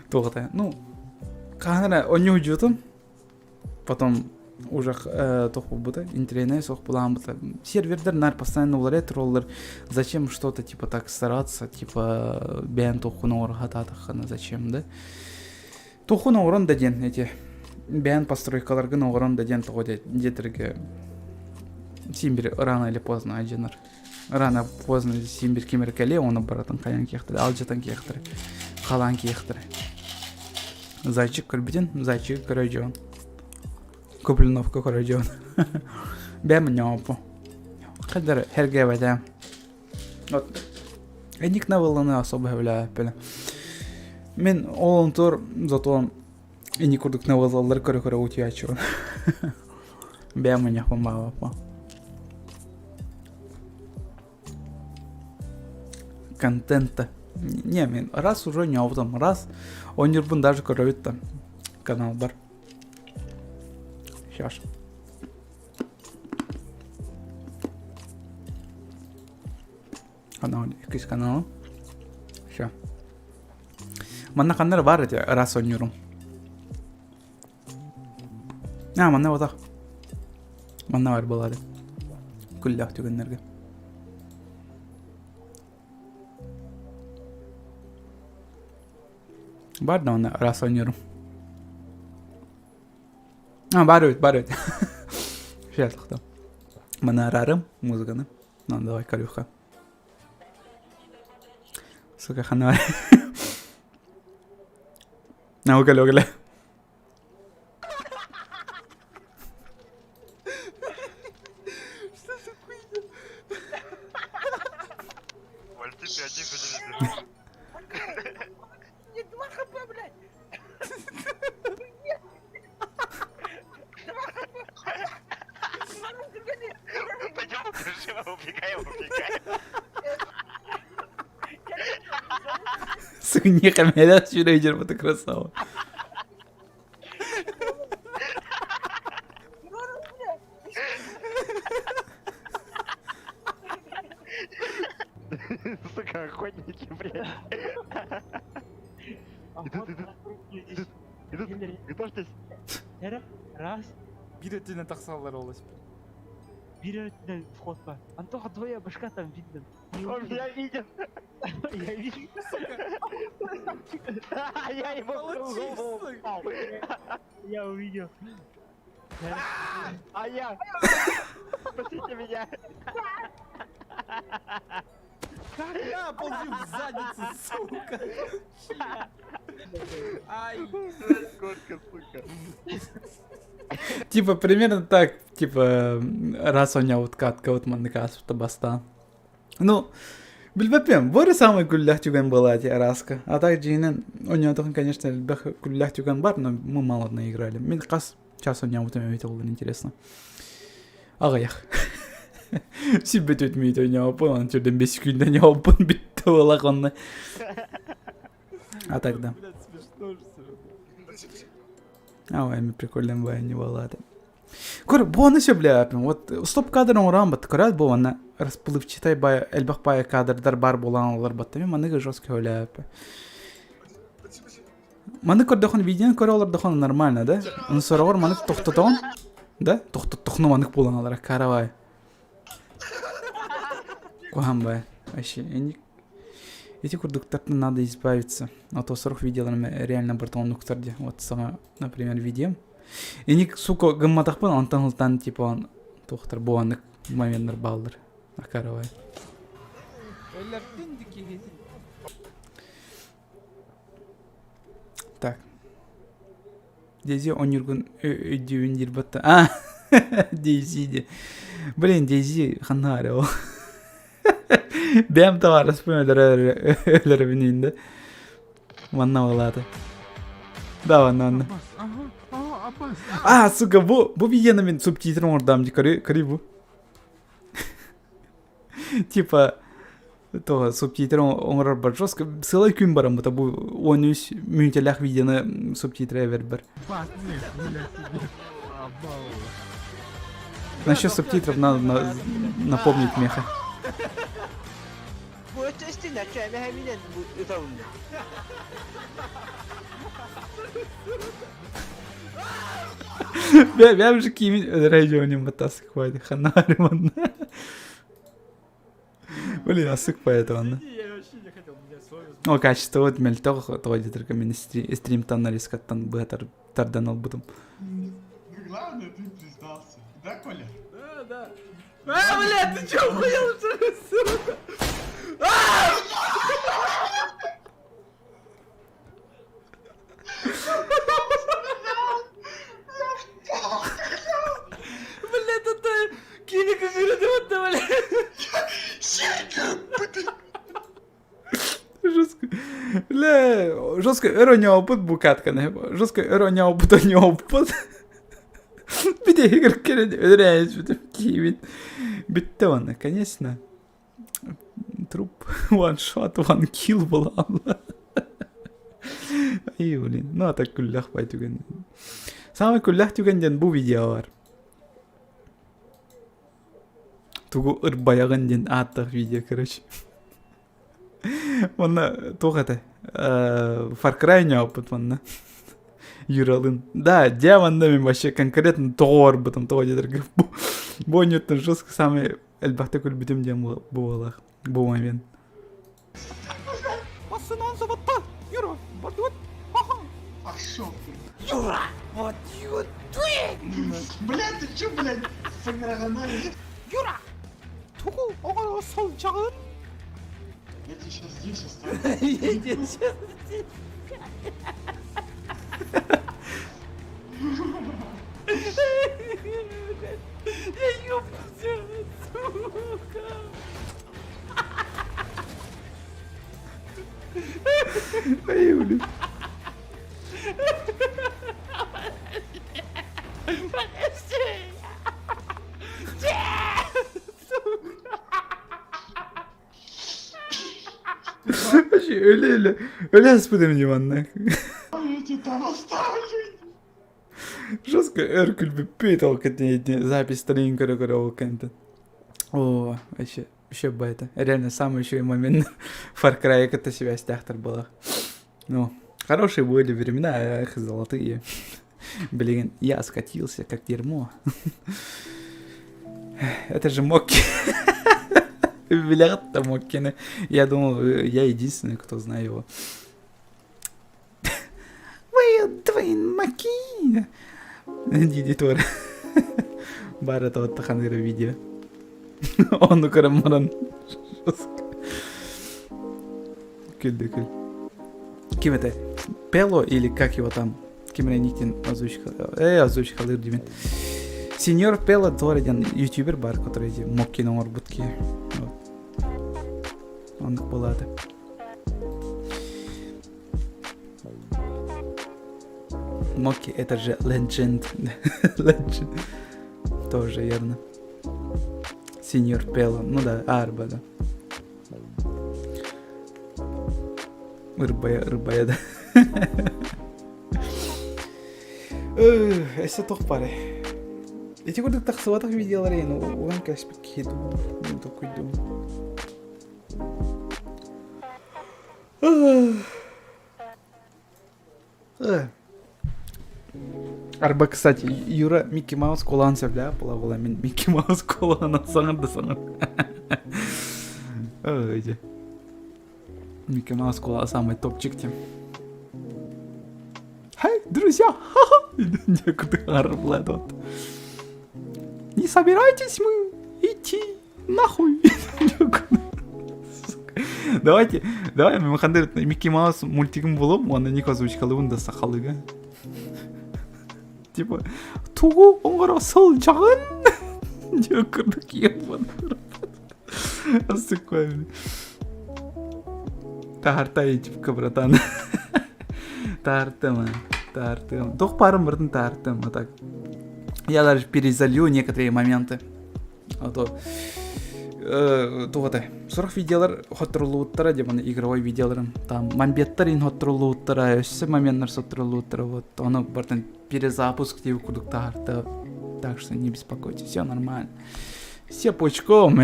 Туох этэ, ну, хаһан эрэ оонньуу сылдьыбытым. Потом уже туох буолбута, интэриэһинэй суох былааммыта. Сервердэр наар постоянно уларыйа тураллар. Зачем что-то типа так стараться, типа бэйэн туоххун оҥоро сатаатаххына зачем, да? Тухун оҥорон да диэн эти бэйэн постройкаларгын оҥорон да диэн тоҕо диэтэргэ син бир рано или поздно алдьанар. Рано поздно син бир ким эрэ кэлиэ ону барытын хайан киэхтэрэ, алдьатан киэхтэрэ, халаан киэхтэрэ. Зайчик көрбүтүн, зайчик көрө дьон. Куплиновка көрө дьон. Бэм ньоопу. Хаддар хергэбэтэ. Вот. Эник навыланы особо сөбүлээбэппин. Мин ол онтуор зато ини курдук навылаллары көрө-көрө утуйааччыбын. Бэйэм мунньахпын баҕабаппын. Контента. Не, мен раз уже не там, раз оонньуурбун даже көрөбүт да каналбар. Сейчас. Канал, иккис канал. Все. Манна ханна бар эти раз оонньуурум. А, манна батах. Манна бар буолаары. Күллээх түгэннэргэ. Бар да манна раз оонньуурум. А, бар эбит, бар эбит. Сейчас Маны араарым музыканы. Ну, давай, Калюха. Сука, хана. На, кэлэ, кэлэ. Что за хуйня? Вальти, ты один за ними бежишь. Мне 2 хп, блядь! 2 хп! Пойдем, живо, убегаем, убегаем. Сука, не хамелят рейдер, вот красава. Сука, охотники, блядь. Идут, идут, идут, идут, готовьтесь. Раз, Биир өттүнэн тахсаллар олус. Биир өттүнэн вход бар. Антоха, твоя башка там видно. Не Он увидел. меня видит. Я вижу. Я ему в голову упал. Я увидел. А я! Спасите меня! Как я ползу в задницу, сука! Ай! Кошка, сука. Типа примерно так, типа раз у меня вот катка вот маннык ааспыта бастаан. Ну, билбэппин, бу эрэ самый күллээх түгэн была эти араска. А так дьиҥинэн оонньоотоҕун, конечно, элбэх күллээх түгэн бар, но мы мало наиграли. Мин хас час оонньообутум эбит ол интересно. Аҕыйах. Сиббит үтмүйт оонньообуппун, онон түрдэн бес күндэн оонньообуппун бүттэ буолах онно. А тогда. Блядь, смешно же всё. А, эми прикольно бай не буолаата. Көр, буону сөбүлээппин. Вот стоп кадр оҥорон бат көрөөт бу уонна расплывчатай бай элбэх бай кадрдар бар буолан олор батта мен маныгы жестко сөбүлээппин. Маны көрдөхүн видеоны көрө олордохун нормально да? Оны сороҕор маны тохтотоҕун да? Тохтоттохну манык буолан алара каравай. Куһаан бай. Вообще, эти курдуктартан надо избавиться. А то сорох видеоларым реально бортонуктар де. Вот сама, например, видео. Иник, сука, гымматахпын, онтон ылтан, типа, он туохтар буоннык моменнар бааллар. Акаровай. Өлөрдүн дикиһин. Так. Дейзи оонньуургун өйдүүбүн диир батта. А, Дейзи де. Блин, Дейзи ханна ол. Бэм табаарыспын өлөрөбүн инде. Манна буолаата. Да, манна, манна. А, сука, бу, бу видеоны мин субтитрын оҥордоом дии, көрү, көрүй бу. Типа, то субтитры оҥорорбор жестко сылай күн бараммыта бу 13 мүнүүтэлээх видеоны субтитры эбэрбэр. Насчет субтитров надо напомнить меха. Бэм же кимин өлөрөйдьоним батас хватит ханариманна. Блин, асык поэтому. Я вообще не хотел, меня совесть. О, качество вот мөлтөх тоҕо диэтэргэ мин стримтан нарезкаттан быһа тардан ылбытым. Главное, ты признался. Да, Коля? Да, да. А, блядь, ты чё, охуел, что ли, сука? Блядь, это Кирика говорит, блядь. Жестко. Бля, жестко өрө бу катканы. Жестко өр оñооппут оñооппут. Бүтэһигэр кэлэн өлөрөөспүтүм киибин. Бүттэ уонна, конечно. Труп one shot, one kill буолла. Ай, блин. Ну, а так күллэх бай түгэн. Самый күллэх түгэн диэн бу видео бар. Тугу ырбайаҕын диэн ааттаах видео, короче. Манна туох этэ? Far Cry ньооппут манна. Юралын. Да, дьэ манна мин вообще конкретно тоҕо барбытым, тоҕо диэтэргэ бу бу оонньууттан жестко самый элбэхтик күлбүтүм диэн буолах бу момент. Басынан сабатта! Юра, бардыбыт! Пошел ты. Юра, what you doing? Блядь, ты чё, блядь, саграганали? Юра! Тугу оҕоро сылдьаҕын? Я тебя сейчас здесь оставлю. Я тебе сейчас здесь. Я ёбнулся, сука. Ай, блин. Подожди! Вообще, өлө өлө өлө аспытым дии манна. Я тебя там оставлю. Жестко өр күлбүппүт ол кэтин запись тренинг көрө көрө ол кэнтэн. О, вообще, еще бы это. Реально, самый еще и момент Far Cry это себя стяхтар была. Ну, хорошие были времена, эх, золотые. Блин, я скатился как дерьмо. Это же Мокки. Бля, Моккины. Я думал, я единственный, кто знает его. Вы двоин Маки. Дидитор. Бара тоттаханыра видео. Ону көрөн баран. Күлдү күл. Ким это? Пело или как его там? Ким эрэ никтин озвучка. Озвучкалыыр диибин. Сеньор Пело туох диэн ютубер бар, который эти Моккин оҥорбут киһи. Вот. Оннук буолаата. Мокки это же legend. Legend. Тоже верно. Сеньор Пело. Ну да, Арба, да. Ырбая, ырбая, да. Өссө туох баарый? Ити курдук тахсыбатах видеолар иһин уган кээспит киһи дуу, толкуйдуум. Арба, кстати, Юра Микки Маус куолаан сөбүлээх буола-буола мин Микки Маус куолаанан саҥар да саҥар. Ой, дьэ. Микки Маус куолаа самый топчик тем. Хей, друзья! Дьэ, курдук вот. Не собирайтесь мы идти нахуй. Давайте, давай махандыр Микки Маус мультигын булуом уонна Ник озвучкалыыбын да сахалыга. Типа тугу оҥоро сылдьаҕын диэн курдук ебаный Сука. Таһартай типка, братан. Таһартым, таһартым. Туох баарын барытын таһартым, а так. Я даже перезалью некоторые моменты. А то туох этэй сорох видеолар хотторуллубуттара диэн игровой видеоларым там мамбеттар иһин хотторуллубуттара өссө моменнар сотторуллубуттара вот ону барытын перезапуск диэбит курдук таһаарта так что не беспокойтесь все нормально все пучком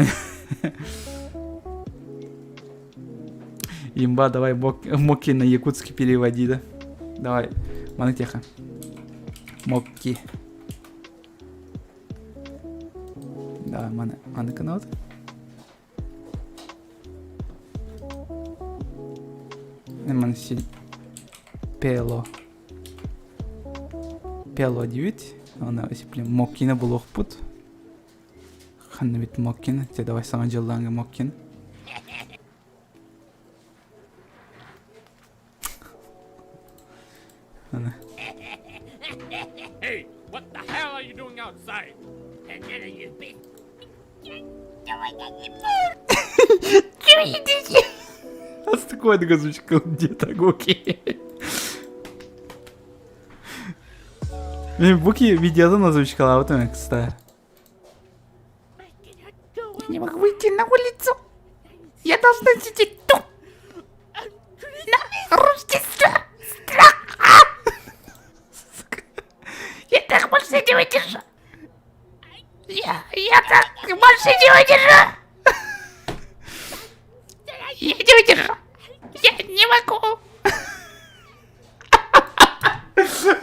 имба давай мокки на якутский переводи да давай маны теха мокки Да, маны, маны канал. Маны Пело. Пело диэбит. Аны блин, Моккина булуохпут. Ханна бит Моккина? Те давай саҥа дьыллааҥҥа Моккин. Аны. Hey, what the hell are you doing outside? Астыкует газучка где-то гуки. Мен буки видеодан озвучкалаабытым кстати. Я не могу выйти на улицу. Я должна сидеть тут. На Рождество. Страх. Сука. Я так больше не выдержу. Я, я так больше не выдержу. Я не выдержу. Я не могу.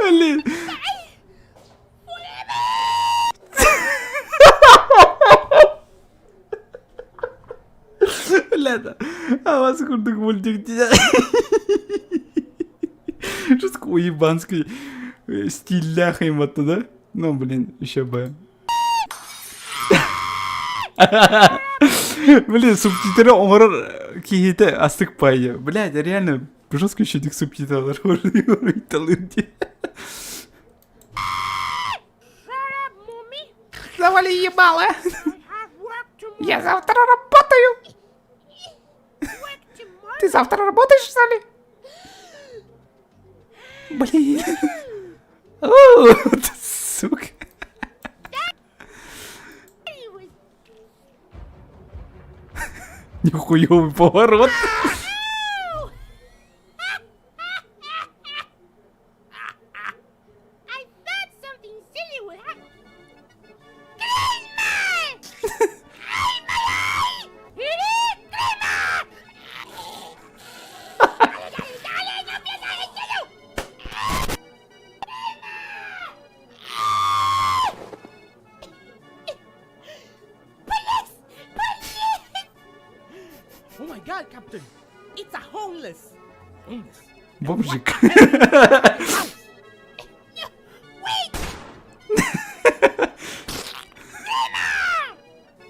Блин. Лето. А вас курдук мультик. Что уебанский стилях им оттуда? Ну, блин, еще бы. Блин, субтитры оҥорор киһитэ астык пайа. Блядь, реально жестко еще этих субтитров дии. Завали ебало! Я завтра работаю! Ты завтра работаешь, что ли? Блин. О, ты сука. Нихуёвый поворот. Oh my god, Captain! It's a homeless! Homeless. Бомжик.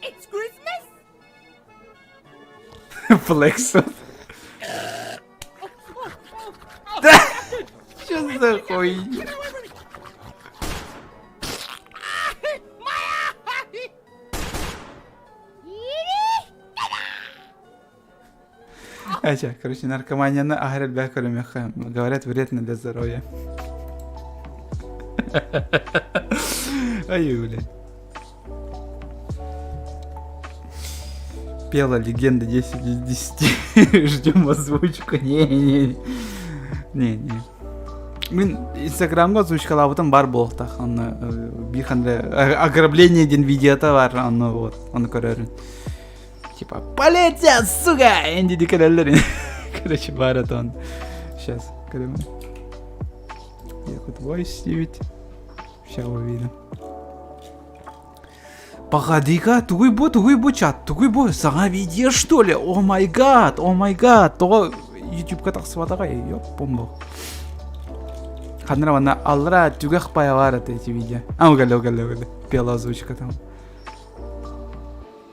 It's Christmas? Флекс. Что за хуйня? Ача, короче, наркоманияны аһар элбэх көрүмэххэ. Говорят, вредно для здоровья. Ай, блядь. Пела легенда 10 из 10. Ждем озвучку. Не-не. Не-не. Мин Инстаграмга озвучкалаабытым бар буолуохтаах. Онно биир ханна ограбление диэн видеота бар. Онно вот, ону көрөрүн. Типа, полиция, сука! Энди дикелеллер. Короче, бар это он. Сейчас, көрөмүн. Якут Voice 9. Сейчас увидим. Погоди-ка, тугуй бу, тугуй бу чат, тугуй бу, саҥа видео что ли? О май гад, о май гад, тоҕо ютубка тахсыбатаҕай, ёп, бомба. Ханна вана алра түгэх паялар это эти видео. А, угали, угали, угали. Пела озвучка там.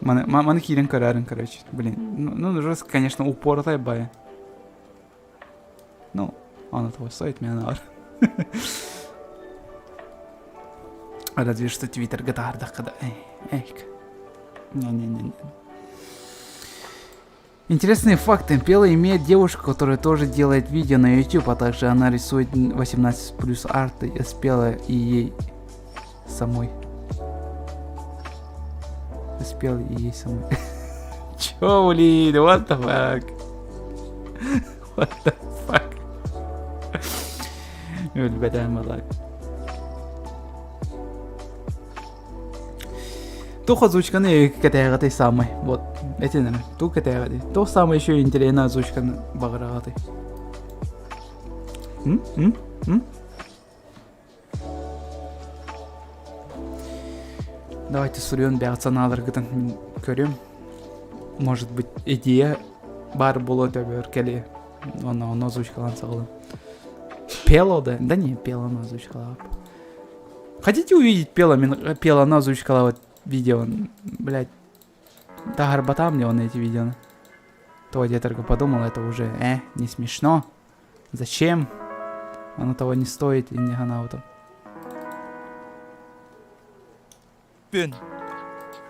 Маны, маны киирэн көрөрүн, короче. Блин, ну, ну жестко, конечно, упоротая бая. Ну, оно того стоит, мне надо. Разве что Твиттерга таһардахха да. Эй, Не-не-не. Интересные факты. Пела имеет девушку, которая тоже делает видео на YouTube, а также она рисует 18 плюс арты и спела и ей самой. Спела и ей самой. Чё, блин, what the fuck? What the fuck? Өлбөтөм балак. Туох озвучканы кэтээҕитэй саамай. Вот, этин эрэ. Туох кэтээҕитэй. Туох саамай еще интересно озвучканы баҕараҕатай. М? М? М? Давайте суруйун бэҕэт санааларгытын мин көрүм. Может быть, идея баар буолуо төбөр кэлиэ. Онно онно озвучкалаан саҕалыым. Пело да? Да не, Пело озвучкалаап. Хотите увидеть Пело, мин Пело озвучкалаабыт видео? Блять, таһарбатам мне он эти видео. То я только подумал, это уже, не смешно. Зачем? Оно того не стоит, и не ганаутом. Пүн.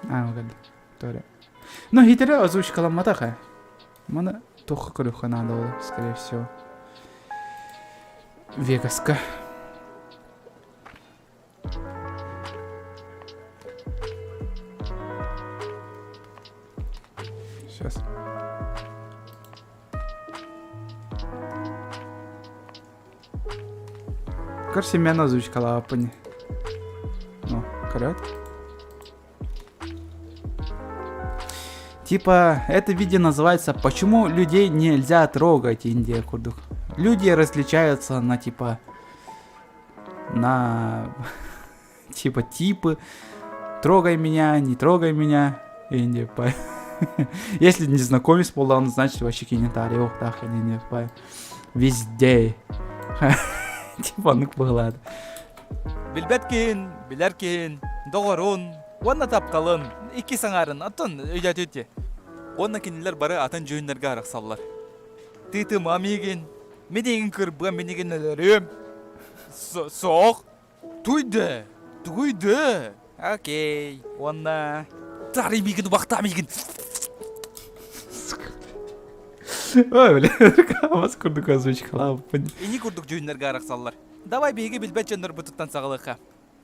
А, Торе. Ну, хитре озвучкаламматах э. Маны туох көрүөххэ наада ол, скорее всего. Вегаска. Сейчас. Короче, мен озвучкалааппын. Ну, көрөт. Типа, это видео называется «Почему людей нельзя трогать, Индия курдук». Люди различаются на типа... На... Типа типы. Трогай меня, не трогай меня. Индия по... Если не знакомись буоллаҕына, значит вообще кинетарий охтаах не по везде. Типа оннук быһылаат. Билбэт киһин, билэр киһин, доҕорун уонна тапталын икки саҥарын оттон өйдөөтүт Уонна кинилэр бары атын дьүһүннэргэ арахсаллар. Тыытыма миигин, мин эйигин кырбыам, мин эйигин өлөрүөм. Суох, Туйды! Тугуйды! Окей. Уонна... Тарый миигин убахтаа миигин! Ой, бля, бас курдук озвучкалаабыппын. Ини курдук дьүһүннэргэ арахсаллар. Давай биһиги билбэт дьоннорбутуттан саҕалыахха.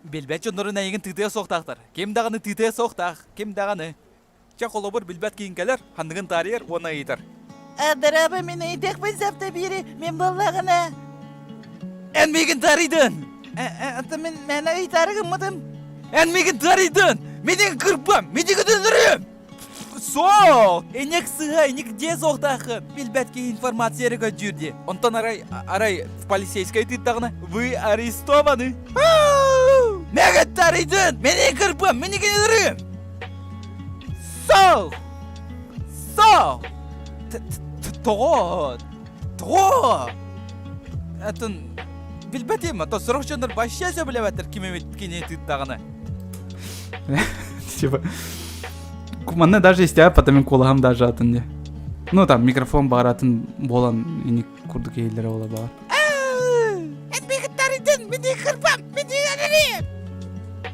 Билбэт дьоннорун эйигин тыытыа суохтаахтар. Ким даҕаны тыытыа суохтаах, ким даҕаны. Чэ, холобур, билбэт киһиҥ кэлэр, ханныгын таарыйар уонна ыйытар. Дорообо, мин ыйытыахпын сөптө биири, мин буоллаҕына. Эн миигин таарыйдын! Ата мин мээнэ ыйытаары гыммытым. Эн миигин таарыйдын! Миигин кырбам! Миигин өлөрүм! Суох! Инник сыһа, инник дьиэ суохтааххын. Билбэт киһи информация эрэ көрдүүр дии. Онтон арай, арай в полицейскай тыыттаҕына, вы арестованы. Миигин таарыйдын! Миигин кырбам! Миигин өлөрүм! Сол! Сол! Тоҕо? Тоҕо? Атын билбэтим, а то сорох дьоннор вообще сөбүлэбэттэр ким эмит кини тыыттаҕына. Типа, манна даже истэҕэ потом куолаһым даже атын дии. Ну там микрофон баар атын буолан ини курдук иһиллэрэ буола баар.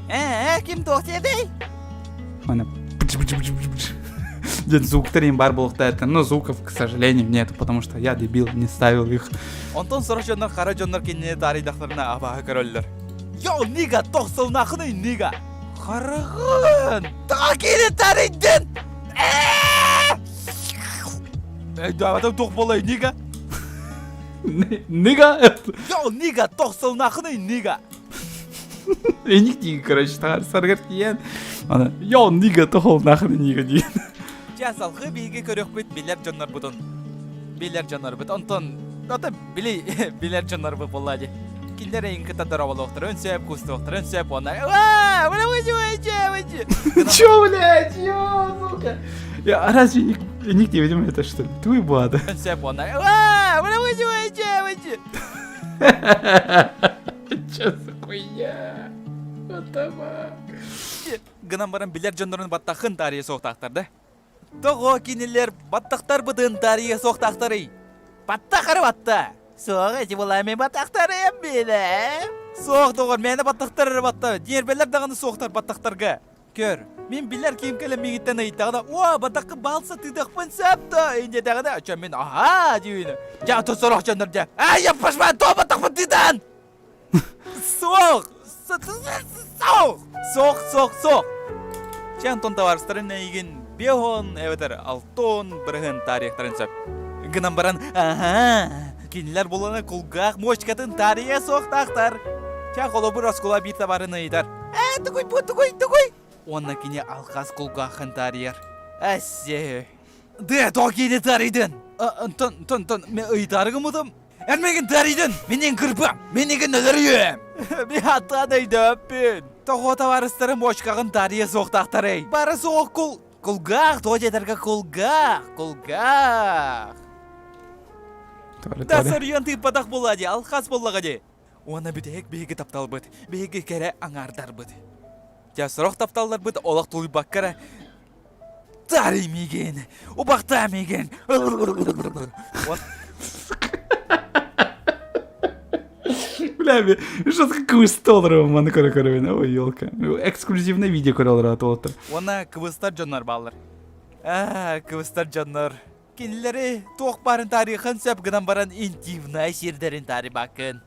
Ээ, ким туох диэтэй? Ана Дед звуктар им бар буолуохтаах но звуков, к сожалению, нет, потому что я дебил, не ставил их. Онтон сорох дьоннор хара дьоннор кинини таарыйдахтарына абааһы көрөллөр. Йо, нига, тохсолнаахыный нига! Хараҕын! Тоҕо киирин таарыйдын? Өйдөөбөтөм туох буолай нига? Нига! Йо, нига, тохсолнаахыный нига! Эник диин, короче, саргар тиийэн, ана, йо, нига, тохолнаахыный нига диэн. Чэ, салгыы биһиги көрүөхпүт билэр дьоннорбутун. Билэр дьоннорбут. Онтон, ото били билэр дьоннорбут буолла дии. Кинилэр эйин кытта дорооболуохтарын сөп, кустуохтарын сөп уонна Чё, блядь, ё, сука? Я, а разве ник, ник не видим это что ли? Твой бада. Сөп уонна Чё за хуйня? What the fuck? Гынан баран билэр дьоннорун баттахын таарыйа суохтаахтар да? Тоҕо кинилэр баттахтарбытын таарыйа суохтаахтарый? Баттахары батта! Суох эти була мен баттахтарым билэ. Суох доҕор, мээнэ баттахтар эрэ батта. Ньиэрбэлэр даҕаны суохтар баттахтарга. Көр, мин билэр киһим кэлэн миигиттэн ыйыттаҕына, «Уа, баттаххын баалса тыытыахпын сөп да?» диэтэҕинэ, оччо мин «Аһаа» диибин. Дьэ, ото сорох дьоннор дьэ, «Ай, яппашма, тоҕо баттахпын тыытаан?» Суох! Суох! Суох, суох, суох! Чэ, Антон табаарыстарын эйигин биэһон эбэтэр алтон бырыһын таарыйыахтарын сөп. Гынан баран, аһаа, кинилэр булана кулгаах муочкатын таарыйа суохтаахтар. Чэ, холобур, оскуола биир табаарын ыйытар. Ээ, тугуй бу, тугуй, тугуй? Уонна кини алхас кулгаахын таарыйар. Эссе. Дэ, тоҕо киини таарыйдын? Антон, Антон, Антон, мен ыйытаары гыммытым. Эн миигин таарыйдын, мин эйигин кырбыам, мин эйигин өлөрүөм. Мин хаттаан өйдөөппүн. Тоҕо табаарыстарым муочкаҕын таарыйа суохтаахтарый? Бары суох кул... Кулгаах, тоҕо диэтэргэ кулгаах, кулгаах. Да соруйан тыыппатах буолла дии, алхас буоллаҕа дии. Уонна бүтэһик биһиги тапталбыт, биһиги кэрэ аҥаардарбыт. Дьэ, сорох тапталларбыт олох тулуйбакка эрэ Тарый миигин, убахтаа миигин. Бля, жестко кыбыстолор маны көрө көрөбүн. Ой, елка. Эксклюзивное видео көрө олорор туолаттар. Уонна кыбыстар дьоннор бааллар. Аа, кыбыстар дьоннор. Кинилэри туох баарын таарыйыаххын сөп гынан баран интимнай сирдэрин таарыйбаккын.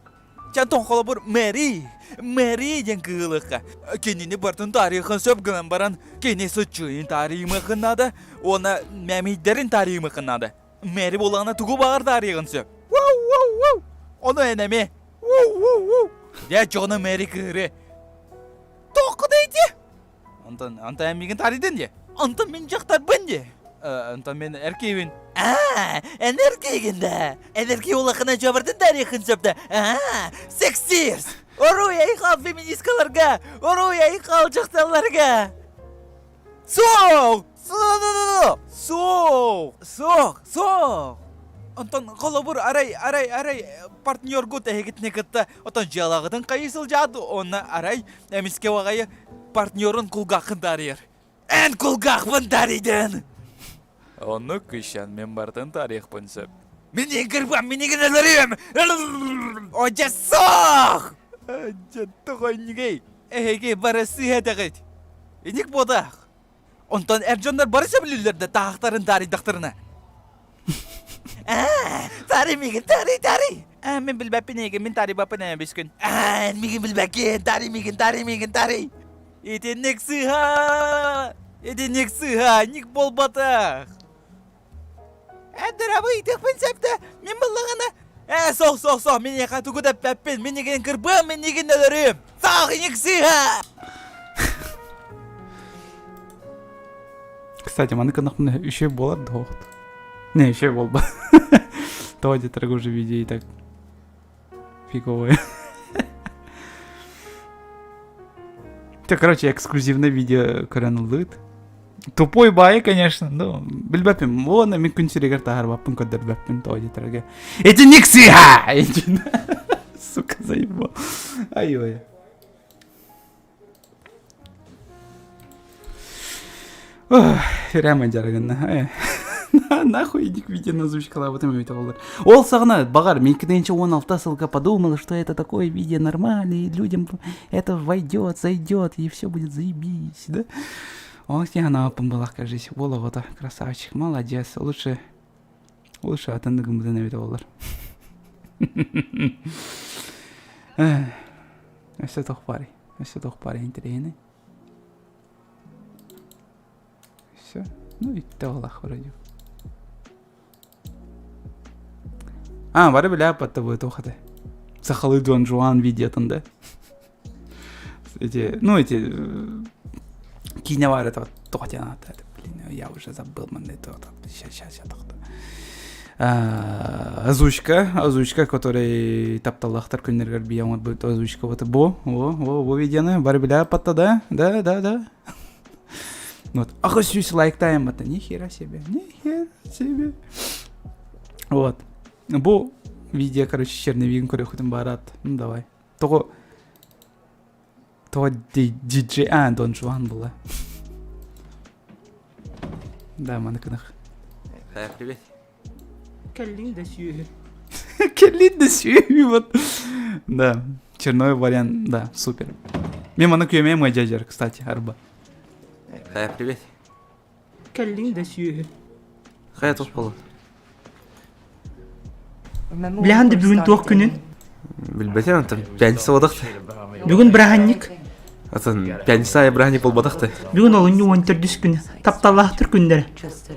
Чантон холобур Мэри, Мэри диэн кыылыахха. Кинини барытын таарыйыаххын сөп гынан баран кини сыччыйын таарыйымыаххын наада уонна мэмийдэрин таарыйымыаххын наада. Мэри буоллаҕына тугу баҕар таарыйыаҕын сөп. Воу-воу-воу! Ону эн эмиэ. Воу-воу-воу! Дьэ, дьоно Мэри кыыры. Тоққудай ити? Онтон, онтон эн миигин таарыйдын дии. Онтон мин дьахтарбын дии. Онтон мин эр киһибин. Аа, эн эр киһигин да. Эн эр киһи улахана дьабардын таарыйыаххын сөп да. Аа, сексист! Оруй айхал феминисткаларга! Оруй айхал дьахталларга! Суох! Суох! Суох! Суох! Суох! Онтон холобур арай, арай, арай партнергут эһигитини кытта отон дьыалаҕытын хайыы сылдьаат уонна арай эмискэ баҕайы партнерун кулгааххын таарыйар. Эн кулгаахпын таарыйдын! Оннук кыщан мен бартын таарыйыахпын сөп. Мин кырбам, минигин өлөрүөм! Одьа суох! Дьэ, тоҕойньугэй, эһиги бары сыыһа этэҕит. Иник буотах. Онтон эр дьоннор бары сөбүлүүллэр да таахтарын таарыйдахтарына. Аа, таарый миигин, таарый, таарый. Аа, мин билбэппин эйигин, мин таарыйбаппын ээ бүскүн. Аа, миигин билбэккин, таарый миигин, таарый миигин, таарый. Итинник сыыһа! Итинник сыыһа, ник буолбатах. Эдэрабы итиэхпин сөп да, мин буллаҕына Ээ, суох, суох, суох, мин эйиэхэ тугу да эппэппин, мин игин кырбыам, мин игин өлөрүм. Саах иник сыыһа! Кстати, маны кынахпын үчүгэй буолар да оҕот. Не, үчүгэй буолба. Тоҕо диэтэргэ уже видео и так фиговое. Ты, короче, эксклюзивное видео көрөн ыллыыт. Тупой баайы, конечно, но билбэппин. Уонна мин күн сиригэр таһаарбаппын, көрдөрбөппүн тоҕо диэтэргэ. Итинник сыыһа! Сука, заебал. Ай-ой. Прямо дьарыгынна. Нахуй иди видео озвучкалаабытым эбитэ буоллар. Ол саҕана, баҕар, мин 16 сылга подумала, что это такое видео нормальное, и людям это войдет, зайдет, и все будет заебись, да? Ол сиһанааппын была, кажись, уол оҕото, красавчик, молодец, лучше, лучше атын гыммытын эбитэ буоллар. Өссө туох баарый? Өссө туох баарый интэриэһинэй? Все. Ну и олах вроде. А, бары бля тобой тухаты. Сахалы Дон Жуан видеотын да. Эти, ну эти киинэ бар это туох это, блин, я уже забыл маны это сейчас сейчас сейчас озвучка, озвучка, который тапталлаахтар күннэригэр бийэ оҥорбут озвучка вот бу, о, о, бу видеоны бары билэ патта да, да, да, да. Вот, ах, сүүс лайктаем это, ни хера себе, ни хера себе. Вот. Бу видео, короче, черновигин көрүөхүтүн баарат. Ну, давай. Тоҕо Тоҕо диджей а Дон Жуан была. Да, маны кынах. Привет. Кэллиҥ да сүөһү. Кэллиҥ да сүөһү вот. Да, черной вариант, да, супер. Мен маны күөмэ мой дядя, кстати, арба. Привет. Кэллиҥ да сүөһү. Хайа туох буолла? Билэҕин да бүгүн туох күнүн? Билбэтим антон пятница буолбатах Бүгүн бырааһынньык. Атын пятница айы бырааһынньык буолбатах да. Бүгүн олунньу уон төрдүс күнэ. Тапталлаахтар күннэрэ.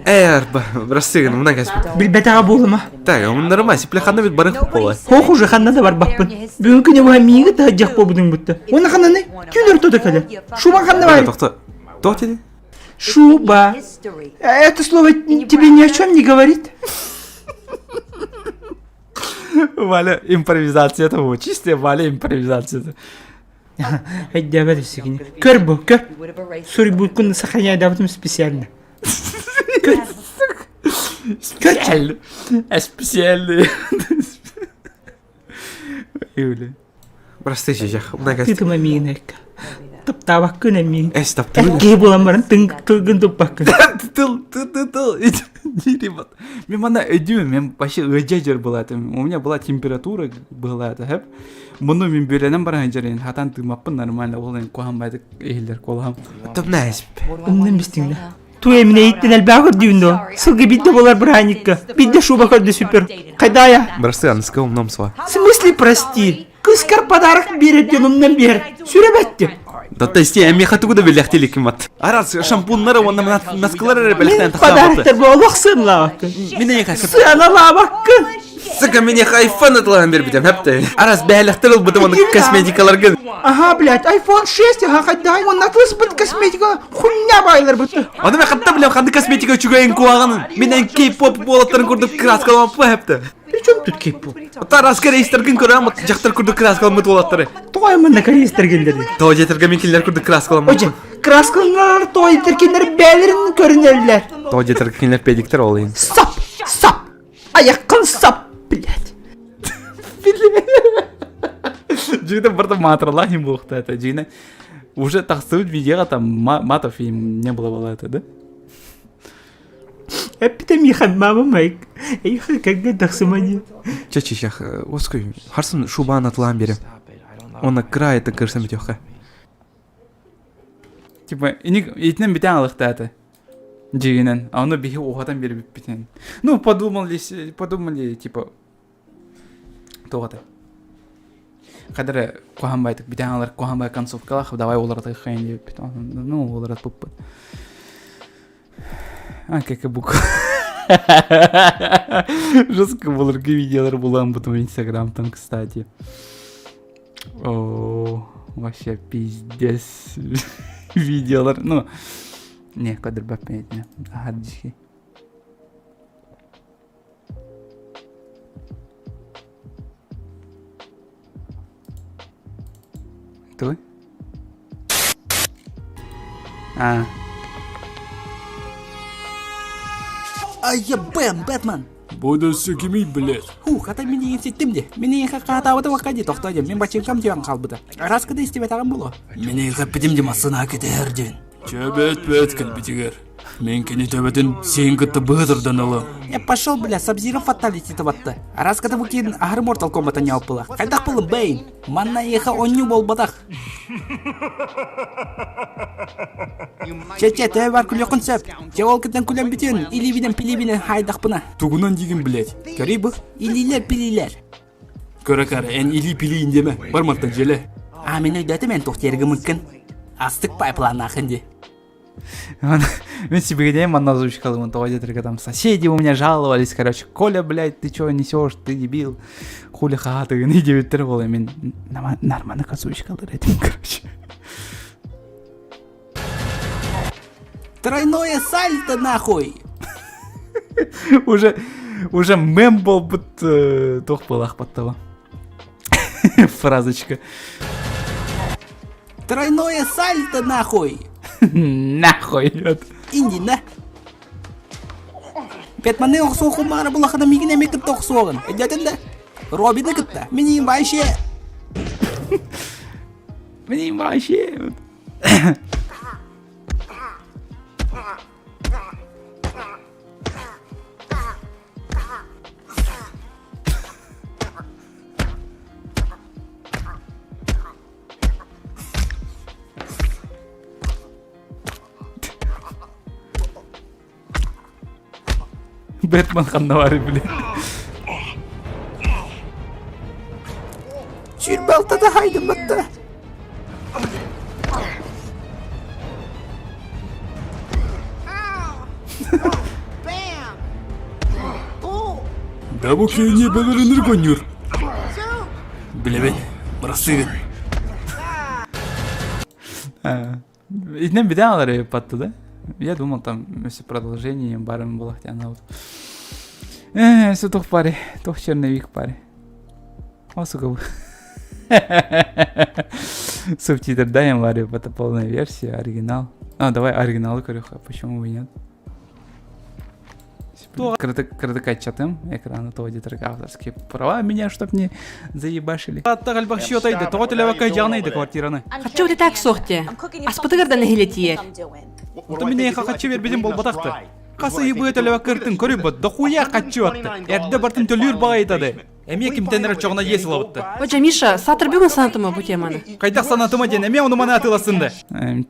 Ээ, арба, бырастыы гын, мунан кэспит. Билбэтэҕэ буолума. Так, умнарыма, сипле ханна бит барых буола. Хоох уже ханна да барбаппын. Бүгүн күнү быһа миигин таһырдьах буолбутуҥ бутта. Уонна ханнаны? Күн ортото кэлэр. Шуба ханна бар? Тохто. Туох диди? Шуба. Это слово тебе ни о чем не говорит? Валя, импровизация это вот, чистая Валя импровизация. Өйдөөбөт өссө Көр бу, көр. Суруйбуккун сохраняйдаабытым специально. Специально. Специально. Юля. Прости, чичах. Мына Тытыма миин экка. Таптаабаккын эмиин. Эс таптыыбын. Киһи буолан баран тын тылгын туппаккын. Тыл, тыл, тыл, тыл. Ребят, мен мана өйдүүм, мен вообще ыадьа была это. У меня была температура была это, хэп. Муну мен бүленен баран жарен, хатан тымаппын нормально, ол эн кухан байдык эхилер колам. Топна эсп. Умнан бистиңде. Ту эмине иттен элбээх көрдүүн до. Сылгы бидде болар бырааникка. Бидде шуба көрдү супер. Кайдая? Прости, аныска умном сва. В смысле прости? Кыскар подарок берет ден умнан бер. Сүрөбөттү. Да то есть я меха тугу да беляхтели кимат. Арас шампуннары онна наскылары беляхтен Подароктар бу олох сыналаабаккын. Мине яха Сыаналаабаккын. Сука, меня айфон атлаан бербитем хепте. Арас бәләхтер ул бутым оны косметикаларгын. Ага, блядь, iPhone 6, ага, кайдай, он атлас бит косметика, хуйня байлар бит. Аны мен хатта билем ханды косметика үчүгәйин куагын. Минен кей-поп болаттарын көрдүк краскаламап хепте. При чем тут кей-поп? Тарас корейстергин көрөм, жактар көрдүк краскаламыт болаттары. Той мында корейстер келдер. Той жетерге мен киллер көрдүк краскаламыт. Оже, краскалар той теркенер бәлерин көрүнөллөр. Той жетерге кинлер педиктер ол ин. Сап, сап. Аяққын сап, блядь. Жигде бір матралах им буохта это. Жигне уже тахсыбыт видеоға там матов им не было было это, да? Эппитэ михан мама майк. Эйха кэггэ тахсымани. Чачи щах, оской, харсын шубан атлаан берем. Оны край это кырсам битёхка. Типа, итинен битен алыхта это. Дьиҥинэн, а ону биһи уһатан биэрбиппитин. Ну, подумали, подумали, типа, туох этэ. Хадара куһаан байтык бүтэн алар куһаан бай концовкалаах давай уларытыаххайын диэбиппит. Ну, уларатпыппыт. А, как буква. Жестко былыргы видеолар булан бутум Инстаграм там, кстати. О, вообще пиздец. Видеолар, ну, не, кадырбаппын этне. Аһар Туй? А. Айя Бэм, Бэтмен! Буду сүкүмүй, блядь. Хух, ата мини ситтим де. Мини хакаатаабыта вакка ди тохто дем. Мин бачыҥкам диэн хаалбыта. Араска да истибэтэҕим буолуо. Мини хэппитим димассына кэтэһэр диэн. Чөбөт бөт кэлбитигэр. Мин кини төбөтүн сиин кытта быһытырдан ылым. Я пошел, бля, Сабзиро фаталити табатта. Араската бу киин аһары Mortal Kombat ньауппыла. Хайдах булым, бэйн? Манна эйиэхэ онньуу буолбатах. Чэ-чэ, төһө бар күлүөххүн сөп. Дьэ ол кытан күлэн бүтүн, илиибинэн-пилиибинэн хаайдахпына. Тугунан диигин, блядь? Көрүй бу, илиилэр-пилиилэр. Көрө кара, эн илии-пилиин диэмэ, бар мантан дьиэлэ. А мин өйдөөтүм эн туох диэри гыммыккын. Астык пайпланаахын дии. Мен себе манна озвучкалымын тоҕо диэтэргэ там соседи у меня жаловались, короче, Коля, блядь, ты чё несешь, ты дебил, хули хаатыгын диэбиттэр буолла мен нормально озвучкалар этим, короче. Тройное сальто нахуй! Уже, уже мем буолбут туох буолаах баттаба. Фразочка. Тройное сальто нахуй! Нахуй! Индина! Бэтмены охсуохун баҕара булахына миигин эмиэ кытта охсуоҕун. Өйдөөтүн да? Робины кытта. Мин вообще... Мин вообще... Бэтмен ханна баарый били. Сүүрбэ алтата хайдым батта. Да бу киһини бөлөрүнүр гоннюр. Билэбин, бырастыгын. Итинэн бүтэн алар патты да? Я думал, там все продолжение барым булах вот. Э, все тух пари, тух черновик пари. О, сука. Субтитр дай им это полная версия, оригинал. А, давай оригинал, корюха, почему бы и нет? Кыратык кыратык аччатым экраны того где-то авторские права меня чтоб не заебашили. Аттак элбэх счетайды, тоҕо төлөбөккө дьаҕынайды квартираны. Хаччы вот так суох те. Аспытыгар да нэһилиэтийэр. Ото мин эйиэхэ хаччы биэрбитим буолбатахты. Хас ыйы быа төлөбөккө ыртын көрүбүт, дохуя хаччы батты. Эрдэ бартын төлүүр баҕайытады. Эмиэ кимтэн эрэ чоҕуна иэс ылабытты. Ожа Миша, сатыр бүгүн санатыма бу теманы. Хайдах санатыма диэн эмиэ ону маны атыыласын да.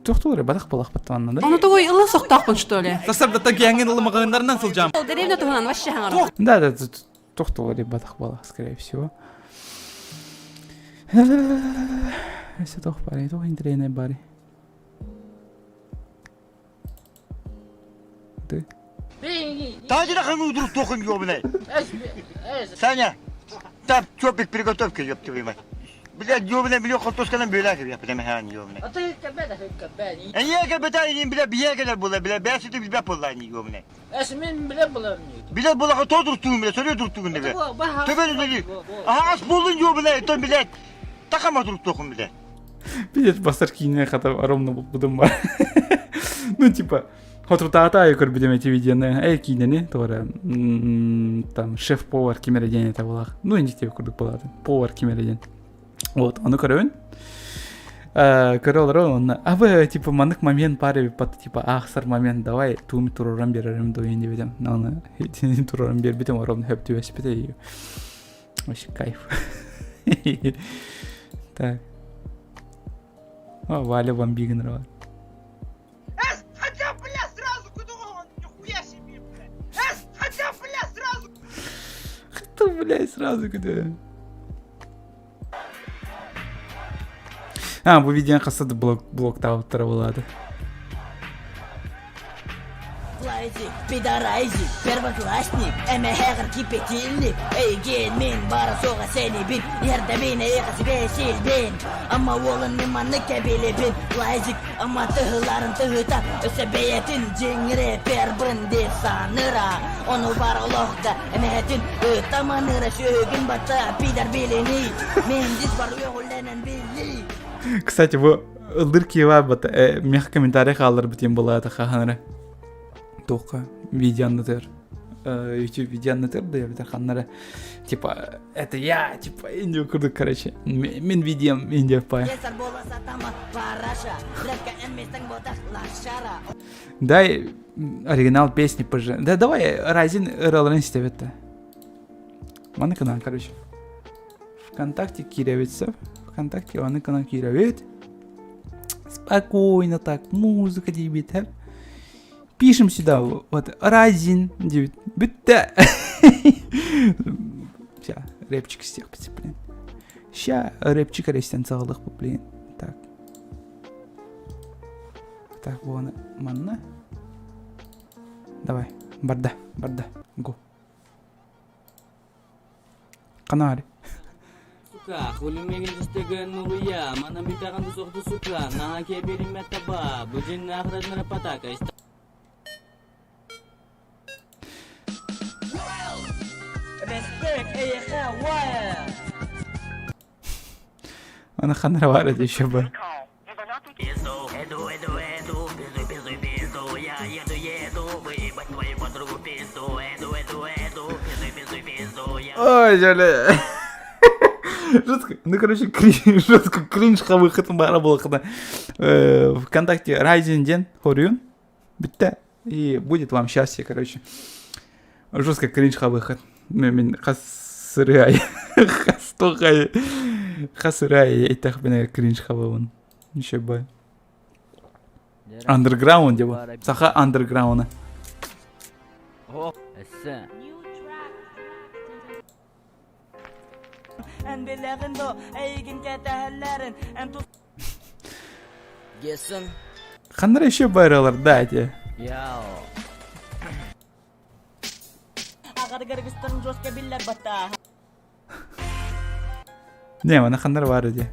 Туох батах балахпаттанна да. Ону тугуй ылла сохтоохпун что ли? Сарсардаттан киэҥин ылымаҕыннарынан сылдьам. Ол деревня туһунан вообще хаҥар. Да, да, туох туолар батах балах, скорее всего. Өссө туох баарый, туох интэриэһинэй баарый? Ты? Саня, там чопик приготовь-ка, ёб твою мать. Блядь, ёбаный, бля, хортосканан бөләк, я прямо хан, ёбаный. Эйе, бета, бля, бия була, бля, бәсі бля, була, ёбаный. Билет була, то дуртугун, бля, сөрү дуртугун, бля. Төбелі, бля. Ага, ас болдун, ёбаный, то, блядь, такама дуртугун, бля. Пиздец, бастар киинэ хата ровно булбутум бар. Ну, типа, Хотрутаата көрбүтүм эти видеоны, эй киинэни, туора там шеф-повар ким эрэ диэн этэ буолаах. Ну, инник курдук буолаатын. Повар ким эрэ диэн. Вот, ону көрөбүн. Көрө олорон онно абы типа маннык момент пары под типа аахсар момент давай туум туруран берерим дуйун диэбитим. Оны туруран бербитим ровно хөп түбэспите. Вообще кайф. Так. О, Валя бомбигин бар. Хотя, бля, сразу куда он, нихуя себе, бля. Хотя, бля, сразу. Кто, блядь, сразу куда? А, бу видеоны хасады блок блоктаабыттара буолааты. Пидорайзик, первоклассник, эмэһэҕэр кипятильник, эйгин мин бара суоҕа сэнибин, ердэбин эйиэхэ сибээсилбин, ама уолун мин маннык кэбилибин, лайзик, ама тыһыларын тыһыта, өссө бэйэтин дьиҥ рэпербын дии саныра, ону бар олох да эмэһэтин ытаманыра сүһүгүн бата пидар билиний, мин дис бар үөҕүлэнэн билии. Кстати, бу ылдыр киева бата мех комментарий хаалларбыт диэн былаата хаһанара. Туохха видеоннатыр. YouTube видеоннатыр да эбэтэр ханнара типа это я типа индия курдук короче мин видеом индия пай. Дай оригинал песни поже. Да давай Райзен ыраларын истебетті. Маны канал, короче. Вконтакте киревится. Вконтакте оны канал киревит. Спокойно так, музыка дебит. Пишем сюда, вот, Райзен, дебит. Бүтті. Ща, рэпчик всех, блин. Ща, рэпчик арестен сағылық, блин. Так. Так, вон, манна. Давай, барда, барда, го. Канари. Сука, хули мегин жистеген нуруя, манан битаган дусохду сука, наха кебери таба, бужин нахрен патака. Респект, эйха, вайл. Ана ханра бар еще бы. Еду, еду, еду, пизду, пизду, пизду, я еду, еду, выебать твою подругу пизду, еду, еду, еду, пизду, пизду, пизду, я... Ой, бля. Жестко, ну, короче, кринж, жестко кринж выход бара буолахына. ВКонтакте Райзен ден хоруйун. Бүтте. И будет вам счастье, короче. Жестко кринж выход. Мен хасырай. Хастохай. Хасырай. Этах бене кринж хабабын. Еще бай. Андерграунд деп. Саха андерграуна. Эн билэҕин до, эйигин кэтэһэллэрин, эн тус... Гесын. Ханнара еще байралар, да, эти. Яо. Аҕар жестко биллэр бата. Не, мана ханнара бар эти.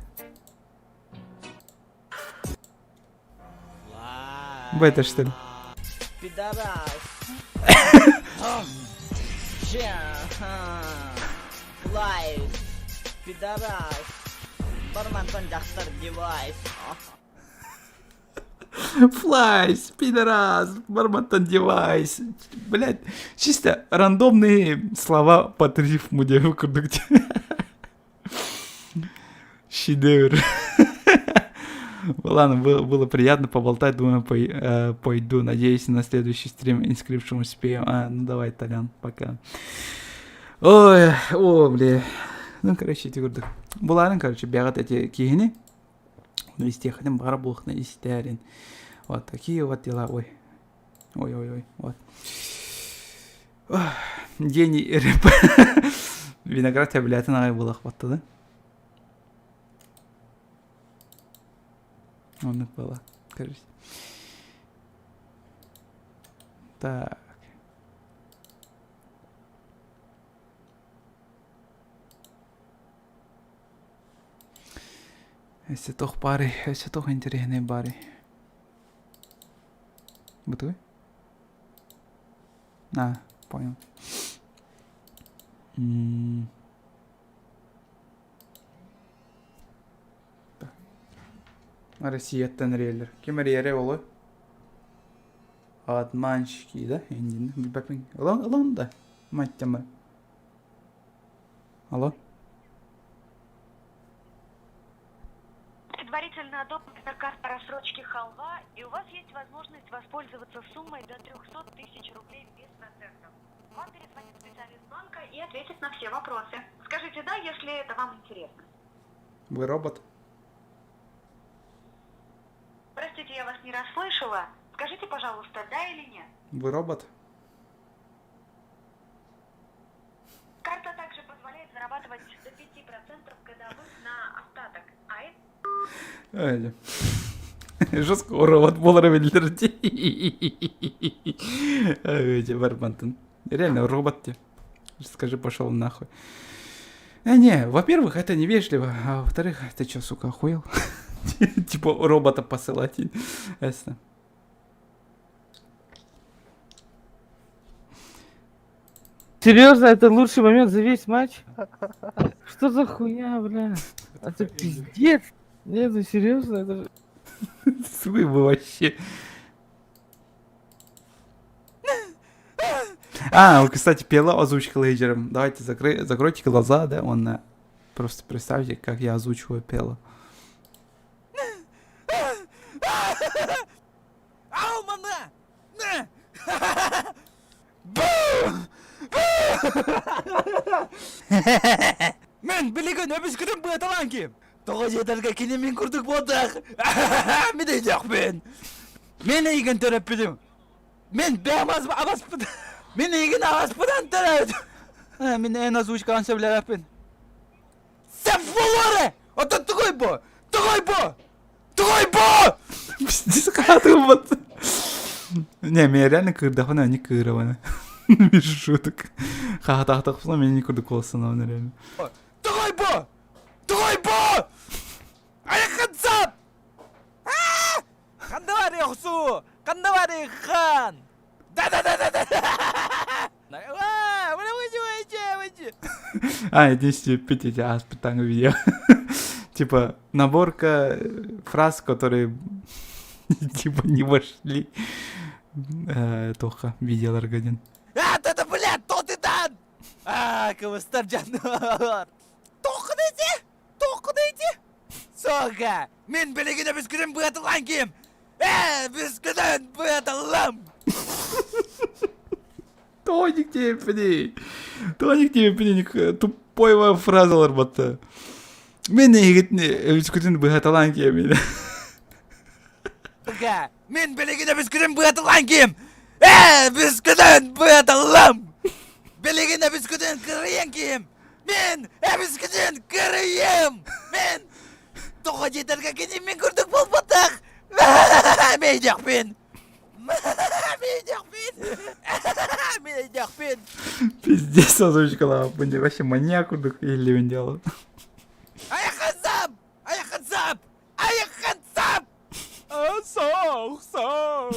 Бета, что ли? Пидорас. Лайф. Пидорас. Бармантан дьахтар девайс. Флайс, пидорас, барматтан девайс. Блять, чисто рандомные слова под рифму диэбит курдук. Шедевр. Ладно, было, было приятно поболтать, думаю, пой, э, пойду. Надеюсь, на следующий стрим Inscription успеем. А, ну давай, Толян, пока. Ой, о, бля. Ну, короче, эти курдук. Буларын, короче, бягат эти киһини. Ну, истиэхэтин баҕара буолуохна истээрин. Вот такие вот дела. Ой. Ой-ой-ой, вот. Гений рэп. Виноград тэбилээтин аҕай буолах батта да. Оннук буола. Короче. Так. Өссө туох баарый? Өссө туох интэриэһинэй баарый? Бытовый? А, понял. М Россияттан эрийэллэр. Ким эрийэрэ ол? Обманщики, да? Индин. Билбэппин. Ылан, ылан да. Мать тема. Алло. Предварительно одобрена карта рассрочки «Халва», и у вас есть возможность воспользоваться суммой до 300 тысяч рублей без процентов. Вам перезвонит специалист банка и ответит на все вопросы. Скажите «да», если это вам интересно. Вы робот? Простите, я вас не расслышала. Скажите, пожалуйста, да или нет? Вы робот? Карта также позволяет зарабатывать до 5% годовых на остаток. А это... Жестко робот буолара биллэр дии. Барбантын. Реально робот те. Скажи, пошел нахуй. Э, не, во-первых, это невежливо, а во-вторых, ты что, сука, охуел? Типа робота посылать. Ясно. Серьезно, это лучший момент за весь матч? Что за хуйня, бля? Это пиздец. Нет, ну серьезно, это же... Вы бы вообще. А, кстати, пела озвучка лейджером. Давайте закры... закройте глаза, да, он э, просто представьте, как я озвучиваю пела. Мен билигин өбүскүтүн быаталаан ким. Тоҕо диэтэргэ кини мин курдук буолтах. Мин өйдөөхпүн. Мин эйигин төрөппүтүм. Мин бэйэм абаспыт. Мин эйигин аҕаспытан төрөөбүтүм. Мин эн озвучкаҕын сөбүлээбэппин. Сеп буолуо Оттон тугуй бу? Тугуй бу? Тугуй бу? Пиздец, хаатым Не, мен реально кыырдахпына они кыырабаны. Без шуток. Хаатаахтахпына мен не курдук куоластанабын реально. Тугуй бу? Тугуй бу? Айхансап! Ханда бар охсу? Ханда бар хан? Да да да да да. А, единственное, эти ааспыттааҥы видео. Типа наборка фраз, которые типа не вошли. Туохха видеоларга диэн. А, это, блядь, тот и дан! А, кыбыстар жаннар. Тоқыдайти! Тоқыдайти! Сука! Мин билигин бүскүнүн быатылан ким! Э, бүскүнүн быатылам! Тоник тебе Тоник тебе тупой фразалар батта. Мен эһигитин өбүскүтүн быһаталаан киэмин. Мин билигин өбүскүтүн быатылаан киэм! Э, бүскүтүн быатылам! Билигин өбүскүтүн кырыйан киэм! Мин өбүскүтүн кырыйым! Мин тоҕо диэтэргэ кини мин курдук буолбатах! Мейдехпин! Мейдехпин! Мейдехпин! Пиздец, озвучкалаабын дии вообще маньяк курдук иһиллибин дьаалы. Айхансап! Айхансап! Айхансап! Соох, соох!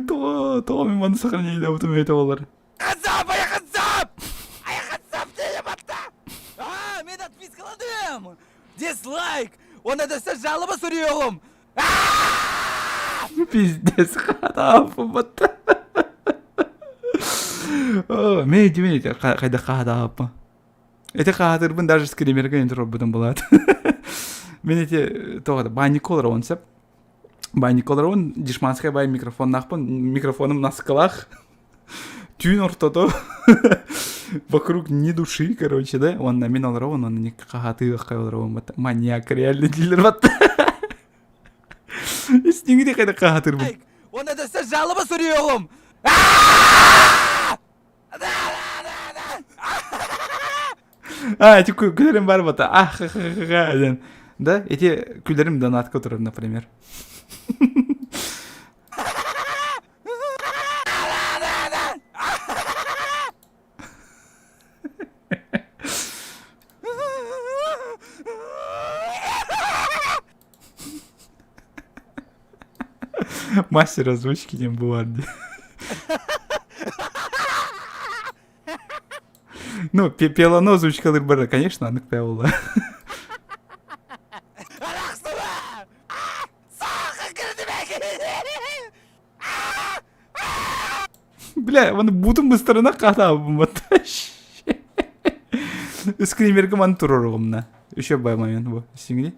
Тоҕо, тоҕо мин маны сохранение это болар. Айхансап! Айхансап! Айхансап диye батта! А, мен отпискаладым! Дизлайк! Уонна өссө жалоба суруйуоҕум! Пиздец, хаатааппын Мэй димин хайдах хаатааппын. Эти хаатырбын даже скримерге турбутум булат. Мен эти тоҕо банник олоробун сөп. Банник олоробун дешманскай бай микрофоннаахпын, микрофоным наскалаах. Түүн ортото вокруг ни души, короче, да? Уонна мин олоробун, уонна не хаатыахха олоробун. Маньяк реально дииллэр батта. Истиҥи хайда хаатырбын. Уонна өссө жалоба суруйуоҕум! А, эти күлэрим бар бата. Ах, ха ха ха ха Да, эти күлэрим донатка турар, например. Мастер озвучки диэн бу дии. Ну, пелано озвучкалыр бара, конечно, анык пелла. Бля, оны бутун быстарына катабым Скримерге маны туруругумна. Еще бай момент бу. Сиңли.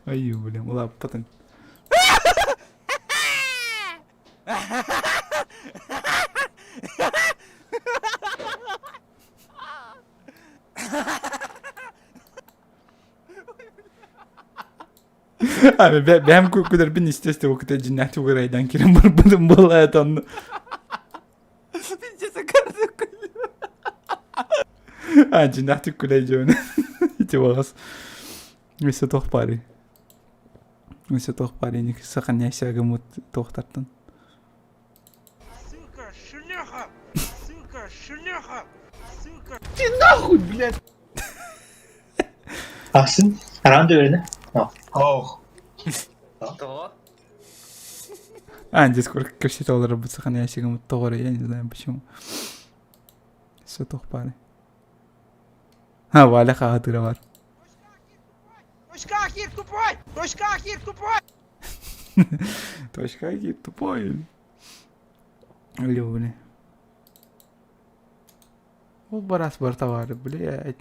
Ай, бля, улаппатын. А, бэм күлэрбин естественно, кыта дьиннээх угурайдан кирен барбытым буолла это А, дьиннээх күлэй дьон. Ити баҕас. Өссө туох баарый? Өссө туох баарый? Саханяйся гыммыт туохтартан. Сука, шлюха! Сука, шлюха! Сука! Ты нахуй, блядь! Ахсын, раунд öyle. Ох. А, Дискорд кэпсэтэ олоробут саханяйся гыммыт тоҕо я не знаю почему. Өссө туох баарый? А, Валя хаһытыыра бар. Точка, хир тупой! Точка, хир тупой! Точка, хир тупой. Люблю. Ол барас бар товары, блядь.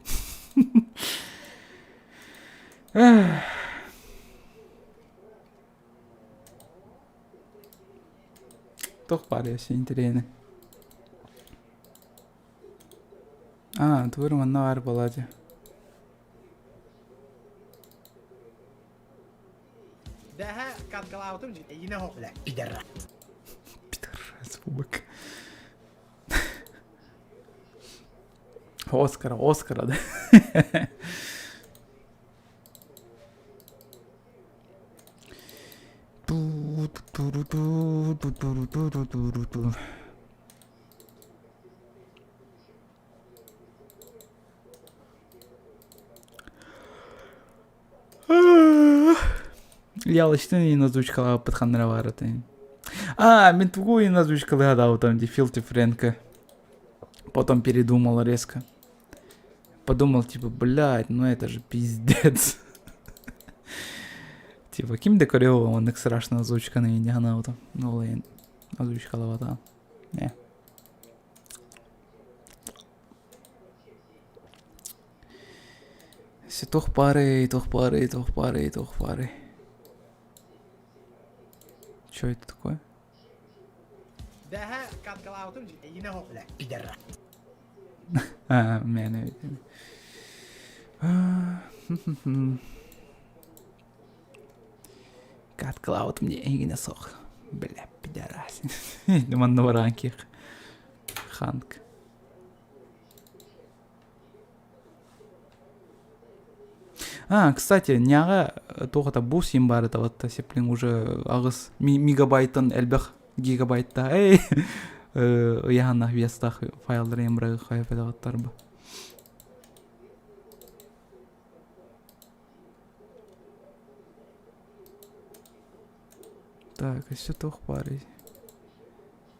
Туох баар өссө интэриэһинэй. А, твөр манна баар буолаа дии. Пидорас бубак. Оскара, Оскара, да. Ялычтын иин озвучкалаабыппыт ханна баар этэ. А, мин тугу иин озвучкалыһадаабытым дии Филти Фрэнка. Потом передумал резко. Подумал, типа, блядь, ну это же пиздец. Типа, ким да көрүө оннук страшно озвучканы иин ханаабытым. Ол иин озвучкалабата. Не. Туох баарый, туох баарый, туох баарый, туох баарый. Чё это такое? А, мээнэ Каткалаабытым дии эйигинэ суох. Бля, пидорасин. Манна бараан киэх. Ханк. А, кстати, няҕа туох это бу сим баар это вот сеплин уже аҕыс мегабайтан элбэх гигабайтта эй ыйаһаннах вестах файлдары эмбрагы хайфедагаттар бу. Так, өссө туох баарый?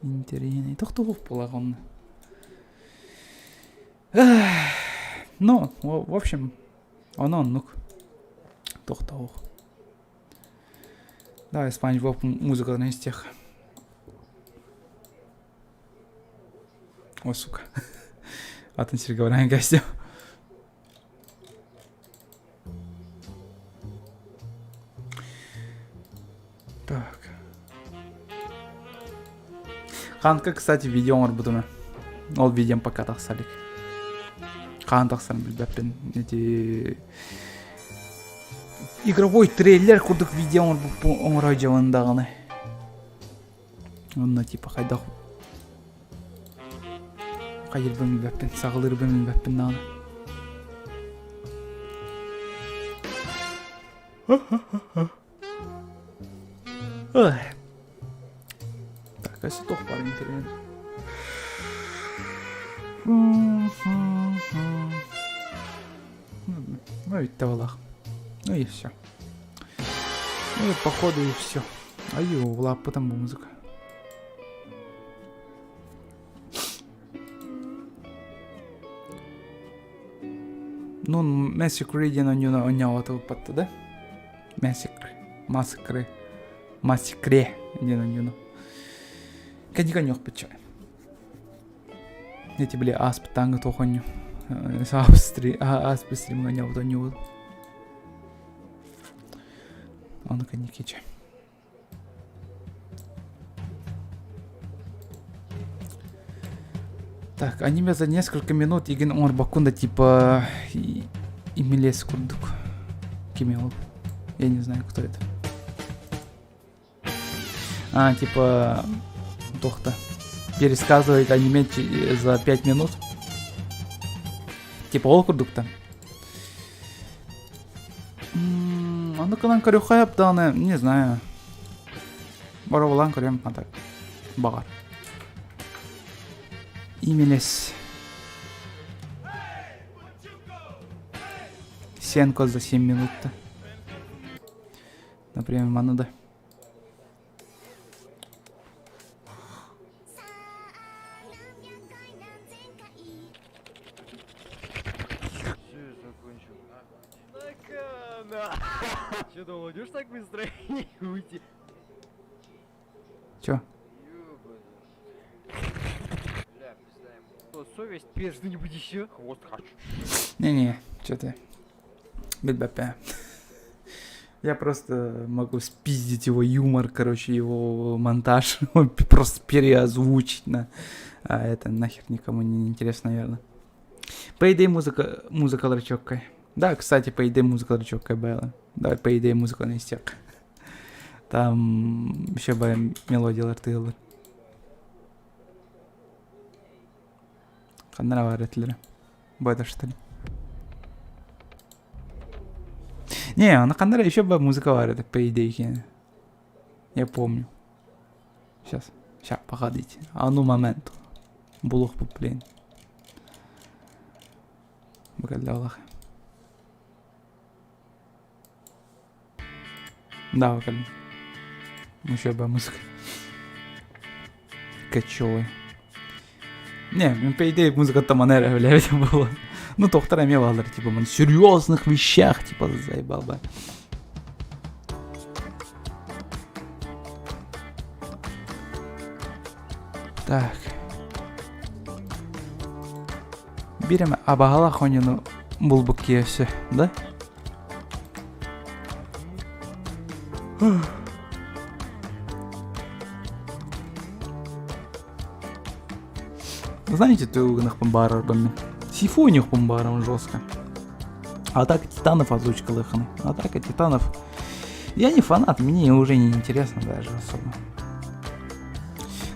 Интэриэһинэй. Тохтоһуох буолаах онно. Ну, в общем, ону оннук. Тохтоох. Давай Спанч Боб музыкаларын истиэх. О, сука. Атын сиргэ баран кэстим. Так. Ханка, кстати, видео оҥорбутум. Ол видеом пока тахса илик. Хаан тахсарын билбэппин. Эти игровой трейлер курдук видео оҥорбуппун оҥоро дьабын даҕаны. Онно типа хайдах хайырбын билбэппин, саҕалыырбын билбэппин даҕаны. Так, өссө туох баар интернет? Ну и тавалах. Ну и все. Ну и походу и все. Аю, в лапу там музыка. Ну, Massacre диэн онньуна онньоҕотуппатта да? Massacre. Massacre. Massacre диэн онньуну. Кэнники онньуохпут чай. Эти били ааспыттааҥҥы туох онньу. Ааспыт стримҥа онньообут онньубут. Ону кэнники чай. Так, аниме за несколько минут игин оҥорбоккун да типа имилес курдук. Кимел. Я не знаю, кто это. А, типа... Тохта. Пересказывает аниме за 5 минут. Типа ол курдук-то. Аны кынан көрүөххэ даҕаны, не знаю. Боробулаан көрүөм, а так. Баҕар. Имелес. Сенко за 7 минут-то. Например, маны да. Че, думал, уйдешь так быстро и уйти? Че? Бля, пизда Совесть, пей что-нибудь еще. Хвост хочу. Не-не, что ты. Билбэппэ. Я просто могу спиздить его юмор, короче, его монтаж, просто переозвучить на... А это нахер никому не интересно, наверное. По идее, музыка, музыка ларчоккой. Да, кстати, по идее, музыка ларчоккой была. Давай, по идее, музыка не истек. Там еще бы мелодиялар тыылар. Ханнара бар этилер. Бу что ли? Не, аны ханнара еще бы музыка бар это, по идее. Я помню. Сейчас, сейчас, погодите. А ну момент. Булух блин. Бакаллах. Да, вокально. Еще бы музыка. Кочевой. Не, ну, по идее, музыка там манера, блядь, была. Ну, тохтар эмиэ баалар, типа, на серьезных вещах, типа, заебал бы. Так. Берем абаһала хонину булбук киэсэ, да? Знаете, ты гынахпын баарарбын мин. Сифониохпун баарабын жестко. Атака титанов озвучка лыханы. Атака титанов. Я не фанат, мне уже не интересно даже особо.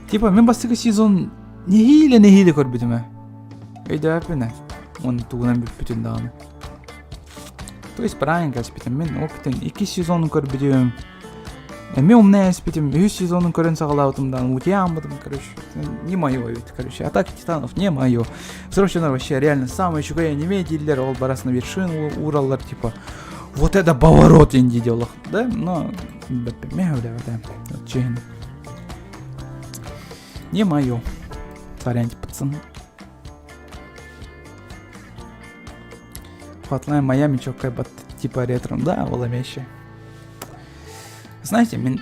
Типа, мин бастакы сезон нэһиилэ нэһиилэ көрбүтүм ээ. Өйдөөппүн ээ. Уонна тугунан бүппүтүн даҕаны. То есть правильно кэспитим. Мин опытын икки сезонун көрбүтүм. Эмиэ умна эспитим. Үһүс сезонун көрөн саҕалаабытым даҕаны утуйааммытым, короче. Не мое ведь, короче. Атака титанов не мое. Срочно вообще реально самое үчүгэй аниме дииллэр, ол барас на вершину уураллар, типа вот это поворот инди делах, да? Но не мое. Сорян, пацаны. Hotline Miami чоккай бат типа ретро. Да, ол эмиэ Знаете, мин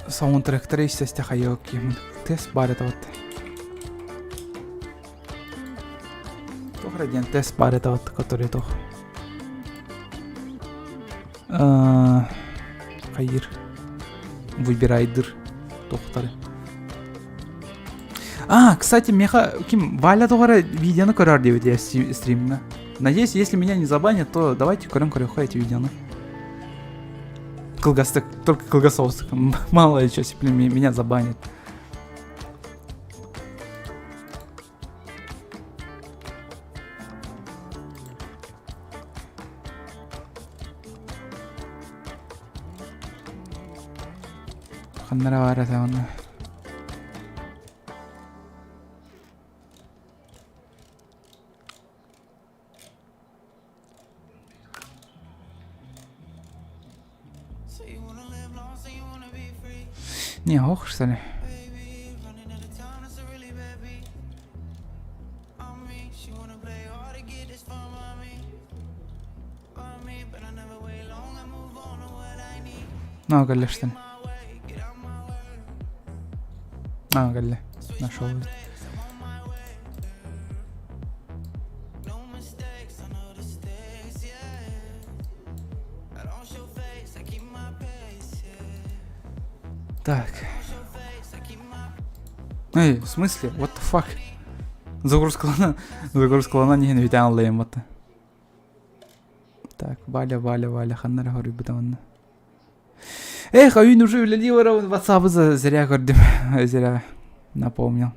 саундтректары истэсте хайыок киһим. Тест бар это вот. Туох эрэ диэн тест бар это вот, который туох. Хайыр. Выбирайдыр. Тохтары. А, кстати, меха, ким, Валя тоҕо видеоны көрөр диэбит я стримҥа. Надеюсь, если меня не забанят, то давайте көрөн көрүөххэ эти видеоны. Кылгастык, только кылгас соҕустук. Мало еще, если меня забанят. Ханнара баар этэ онно. Не, ох, что ли? Ну, кэллэ что ли? А, кэллэ. Нашел. Так. Эй, в смысле? What the fuck? Загрузкалана, загрузкалана нехин бүтэн аллайым батта. Так, Валя, Валя, Валя, ханнара хоруйбута онно. Эх, а уже үлэлии барабын WhatsApp зря көрдүм. Зря напомнил.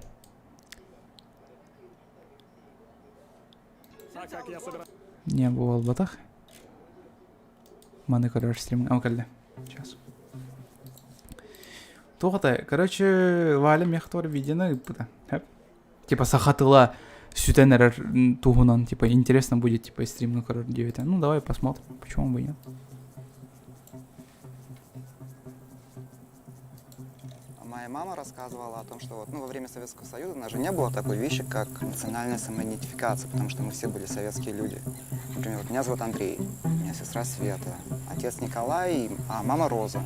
Не буолбатах. Маны көрөр стрим кэллэ. Сейчас. Туох короче, Валя мехтор видеоны ыыппыта. Типа саха тыла сүтэн эрэр туһунан, типа интересно будет, типа стримны көрөр диэбитэ. Ну давай посмотрим, почему бы нет. Моя мама рассказывала о том, что вот, ну, во время Советского Союза у нас же не было такой вещи, как национальная самоидентификация, потому что мы все были советские люди. Например, вот меня зовут Андрей, у меня сестра Света, отец Николай, а мама Роза.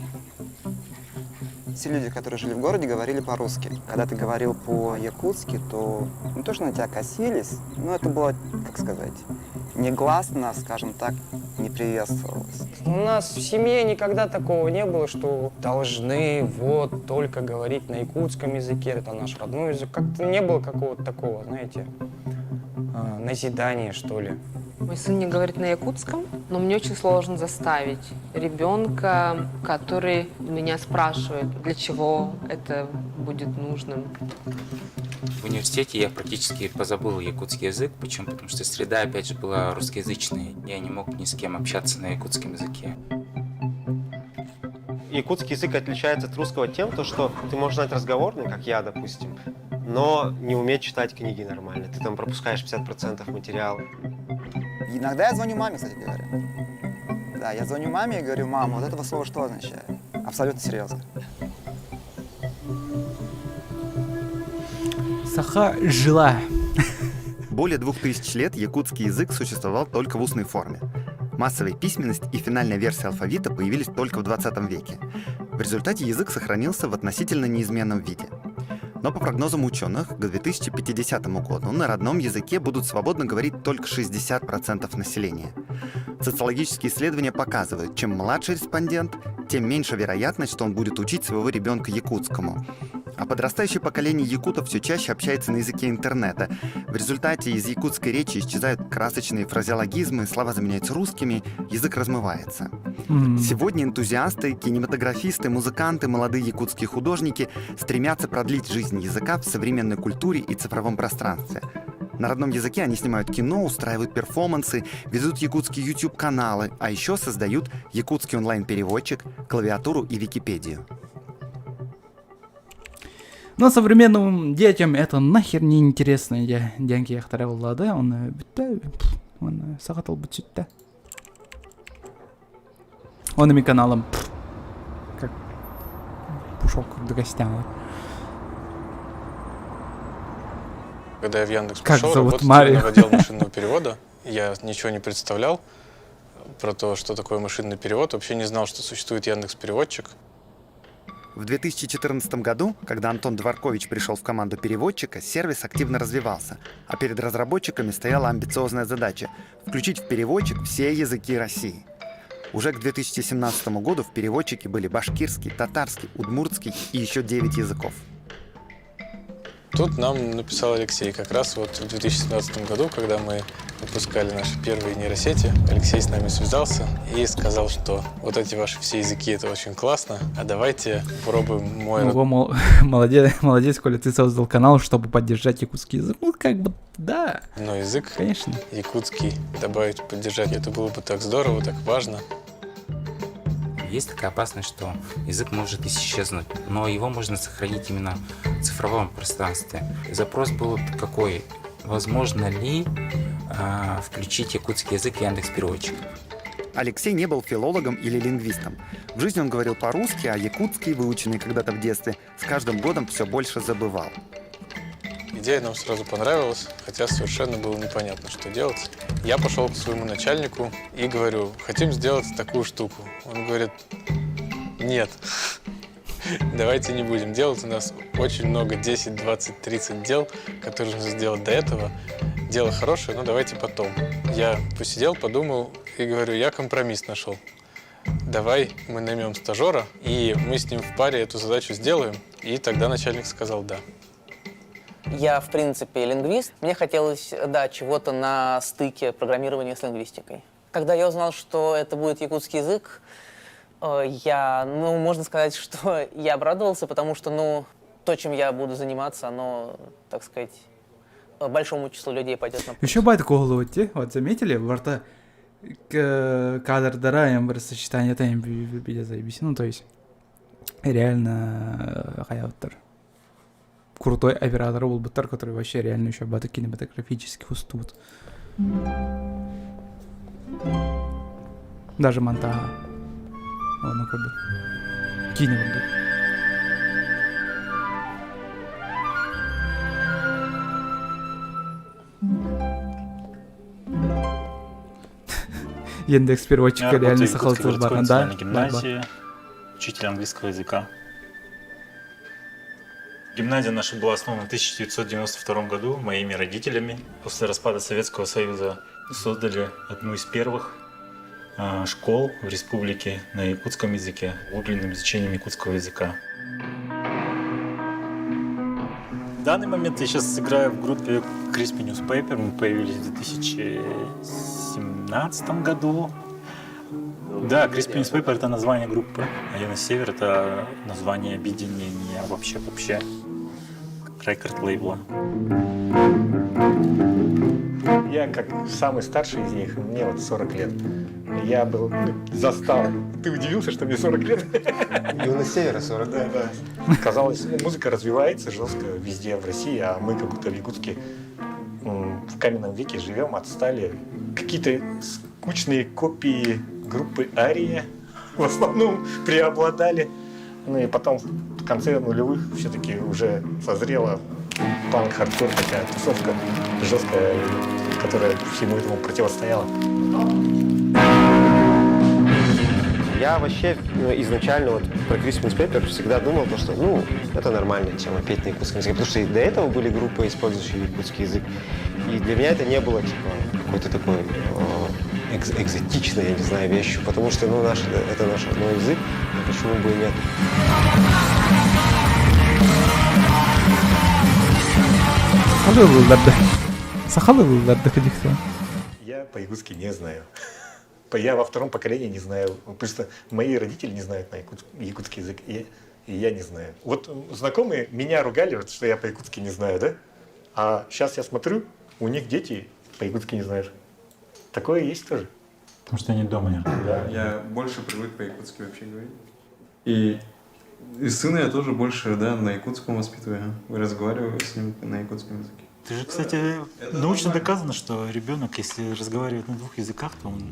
Все люди, которые жили в городе, говорили по-русски. Когда ты говорил по-якутски, то не то, что на тебя косились, но это было, как сказать, негласно, скажем так, не приветствовалось. У нас в семье никогда такого не было, что должны вот только говорить на якутском языке, это наш родной язык. Как-то не было какого-то такого, знаете, назидания, что ли. Мой сын не говорит на якутском, но мне очень сложно заставить ребенка, который меня спрашивает, для чего это будет нужным. В университете я практически позабыл якутский язык. Почему? Потому что среда, опять же, была русскоязычной. Я не мог ни с кем общаться на якутском языке. Якутский язык отличается от русского тем, то, что ты можешь знать разговорный, как я, допустим, но не уметь читать книги нормально. Ты там пропускаешь 50% материала. Иногда я звоню маме, кстати говоря. Да, я звоню маме и говорю, мама, вот этого слова что означает? Абсолютно серьезно. Саха жила. Более 2000 лет якутский язык существовал только в устной форме. Массовая письменность и финальная версия алфавита появились только в 20 веке. В результате язык сохранился в относительно неизменном виде. Но по прогнозам ученых, к 2050 году на родном языке будут свободно говорить только 60% населения. Социологические исследования показывают, чем младше респондент, тем меньше вероятность, что он будет учить своего ребенка якутскому. А подрастающее поколение якутов все чаще общается на языке интернета. В результате из якутской речи исчезают красочные фразеологизмы, слова заменяются русскими, язык размывается. Сегодня энтузиасты, кинематографисты, музыканты, молодые якутские художники стремятся продлить жизнь языка в современной культуре и цифровом пространстве. На родном языке они снимают кино, устраивают перформансы, ведут якутские YouTube-каналы, а еще создают якутский онлайн-переводчик, клавиатуру и Википедию. Но современным детям это нахер не интересно. Я диэн киэхтэрэ буолла он бүттэ он саха тылбыт сүттэ. Он ими каналом как пушок курдук истэҕэ. Когда я в Яндекс Как пришел зовут работать Марио? именно в отдел машинного перевода, Я ничего не представлял про то, что такое машинный перевод. Вообще не знал, что существует Яндекс-переводчик. В 2014 году, когда Антон Дворкович пришел в команду переводчика, сервис активно развивался, а перед разработчиками стояла амбициозная задача – включить в переводчик все языки России. Уже к 2017 году в переводчике были башкирский, татарский, удмуртский и еще 9 языков. Тут нам написал Алексей как раз вот в 2017 году, когда мы выпускали наши первые нейросети, Алексей с нами связался и сказал, что вот эти ваши все языки, это очень классно, а давайте попробуем мой... Ого, мол, молодец, молодец, Коля, ты создал канал, чтобы поддержать якутский язык. Ну, как бы, да. Но язык Конечно. якутский добавить, поддержать, это было бы так здорово, так важно. Есть такая опасность, что язык может исчезнуть, но его можно сохранить именно в цифровом пространстве. Запрос был какой? Возможно ли э, включить якутский язык в Яндекс.Переводчик? Алексей не был филологом или лингвистом. В жизни он говорил по-русски, а якутский, выученный когда-то в детстве, с каждым годом все больше забывал. Идея нам сразу понравилась, хотя совершенно было непонятно, что делать. Я пошел к своему начальнику и говорю, хотим сделать такую штуку. Он говорит, нет, давайте не будем делать, у нас очень много, 10, 20, 30 дел, которые нужно сделать до этого. Дело хорошее, но давайте потом. Я посидел, подумал и говорю, я компромисс нашел. Давай мы наймем стажера, и мы с ним в паре эту задачу сделаем. И тогда начальник сказал «да». Я, в принципе, лингвист. Мне хотелось, да, чего-то на стыке программирования с лингвистикой. Когда я узнал, что это будет якутский язык, я, ну, можно сказать, что я обрадовался, потому что, ну, то, чем я буду заниматься, оно, так сказать, большому числу людей пойдет на Еще бает голову те, вот заметили, барта кадрдара эм сочетание это заебись. Ну, то есть, реально хайавтор. Крутой оператор буолбуттар, который вообще реально еще бата кинематографических устут. Даже монтажа. Ладно, курдук. Киинэ курдук. Яндекс переводчика Я реально работаю в Якутской сахалыы городской баран, да? национальной Бар, бар. гимназии, учитель английского языка. Гимназия наша была основана в 1992 году моими родителями. После распада Советского Союза создали одну из первых школ в республике на якутском языке, углубленным изучением якутского языка. В данный момент я сейчас играю в группе Crispy Newspaper. Мы появились в 2017 году. Да, Crispy Newspaper — это название группы, а «Юный Север» — это название объединения вообще, вообще рекорд лейбла. Я как самый старший из них, мне вот 40 лет. Я был, ну, застал. Ты удивился, что мне 40 лет? Юность Севера 40 Да, да. Казалось, музыка развивается жестко везде в России, а мы как будто в Якутске в каменном веке живем, отстали. Какие-то скучные копии группы Ария в основном преобладали. Ну и потом в конце нулевых все-таки уже созрела панк-хардкор, такая тусовка жесткая, которая всему этому противостояла. Я вообще изначально вот про Christmas Paper всегда думал, то, что ну, это нормальная тема, петь на якутском языке. Потому что и до этого были группы, использующие якутский язык. И для меня это не было типа какой-то такой экзотичной, я не знаю, вещью, потому что ну, наш, это наш родной язык, и почему бы и нет. Сахалыы Сахалыы кадихта. Я по-якутски не знаю. Я во втором поколении не знаю, потому что мои родители не знают на якутский язык, и я не знаю. Вот знакомые меня ругали, вот, что я по-якутски не знаю, да? А сейчас я смотрю, у них дети по-якутски не знают. Такое есть тоже. Потому что они дома не Да. Я больше привык по-якутски вообще говорить. И сына я тоже больше, да, на якутском воспитываю. Разговариваю с ним на якутском языке. Ты же, кстати, научно доказано, что ребенок, если разговаривает на двух языках, то он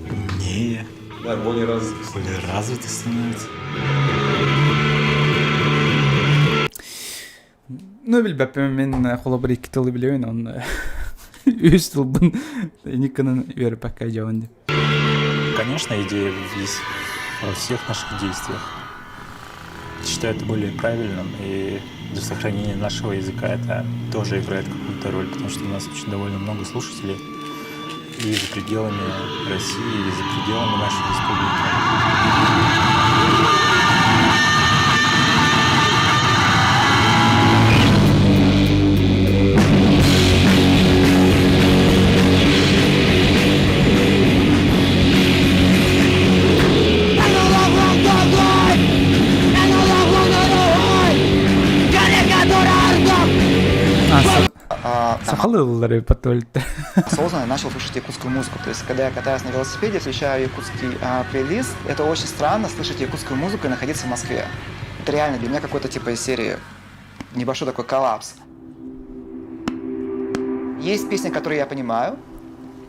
умнее, Да, более развитый. более развитый становится. Ну, билбэппин мин холобур икки тылы билэбин, он Үс тылбын никынан үөрпэккэ дьабын деп. Конечно, идея есть во всех наших действиях. Считаю это более правильным, и для сохранения нашего языка это тоже играет какую-то роль, потому что у нас очень довольно много слушателей и за пределами России, и за пределами нашей республики. Сахалыы патольта. Осознанно начал слушать якутскую музыку. То есть, когда я катаюсь на велосипеде, включаю якутский плейлист, это очень странно слышать якутскую музыку и находиться в Москве. Это реально для меня какой-то типа из серии небольшой такой коллапс. Есть песни, которые я понимаю,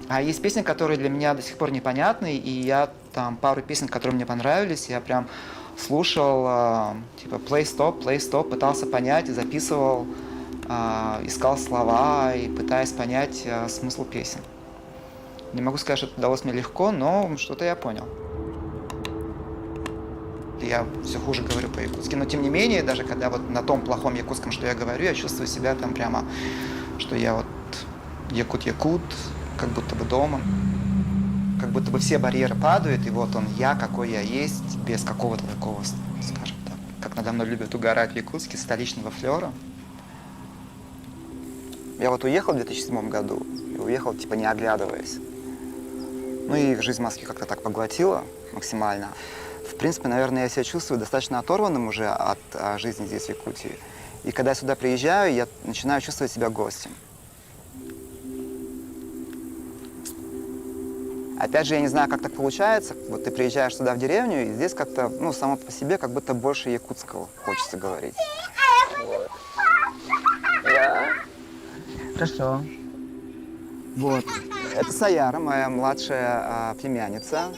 а есть песни, которые для меня до сих пор непонятны, и я там пару песен, которые мне понравились, я прям слушал, типа play stop, play stop, пытался понять, записывал, искал слова и пытаясь понять смысл песен. Не могу сказать, что это далось мне легко, но что-то я понял. Я все хуже говорю по-якутски, но тем не менее, даже когда вот на том плохом якутском, что я говорю, я чувствую себя там прямо, что я вот якут-якут, как будто бы дома, как будто бы все барьеры падают, и вот он я, какой я есть, без какого-то такого, скажем так, как надо мной любят угорать в Якутске, столичного флера. Я вот уехал в 2007 году, и уехал, типа, не оглядываясь. Ну и жизнь в Москве как-то так поглотила максимально. В принципе, наверное, я себя чувствую достаточно оторванным уже от жизни здесь, в Якутии. И когда я сюда приезжаю, я начинаю чувствовать себя гостем. Опять же, я не знаю, как так получается. Вот ты приезжаешь сюда в деревню, и здесь как-то, ну, само по себе, как будто больше якутского хочется говорить. Вот. Да. Хорошо. Вот. Это Саяра, моя младшая племянница.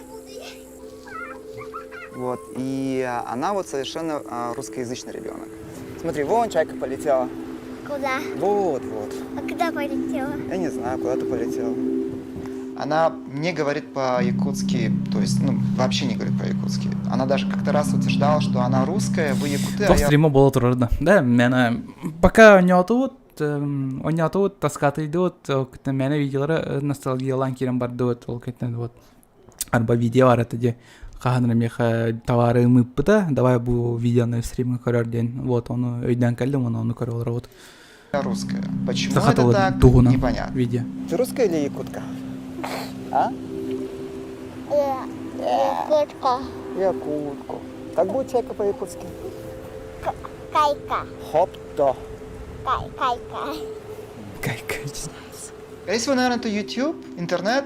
Вот. И она вот совершенно русскоязычный ребенок. Смотри, вон чайка полетела. Куда? Вот, вот. А куда полетела? Я не знаю, куда ты полетела. Она не говорит по-якутски, то есть, ну, вообще не говорит по-якутски. Она даже как-то раз утверждала, что она русская, вы якуты, а я стрима буола турар да. Да, мен пока оонньоотубут, оонньоотубут, таскаатыйдыбыт, мээнэ видеолары ностальгиялаан киирэн бардыбыт, ол кэнниттэн вот арба видео баар этэ дии хаһан эрэ миэхэ табаарым ыыппыта, давай бу видеоны стримҥа көрөр диэн, вот ону өйдөөн кэллим, ону ону көрө олоробут. Русская. Почему Саха это тылын так, туһунан непонятно. видео. Ты русская или якутка? А? Якутка. Якутку. Как будет чайка по-якутски? Кайка. Хоп-то. Кайка. Кайка. Скорее всего, наверное, это YouTube, интернет,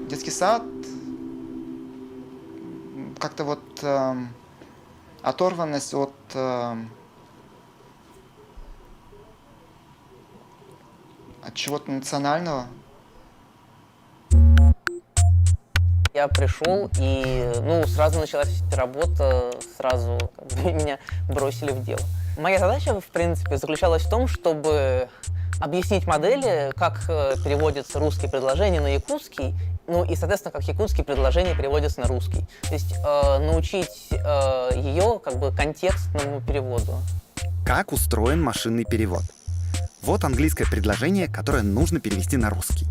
детский сад. Как-то вот оторванность от чего-то национального. Я пришел, и, ну, сразу началась работа, сразу как бы меня бросили в дело. Моя задача, в принципе, заключалась в том, чтобы объяснить модели, как переводятся русские предложения на якутский, ну и, соответственно, как якутские предложения переводятся на русский. То есть научить ее как бы контекстному переводу. Как устроен машинный перевод? Вот английское предложение, которое нужно перевести на русский.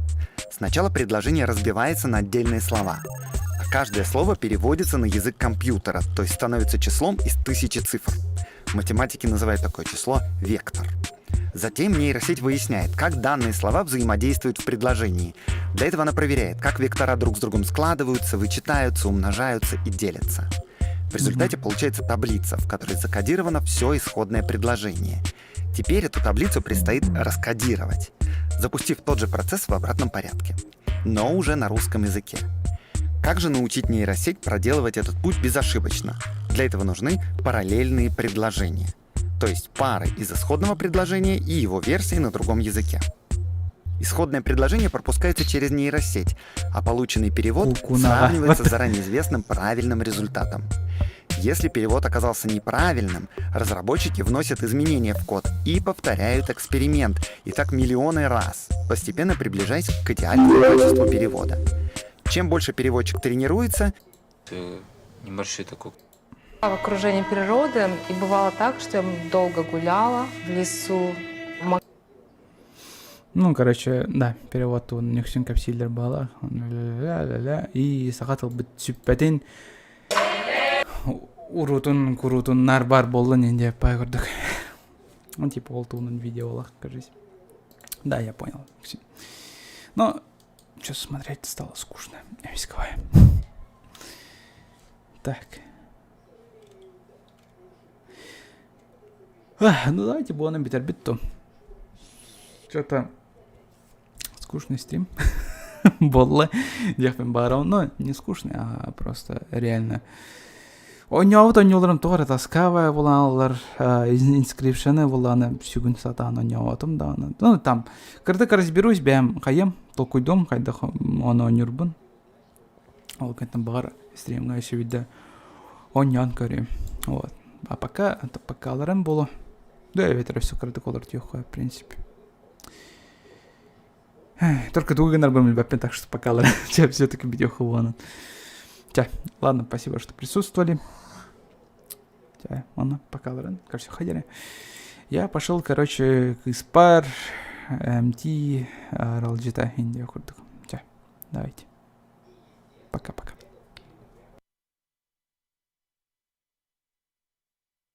Сначала предложение разбивается на отдельные слова, а каждое слово переводится на язык компьютера, то есть становится числом из 1000 цифр. Математики называют такое число вектор. Затем нейросеть выясняет, как данные слова взаимодействуют в предложении. Для этого она проверяет, как вектора друг с другом складываются, вычитаются, умножаются и делятся. В результате получается таблица, в которой закодировано все исходное предложение. Теперь эту таблицу предстоит раскодировать, запустив тот же процесс в обратном порядке, но уже на русском языке. Как же научить нейросеть проделывать этот путь безошибочно? Для этого нужны параллельные предложения, то есть пары из исходного предложения и его версии на другом языке. Исходное предложение пропускается через нейросеть, а полученный перевод Кукуна. сравнивается с заранее известным правильным результатом. Если перевод оказался неправильным, разработчики вносят изменения в код и повторяют эксперимент, и так миллионы раз, постепенно приближаясь к идеальному качеству перевода. Чем больше переводчик тренируется, Небольшой такой В окружении природы. И бывало так, что я долго гуляла в лесу. Ну, короче, да, перевод он нүксүн кэпсииллэр буолар. Ля-ля-ля. И саха тылбыт сүппэтин урутун курутун нар бар буоллун диэн пай курдук. Ну, типа ол туһунан видеолах, кажись. Да, я понял. Но что смотреть стало скучно. Войсковая. Так. Ну давайте буонан бүтэрбит то. Что-то скучный стрим. Буолла. Диэхпин баарабын. Но не скучный, а просто реально. Оонньообут оонньууларым тоҕо эрэ тоскавая буланаллар, Inscryption-ы булааны сүгүн сатаан оонньооботум даҕаны. Ну там кырдык разберусь бэйэм хайым, толкуйдуом хайдах ону оонньуурбун. Ол кэнтэн баҕар стримҥа өссө биирдэ оонньоон көрүөм. Вот. А пока пока буолуо. Да эбэтэр өссө кыратык олордуохха в принципе. Только тугу гынарбын билбэппин, так что пока все-таки видео Чэ, ладно, спасибо, что присутствовали. Чэ, ладно, пока, короче, ходили. Я пошел, короче, Кыспар, МТ, Ралджита, Индия курдук. Чэ, давайте. Пока-пока.